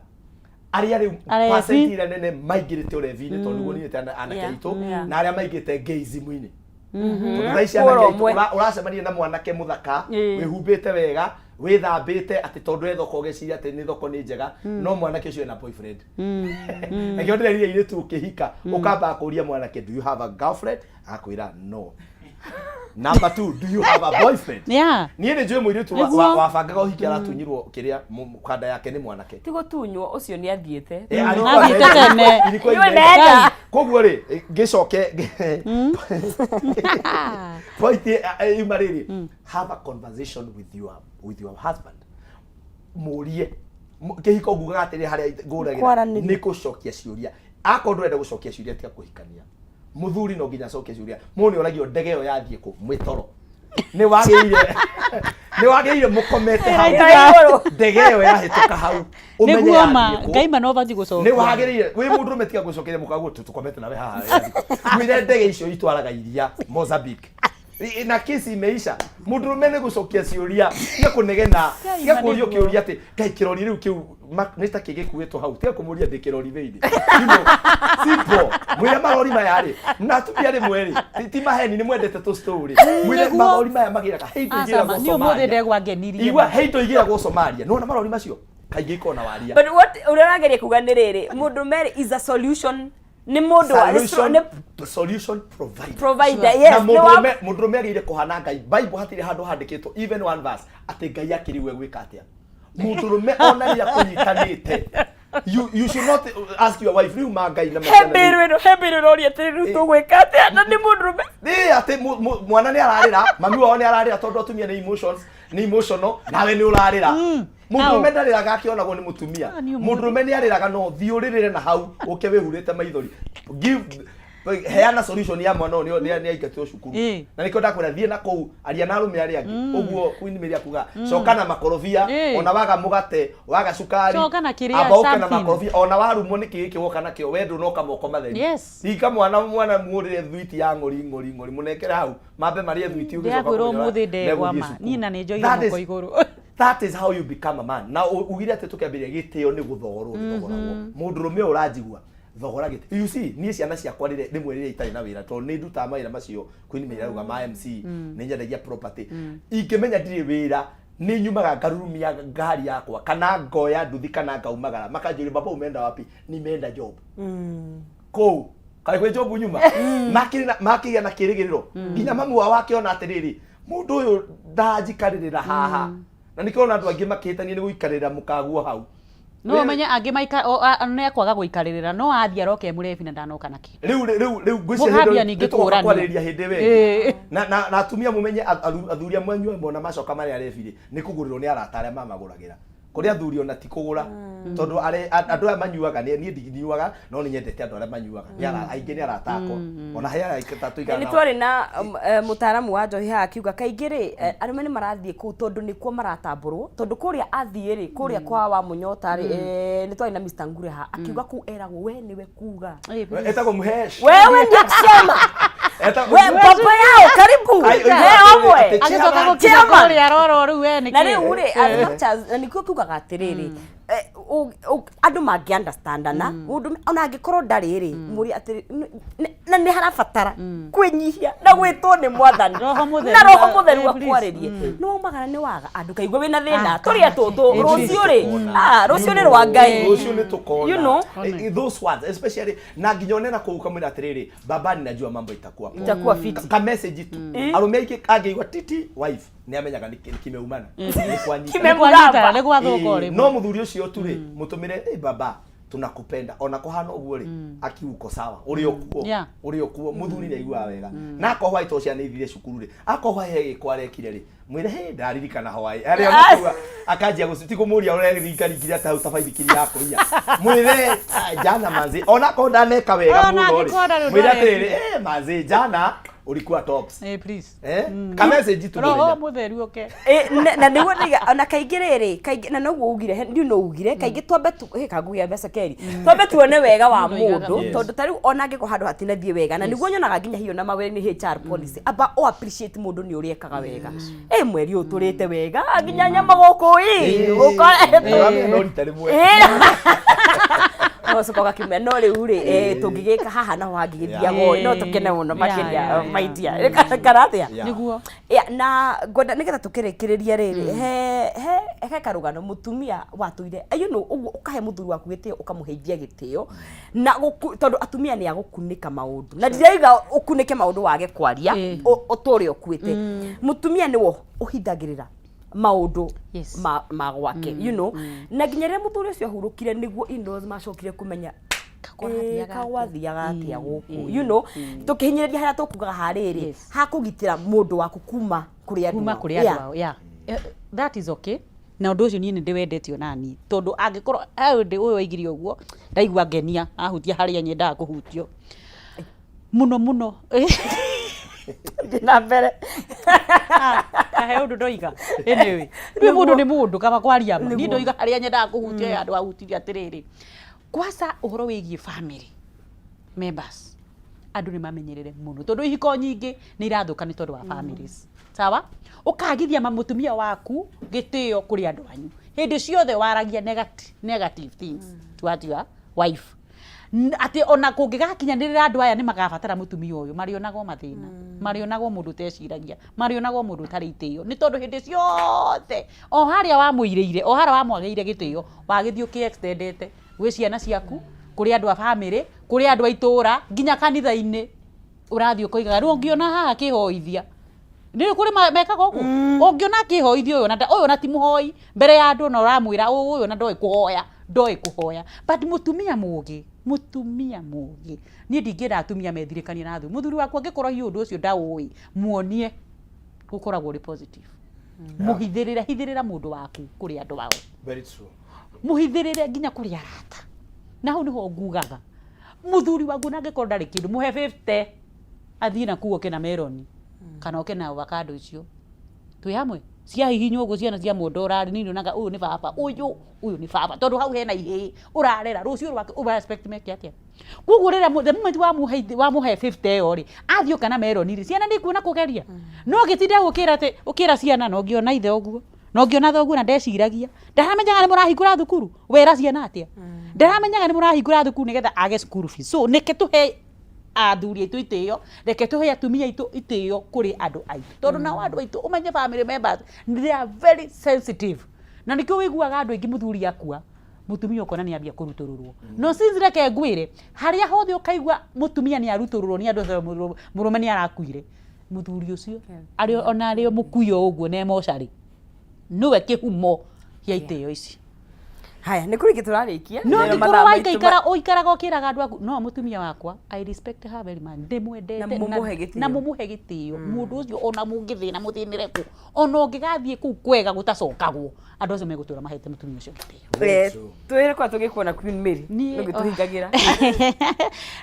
arĩa rĩu Arebi. percent ĩrĩa nene maingĩrĩte ũrebi-inĩ tondũ nĩguo ninĩte anake aitũ na arĩa maingĩrĩte gayism-inĩ. Tondũ thaa ici anake Kũra aitũ ũmwe. ũracemania na mwanake mũthaka wĩhumbĩte wega wĩthambĩte atĩ tondũ e thoko ũgeciria atĩ nĩ thoko nĩ njega, no mwanake ũcio ena boyfriend. Nakĩo ndĩrerire airĩtu ũkĩhika ũkambaga kũria mwanake, do you have a girlfriend? Agakwĩra no. Number two, do you have a boyfriend? Yeah. Niĩ nĩ njũĩ mũirĩtu Nĩguo. wabangaga ũhiki aratunyirwo kĩrĩa kanda yake nĩ mwanake. Ti gũtunywo, ũcio nĩ athiĩte. Eh, alikuwa Athiĩte ameenda. tene. Ilikuwa Yule imeenda. ameenda. Koguo rĩ, ngĩcoke point yuma rĩrĩ, have a conversation with your husband. Mũrie kĩhiko ngugaga atĩrĩ harĩa ngũragĩra Kwaranĩria. nĩ gũcokia ciũria. Akorwo ndũrenda gũcokia ciũria tiga kũhikania. Mũthuri no nginya acokie ciũria. Mũndũ nĩ oragio ndege ĩyo yathiĩ kũ mwĩtoro. Nĩ wagĩrĩire nĩ wagĩrĩire mũkomete hau. Ndege ĩyo yahĩtũka hau. Ũmenye Nĩguo ma yathiĩ kũ. ngaima no ũbatiĩ gũcokia. Nĩ wagĩrĩire wĩ mũndũ ũrũme tiga gũcokeria mũkaguo tũkomete nawe haha mwĩre ndege icio itwaraga iria Mozambique na kesi imeisha. Mũndũrũme nĩ gũcokia ciũria tiga kũnegena, tiga kũũrio kĩũria atĩ ngai kĩrori rĩu kĩu nĩ ta kĩ gĩkuĩtwo hau, tiga kũmũria ndĩ kĩrori thĩinĩ. You know, simple. Mwĩre marori maya rĩ na atumia rĩmwe rĩ ti maheni nĩ mwendete tũ story. Mwĩre Nĩguo. marori maya magĩraga he indo Aca, igĩragwo ma, niĩ ũmũthĩ Somalia. ndegwa ngenirie Igua ma. he indo igĩragwo Somalia nĩwona marori macio kaingĩ ikoragwo na waria. But what ũrĩa ũrageria kuga nĩ rĩrĩ, mũndũrũme rĩ is a solution, nĩ mũndũ wa solution, nĩ solution provider. Provider, yes, Na nĩ wa- mũndũrũme mũndũrũme agĩrĩire kũhana Ngai. Bible hatirĩ handũ handĩkĩtwo even one verse atĩ Ngai akĩrigwo gwĩka atĩa. Mũndũrũme ona rĩrĩa kũnyitanĩte you should not ask your wife rĩu ma Ngai na he masiana mbĩrũ ĩno, he mbĩrũ ĩroria atĩrĩ, rĩu tũgwĩka atĩa? Na nĩ mũndũrũme. Nĩ atĩ mwana nĩ ararĩra, mami wao nĩ ararĩra tondũ atumia nĩ emotions, nĩ emotional, nawe nĩ ũrarĩra. Mũndũrũme ndarĩraga akĩonagwo nĩ mũtumia. Ah, nĩ ũmũthĩ. Mũndũrũme nĩ arĩraga no thiĩ ũrĩrĩre na hau ũke wĩhurĩte maithori. Give heana solution ya mwana ũyũ nĩ aingatirwo cukuru. Na nĩkĩo ndakwĩra thiĩ na kũu aria na arũme arĩa angĩ. Ũguo Queen Mary akuga coka na makorobia ona waga mũgate waga cukari Coka na kĩrĩa, amba ũke na something. makorobia ona warumwo nĩ kĩĩ gĩkĩ woka nakĩo we ndũnoka moko matheri. Yes. Rika mwana mwana mũgũrĩre thwiti ya ng'ori ng'ori ng'ori mũnengere hau mambe marĩe thwiti ũgĩcoka Ndĩrakwĩra kũmenya ũmũthĩ ndegwa megũthiĩ ma. cukuru. Niĩ na nĩ njoire That moko is- igũrũ. That is how you become a man. Na ugire atĩ tũkĩambĩrĩria gĩtĩo nĩ gũthogorwo gĩthogoragwo. Mũndũrũme ũyũ ũranjigua thogora gĩtĩo. You see, niĩ ciana ciakwa rĩrĩa rĩmwe rĩrĩa itarĩ na wĩra tondũ nĩ ndutaga mawĩra macio Queen Mary arauga ma MC nĩ nyendagia property. Ingĩmenya ndirĩ wĩra nĩ nyumaga ngarurumia ngari yakwa kana ngoya nduthi kana ngaumagara makanjũria baba umeenda wapi nimeenda job kũu kaĩ kwĩ job nyuma makĩgĩa na kĩrĩgĩrĩro nginya mamu wao akĩona atĩrĩrĩ mũndũ ũyũ ndanjikarĩrĩra haha na nĩkĩo ona andũ angĩ makĩhĩtania nĩ gũikarĩrĩra mũkaguo hau No ũmenye angĩ maika nĩ akwaga gũikarĩrĩra no athiĩ aroka e mũrebi na ndanoka na kĩndũ. rĩu rĩu rĩu ngwĩciria Mũkambia hĩndĩ ningĩ nĩtũgoka kũũrania. kwarĩrĩria hĩndĩ ĩyo ĩngĩ. Na na atumia mũmenye athuri amwe anyu amwe ona macoka marĩ arebi rĩ nĩ kũgũrĩrwo nĩ arata arĩa mamagũragĩra kũrĩ athuri ona ti kũgũra tondũ andũ aya manyuaga niĩ ndinyuaga no nĩ nyendete andũ arĩa manyuaga Nĩ aingĩ nĩ arata akwa ona he arata tũikaraga Nĩ nao. twarĩ na mũtaaramu wa njohi haha akiuga kaingĩ rĩ arũme nĩ marathiĩ kũu tondũ nĩkuo maratambũrwo tondũ kũrĩa athiĩ rĩ kũrĩa kwa wa mũnyota rĩ nĩ twarĩ na Mr. Ngure haha akiuga kũu eragwo we nĩwe kuga Etagwo Muhesh. Wewe ndio kusema. Etagwo We baba yao karibu. Ai, He ai, omwe. atĩ Agĩcoka chairman. gũkinya Chairman. kũrĩa roro rĩu we nĩkĩ? Na rĩu rĩ as much as na nĩkĩo kiugaga atĩrĩrĩ andũ mangĩ understandana mũndũ ona angĩkorwo ndarĩ rĩ mũrie atĩrĩ na nĩ harabatara kwĩnyihia na gwĩtwo nĩ mwathani Roho Mũtheru na roho mũtheru please. akwarĩrie nĩ waumagara nĩ waga andũ kaigua wĩna thĩna Ah, tũrĩa tũtũ Eh, rũciũ rĩ rũciũ nĩ rwa Ngai Rũciũ nĩ tũkona. You know? Those words especially na nginya onena kũu ũkamwĩra atĩrĩrĩ baba ninajua mambo itakuwa poa. Itakuwa fiti. Ka message tu arũme aingĩ angĩigua titi wife nĩ amenyaga nĩ kimeumana Nĩ kwanyita. Kimemgamba. Nĩ gwathũka o rĩmwe. No mũthuri ũcio tu rĩ mũtũmĩre "Ĩ baba tunakupenda ona kũhana ũguo rĩ aki uko sawa ũrĩ okuo ũrĩ okuo mũthuri nĩ aiguaga wega na akorwo hwaĩ to ciana ithire cukuru rĩ akorwo hwaĩ he gĩko arekire rĩ mwĩre he ndaririkana hwaĩ arĩa mũkuga akanjia gũci ti kũmũria ũreringaringire atĩ hau ta baithikiri ya kũiya mwĩre "Ah, jana manzi ona akorwo ndaneka wega Ona mũno rĩ angĩkorwo ndarĩ ũndũ mwĩre atĩrĩrĩ arekire. eh manzi jana ulikuwa tops Eh, please. eh ka message tu Roho mũthenya mũtheru ũke. Na nĩguo ndiga ona kaingĩ rĩrĩ kaingĩ na noguo ugire ndiũ no ugire kaingĩ twambe tu he kangugia mbeca keri twambe tuone wega wa Mũndũ oigaga mũndũ Yes. tondũ ta rĩu ona angĩkorwo handũ hatinathiĩ wega na nĩguo nyonaga nginya hiyo na mawĩra-inĩ HR policy amba o appreciate mũndũ nĩ ũrĩa ekaga wega ĩ mweri ũyũ tũrĩte wega nginya nyama gũkũ ĩ ũkore Ũramenya no rita rĩmwe O ũcoka ũgakĩmenya no rĩu rĩ tũngĩgĩka haha naho hangĩgĩthiaga ũũ, no tũkene mũno Yeah, makĩria yeah, my yeah. dear kana atĩa? Yeah. Nĩguo. Yeah, na ngwenda nĩgetha tũkĩrĩkĩrĩrie rĩrĩ, he karũgano mũtumia watũire, you know, ũguo ũkahe mũthuri waku gĩtĩo, ũkamũheithia gĩtĩo na tondũ atumia nĩ agũkunĩka maũndũ, na ndirauga ũkunĩke maũndũ wage kwaria, ũtũre ũkuĩte. Mũtumia nĩwe ũhithagĩrĩra maũndũ ma gwake, you know, na nginya rĩrĩa mũthuri ũcio ahurũkire nĩguo in-laws macokire kũmenya kagwathiaga atĩa gũkũ, you know, tũkĩhinyĩrĩria harĩa tũkugaga harĩrĩ hakũgitĩra mũndũ waku kuma kũrĩ andũ kuma ao. Kũrĩ andũ ao, yeah. That is okay, na ũndũ ũcio niĩ nĩ ndĩwendete onani, tondũ angĩkorwo he ũndũ ũyũ waigire ũguo, ndaigua ngenia ahutia harĩa nyendaga kũhutio mũno mũno. Thiĩ na mbere. Kahe ũndũ ndoiga, anyway, rĩu mũndũ nĩ mũndũ, kaba kwaria ma niĩ ndoiga harĩa nyendaga kũhutia, he handũ ahutirie. Atĩrĩrĩ, kwanza ũhoro wĩgiĩ family members, andũ nĩ mamenyerere mũno, tondũ ihiko nyingĩ nĩ irathũka nĩ tondũ wa families. Sawa, ũkagithia mũtumia waku gĩtĩo kũrĩ andũ anyu, hĩndĩ ciothe waragia negative things towards your wife. Atĩ ona kũngĩgakinyanĩrĩra andũ aya nĩ magabatara mũtumia ũyũ, marĩonagwo mathĩna, marĩonagwo mũndũ ũteciragia, marĩonagwo mũndũ ũtarĩ itĩo, nĩ tondũ hĩndĩ ciothe o harĩa wamũirĩire, o harĩa wamwagĩire gĩtĩo, wagĩthiĩ ũkĩ-extendete gwĩ ciana ciaku, kũrĩ andũ a bamĩrĩ, kũrĩ andũ a itũra, nginya kanitha-inĩ ũrathiĩ ũkoigaga, rĩu ũngĩona haha akĩhoithia, nĩ kũrĩ mekaga ũguo, ũngĩona akĩhoithia ũyũ, ũyũ ona ti mũhoi mbere ya andũ, na ũramwĩra ũyũ ona ndoĩ kũhoya, ndoĩ kũhoya. But mũtumia mũgĩ, mũtumia mũgĩ, niĩ ndingĩenda atumia methirĩkanie na athuri. Mũthuri waku angĩkorwo hihi ũndũ ũcio ndaũĩ, muonie gũkoragwo ũrĩ positive. Mũhithĩrĩre, hithĩrĩra mũndũ waku kũrĩ andũ ao. Very true. Mũhithĩrĩre nginya kũrĩ arata, na hau nĩho ngugaga mũthuri waku na angĩkorwo ndarĩ kĩndũ, mũhe 50 athiĩ na kuu oke na meroni kana oke na avocado icio twĩ hamwe ciahihinywo ũguo, ciana cia mũndũ ũrarĩ niĩ nyonaga ũyũ nĩ baba, ũyũ nĩ baba, tondũ hau hena ihĩĩ ũrarera rũciũ rwake, ũra expect meke atĩa? Koguo rĩrĩa the moment wamũhe 50 ĩyo rĩ, athiĩ oka na meroni rĩ, ciana nĩ ikuona kũgeria no gĩtinda gũkĩra atĩ ũkĩra ciana, no ngĩona ithe ũguo, no ngĩona thoguo, na ndeciragia ndaramenyaga nĩ mũrahingũra thukuru. Wera ciana atĩa ndaramenyaga nĩ mũrahingũra thukuru nĩgetha age school fees? So nĩke tũhe athuri aitũ itĩo, reke tũhe atumia aitũ itĩo kũrĩ andũ aitũ, tondũ nao andũ aitũ, ũmenye family members, they are very sensitive, na nĩkĩo wĩiguaga andũ aingĩ mũthuri akua, mũtumia ũkona nĩ ambia kũrutũrũrwo. No since, reke ngwĩre, harĩa hothe ũkaigua mũtumia nĩ arutũrũrwo nĩ andũ acio, mũrũme nĩ arakuire, mũthuri ũcio arĩ ona arĩ o mũkuio ũguo na emocarĩ, nĩwe kĩhumo gĩa itĩo ici. Haya, nĩ kũrĩkia tũrarĩkia. No Rĩrĩa angĩkorwo mathaa maitũ waikaikara ũikaraga ũkĩraga andũ aku, no mũtumia wakwa, I respect her very much, ndĩmwendete. Na mũmũhe gĩtĩo. Na mũmũhe gĩtĩo mũndũ ũcio, ona mũngĩthĩna mũthĩnĩre kũ, ona ũngĩgathiĩ kũu kwega gũtacokagwo, andũ acio megũtũra mahete mũtumia ũcio gĩtĩo. Twĩre kwa tũgĩkuona, Queen Mary, ũngĩtũhingagĩra.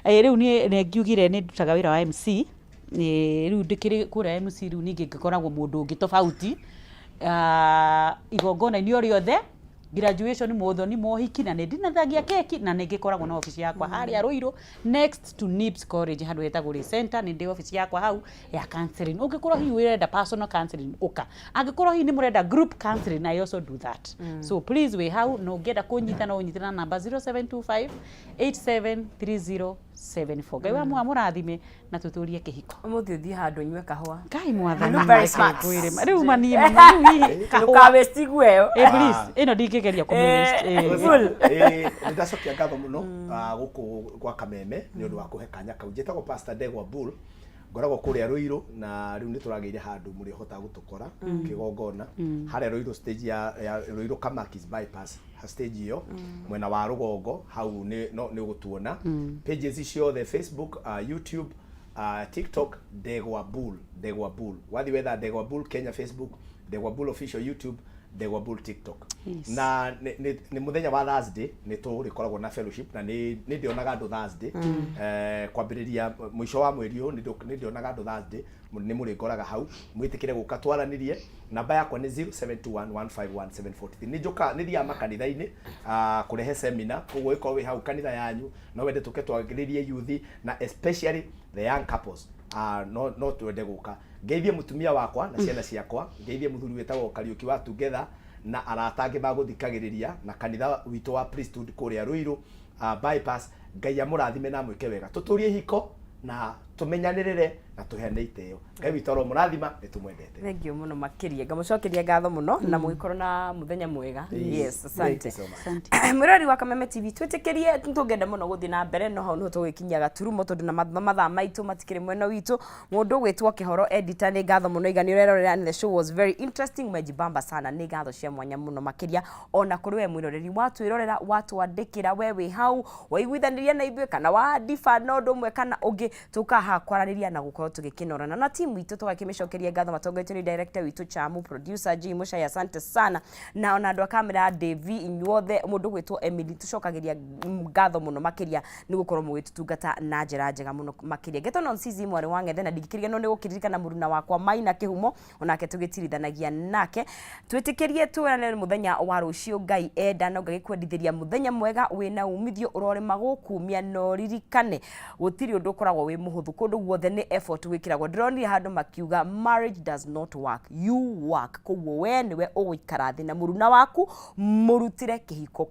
Rĩu niĩ nĩ ngiugire nĩ ndutaga wĩra wa MC. Rĩu ndĩkĩrĩ kũrĩa MC, rĩu ningĩ ngĩkoragwo mũndũ ũngĩ tofauti. Igongona-inĩ o rĩothe, graduation, mothoni, mohiki, na nĩ ndinathagia keki, na nĩ ngĩkoragwo na obici yakwa harĩa Ruiru, next to NIBS College, handũ hetagwo Ray Center. Nĩ ndĩ obici yakwa hau ya counseling. Ũngĩkorwo hihi ũrenda personal counseling, ũka. Angĩkorwo hihi nĩ mũrenda group counseling, I also do that. So please, wĩ hau na ũngĩenda kũnyita, no ũnyite na namba 0725 873074. Ngai wa mũrathime na tũtũrie kĩhiko. Ũmũthĩ ũthiĩ handũ ũnyue kahũa. Ngai mwathani. You look very smart. Rĩu mani rĩu hihi kahũa. Ndũkawaste iguo. Eh, please, ĩno ndingĩgeria kũmĩ-waste. Full. Nĩ ndacokia ngatho mũno gũkũ gwa Kameme nĩ ũndũ wa kũhe kanya kau. Njĩtagwo Pastor Ndegwa Bull, ngoragwo kũrĩa Ruiru, na rĩu nĩ tũragĩire handũ mũrĩhotaga gũtũkora kĩgongona harĩa Ruiru stage ya Ruiru Kamakis bypass, stage ĩyo mwena wa rũgongo hau nĩ no nĩ ũgũtuona. Pages ciothe, Facebook, YouTube, TikTok, Ndegwa Bull, Ndegwa Bull. Wathiĩ wetha Ndegwa Bull Kenya Facebook, Ndegwa Bull official YouTube, Ndegwa Bull TikTok. Na nĩ mũthenya wa Thursday nĩ tũrĩkoragwo na fellowship, na nĩ ndĩonaga andũ Thursday, kwambĩrĩria mũico wa mweri ũyũ, nĩ ndĩonaga andũ Thursday. Nĩ mũrĩngoraga hau, mwĩtĩkĩre gũka twaranĩrie. Namba yakwa nĩ 0721151743. Nĩ njũkaga, nĩ thiaga makanitha-inĩ kũrehe seminar, koguo ĩkorwo wĩ hau kanitha yanyu no wende tũke twagĩrĩrie youth na especially the young couples, no twende gũka. Ngeithie mũtumia wakwa na ciana ciakwa, ngeithie mũthuri wĩtagwo Kariũki wa Together. Na arata angĩ magũthikagĩrĩria na kanitha witũ wa priesthood kũrĩa Ruiru, bypass. Ngai amũrathime na amwĩke wega. Tũtũrie ihiko na tũmenyanĩrĩre na tũheane itĩo. Ngai witũ aromũrathima, nĩ tũmwendete. Thank you mũno makĩria, ngamũcokeria ngatho mũno na mũgĩkorwo na mũthenya mwega. Yes, Thank asante. you so much. Mwĩrori wa Kameme TV, twĩtĩkĩrie, tũngĩenda mũno gũthiĩ na mbere, no hau nĩho tũgĩkinyia gaturumo, tondũ na mathaa maitũ matikĩrĩ mwena witũ. Mũndũ ũgwĩtwo Kĩhoro editor, nĩ ngatho mũno igani ũrerorera, and the show was very interesting, umejibamba sana. Nĩ ngatho cia mwanya mũno makĩria ona kũrĩ we mwĩroreri watwĩrorera, watwandĩkĩra, we wĩ hau waiguithanĩria na ithuĩ kana wandiba na ũndũ ũmwe kana ũngĩ. Tũkaga haha kwaranĩria na gũkorwo tũgĩkĩnorana na timu itũ, tũgakĩmĩcokeria ngatho matongoretio nĩ director witũ Chamu, producer G Muchai, asante sana, na ona andũ a kamera Devi, inyuothe, mũndũ gwĩtwo Emily, tũcokagĩria ngatho mũno makĩria nĩ gũkorwo mũgĩtũtungata na njĩra njega mũno makĩria. Ngetwo no Nsizi mwarĩ wa Ng'ethe, na ndingĩkĩriganĩrwo nĩ gũkĩririkana mũruna wakwa Maina Kĩhumo, onake tũgĩtirithanagia nake. Twĩtĩkĩrie twĩrane mũthenya wa rũciũ Ngai enda, no ngagĩkwendithĩria mũthenya mwega wĩna umithio, ũrorĩma gũkumia, no ririkane gũtirĩ ũndũ ũkoragwo wĩ mũhũthũ, kũndũ guothe nĩ effort gwĩkĩragwo. Ndĩronire handũ makiuga, "Marriage does not work, you work." Koguo we nĩwe ũgũikara thĩ na mũruna waku mũrutĩre kĩhiko kĩa